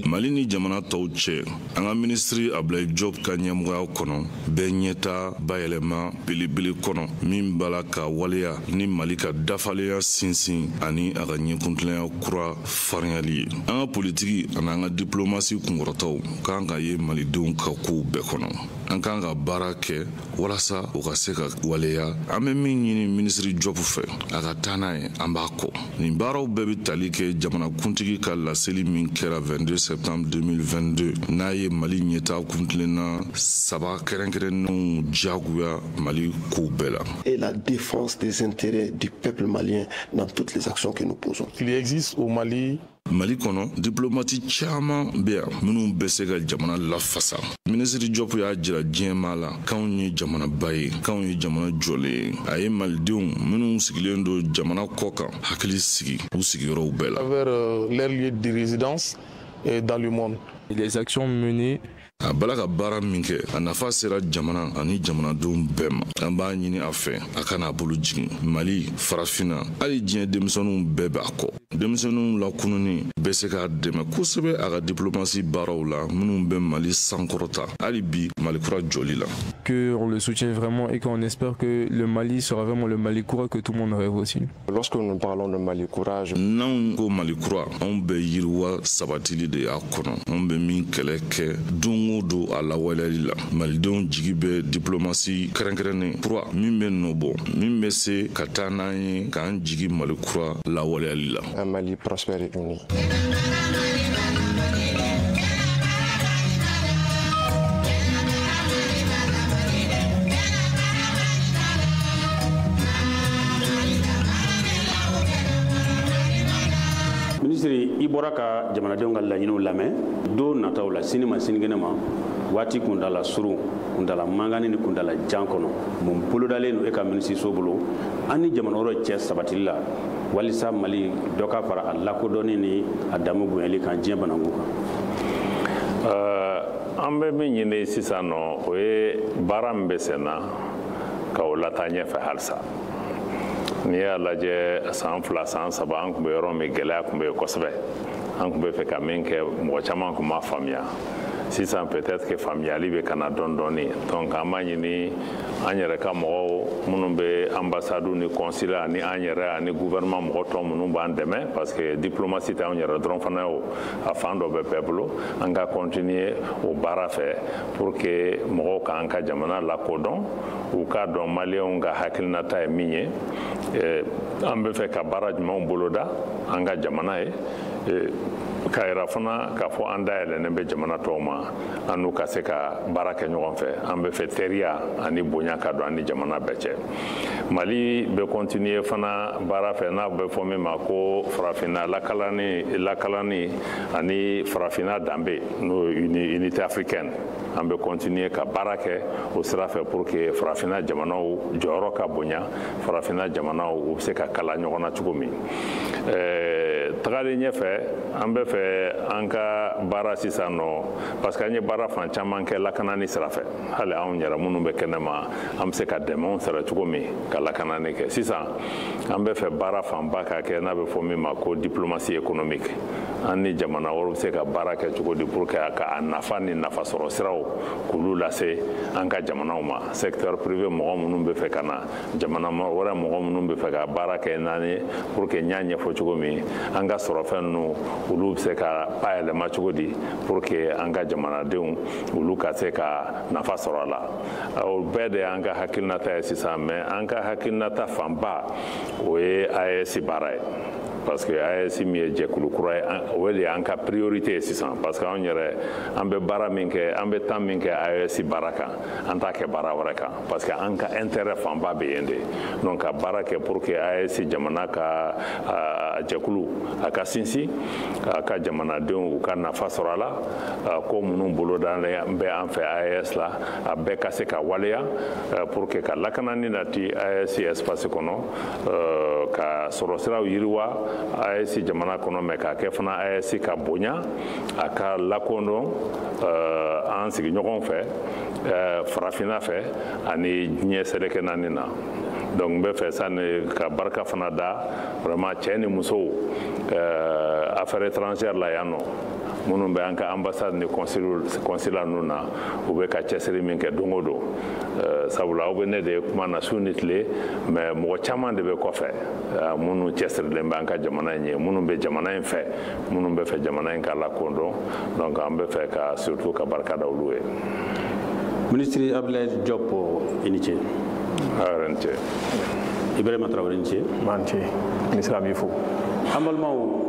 Speaker 14: Mali ni jamana tɔw cɛ, an ka minisiri Ablaye Diop ka ɲɛmɔgɔya kɔnɔ, bɛɛ ɲɛta bayɛlɛma belebele kɔnɔ min b'a la ka waleya ni Mali ka dafalenya sinsin ani a ka ɲɛkuntilenya kura farinyali ye. An ka politiki ani an ka diplomasi kunkɔrɔtaw kan ka ye malidenw ka kow bɛɛ kɔnɔ. An kan ka baara kɛ walasa o ka se ka waleya. An bɛ min ɲini minisiri Diop fɛ, a ka taa n'a ye, an b'a kɔ. Nin baaraw bɛɛ bɛ tali kɛ jamanakuntigi ka laseli min kɛra 22 septembre 2022, n'a ye Mali ɲɛtaa kuntilenna 3 kɛrɛnkɛrɛnnenw diyagoya Mali kow bɛɛ la.
Speaker 13: Et la défense des intérêts du peuple malien dans toutes les actions que nous posons.
Speaker 15: Il existe au Mali.
Speaker 14: Mali kɔnɔ, diplomati caman bɛ yan minnu bɛ se ka jamana lafasa. Minisiri Diop y'a jira diɲɛmaa la k'anw ye jamanaba ye, k'anw ye jamana jɔlen ye. A ye malidenw minnu sigilen don jamana kɔ kan hakili sigi u sigiyɔrɔw bɛɛ la.
Speaker 15: À travers leur lieu de résidence dans le monde.
Speaker 16: Les actions menées.
Speaker 14: A bala ka baara min kɛ, a nafa sera jamana ani jamanadenw bɛɛ ma. An b'a ɲini a fɛ a kana a bolo jigin. Mali, farafinna, hali diɲɛ denmisɛnninw bɛɛ b'a kɔ. Denmisɛnninw lakununi bɛ se k'a dɛmɛ kosɛbɛ a ka diplomasi baaraw la minnu bɛ Mali sankɔrɔta hali bi Mali kura jɔli la.
Speaker 16: Que on le soutient vraiment et qu'on espère que le Mali sera vraiment le Mali kura que tout le monde rêve aussi.
Speaker 17: Lorsque nous parlons de Mali kura,
Speaker 14: n'anw ko Mali kura, anw bɛ yiriwa sabatili de y'a kɔnɔ. Anw bɛ min kɛlɛ kɛ don o don a lawaleyali la, malidenw jigi bɛ diplomasi kɛrɛnkɛrɛnnen kura min bɛ nɔ bɔ, min bɛ se ka taa n'an ye k'an jigi Mali kura lawaleyali la.
Speaker 17: Un Mali prospère et uni.
Speaker 9: Minisiri, i bɔra ka jamanadenw ka laɲiniw lamɛn. Don nataw la, sini ma sinikɛnɛ ma, waati kuntala surun, kuntala mangani ni kuntala jan kɔnɔ, mun bolodalen don e ka minisiriso bolo an ni jamana wɛrɛw cɛ sabatili la, walisa Mali dɔ ka fara a lakodɔnni ni a damu bonyali kan diɲɛ bananku kan?
Speaker 10: An bɛ min ɲini sisan nɔ, o ye baara min bɛ sen na ka o lataa ɲɛfɛ halisa. N'i y'a lajɛ, san 2 san 3, an tun bɛ yɔrɔ min, gɛlɛya tun bɛ yen kosɛbɛ. An tun bɛ fɛ ka min kɛ, mɔgɔ caman tun m'a faamuya. Sisan peut-être que faamuyali bɛ ka na dɔɔni dɔɔni. Donc an b'a ɲini an yɛrɛ ka mɔgɔw minnu bɛ ambassade ni consulat ani an yɛrɛ ani gouvernement mɔgɔ tɔ minnu b'an dɛmɛ, parce que diplomatie tɛ anw yɛrɛ dɔrɔn fana ye, o a fan dɔ bɛ bɛɛ bolo. An ka continuer o baara fɛ pour que mɔgɔw k'an ka jamana lakodɔn, u k'a dɔn maliyɛnw ka hakilinata ye min ye, an bɛ fɛ ka baara jumɛnw boloda an ka jamana ye. K'a yira fana k'a fɔ an dayɛlɛnnen bɛ jamana tɔw ma, an n'u ka se ka baara kɛ ɲɔgɔn fɛ. An bɛ fɛ teriya ani bonya ka don an ni jamana bɛɛ cɛ. Mali bɛ continuer fana baara fɛ n'a bɛ fɔ min ma ko farafinna lakalani ani farafinna danbe, n'o ye unité africaine. An bɛ continuer ka baara kɛ o sira fɛ pour que farafinna jamanaw jɔyɔrɔ ka bonya, farafinna jamanaw u bɛ se ka kala ɲɔgɔn na cogo min. Tagalen ɲɛfɛ, an bɛ fɛ an ka baara sisan nɔ, parce que an ye baara fan caman kɛ lakanani sira fɛ. Hali anw yɛrɛ minnu bɛ kɛnɛma, an bɛ se ka dɛmɛw sɔrɔ cogo min ka lakanani kɛ. Sisan an bɛ fɛ baara fanba ka kɛ n'a bɛ fɔ min ma ko diplomatie économique. An ni jamana wɛrɛw bɛ se ka baara kɛ cogo di pour que a nafa ni nafasɔrɔ siraw k'olu lase an ka jamanaw ma. Secteur privé mɔgɔ minnu bɛ fɛ ka na, jamana wɛrɛ mɔgɔ minnu bɛ fɛ ka baara kɛ n'an ye, pour que n y'a ɲɛfɔ cogo min, an ka sɔrɔfɛn ninnu olu bɛ se ka bayɛlɛma cogo di pour que an ka jamanadenw olu ka se ka nafa sɔrɔ a la. O bɛɛ de y'an ka hakilinata ye sisan, mais an ka hakilinata fanba o ye AES baara ye, parce que AES min ye jɛkulu kura ye, o de y'an ka priorité ye sisan, parce que anw yɛrɛ an bɛ baara min kɛ, an bɛ temps min kɛ AES baara kan, an t'a kɛ baara wɛrɛ kan, parce que an ka intérêt fanba bɛ yen de. Donc ka baara kɛ pour que AES jamana ka jɛkulu a ka sinsin, a ka jamanadenw u ka nafa sɔrɔ a la, ko minnu bolodalen bɛ an fɛ AES la, a bɛɛ ka se ka waleya pour que ka lakanani nati AES espace kɔnɔ, ka sɔrɔsiraw yiriwa AES jamana kɔnɔ, mɛ k'a kɛ fana AES ka bonya, a ka lakodɔn an sigiɲɔgɔnw fɛ, farafinna fɛ ani diɲɛ seleke naani na. Donc n bɛ fɛ sani ka barika fana da vraiment cɛ ni musow affaires étrangères la yan nɔ, minnu bɛ an ka ambassade ni consulat ninnu na, u bɛ ka cɛsiri min kɛ don o don. Sabula aw bɛ ne de ye kuma na su ni tile, mais mɔgɔ caman de bɛ kɔfɛ minnu cɛsirilen bɛ an ka jamana in ye, minnu bɛ jamana in fɛ, minnu bɛ fɛ jamana in ka lakodɔn. Donc an bɛ fɛ ka surtout ka barika da olu ye.
Speaker 9: Ministre Abdoulaye Diop, i ni ce.
Speaker 10: Aw yɛrɛ ni ce.
Speaker 9: Ibrahima Traoré, ni ce.
Speaker 12: Maa ni ce. Ministre, an b'i fo.
Speaker 9: An balimaw,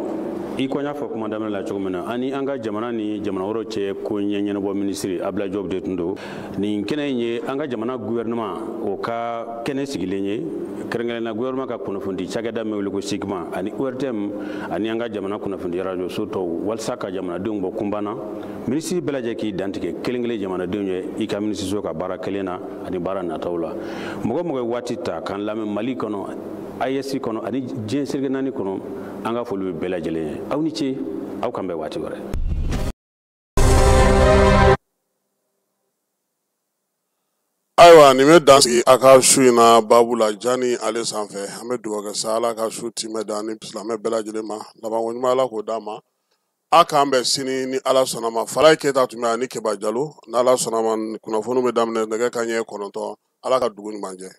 Speaker 9: i ko n y'a fɔ kuma daminɛ la cogo min na, ani an ka jamana ni jamana wɛrɛw cɛ ko ɲɛ ɲɛnabɔ minisiri Abdoulaye Diop de tun don. Nin kɛnɛ in ye an ka jamana gouvernement o ka kɛnɛ sigilen ye, kɛrɛnkɛrɛnnenya gouvernement ka kunnafonidi cakɛda min wele ko SIGMA ani ORTM ani an ka jamana kunnafonidi radio so tɔw, walasa ka jamanadenw bɔ kunban na. Minisiri bɛɛ lajɛ k'i dantigɛ kelen kelen jamanadenw ye i ka minisiriso ka baara kelen na ani baara nataw la. Mɔgɔ mɔgɔ ye waati ta k'an lamɛn Mali kɔnɔ, AES kɔnɔ ani diɲɛ seleke naani kɔnɔ, an ka foli bɛ bɛɛ lajɛlen ye. Aw ni ce, aw k'an bɛn waati wɛrɛ.
Speaker 6: Ayiwa, nin bɛ dan sigi a ka su in na baabu la Jani ale sanfɛ. An bɛ dugawu kɛ sa Ala ka su timɛ da ni silamɛ bɛɛ lajɛlen ma, labanko ɲuman Ala k'o d'a ma. A k'an bɛn sini ni Ala sɔnna ma. Falaye Keyita tun bɛ ani Keba Jalo. N'Ala sɔnna ma, kunnafoniw bɛ daminɛ nɛgɛ kanɲɛ 9. Ala ka dugu ɲuman jɛ.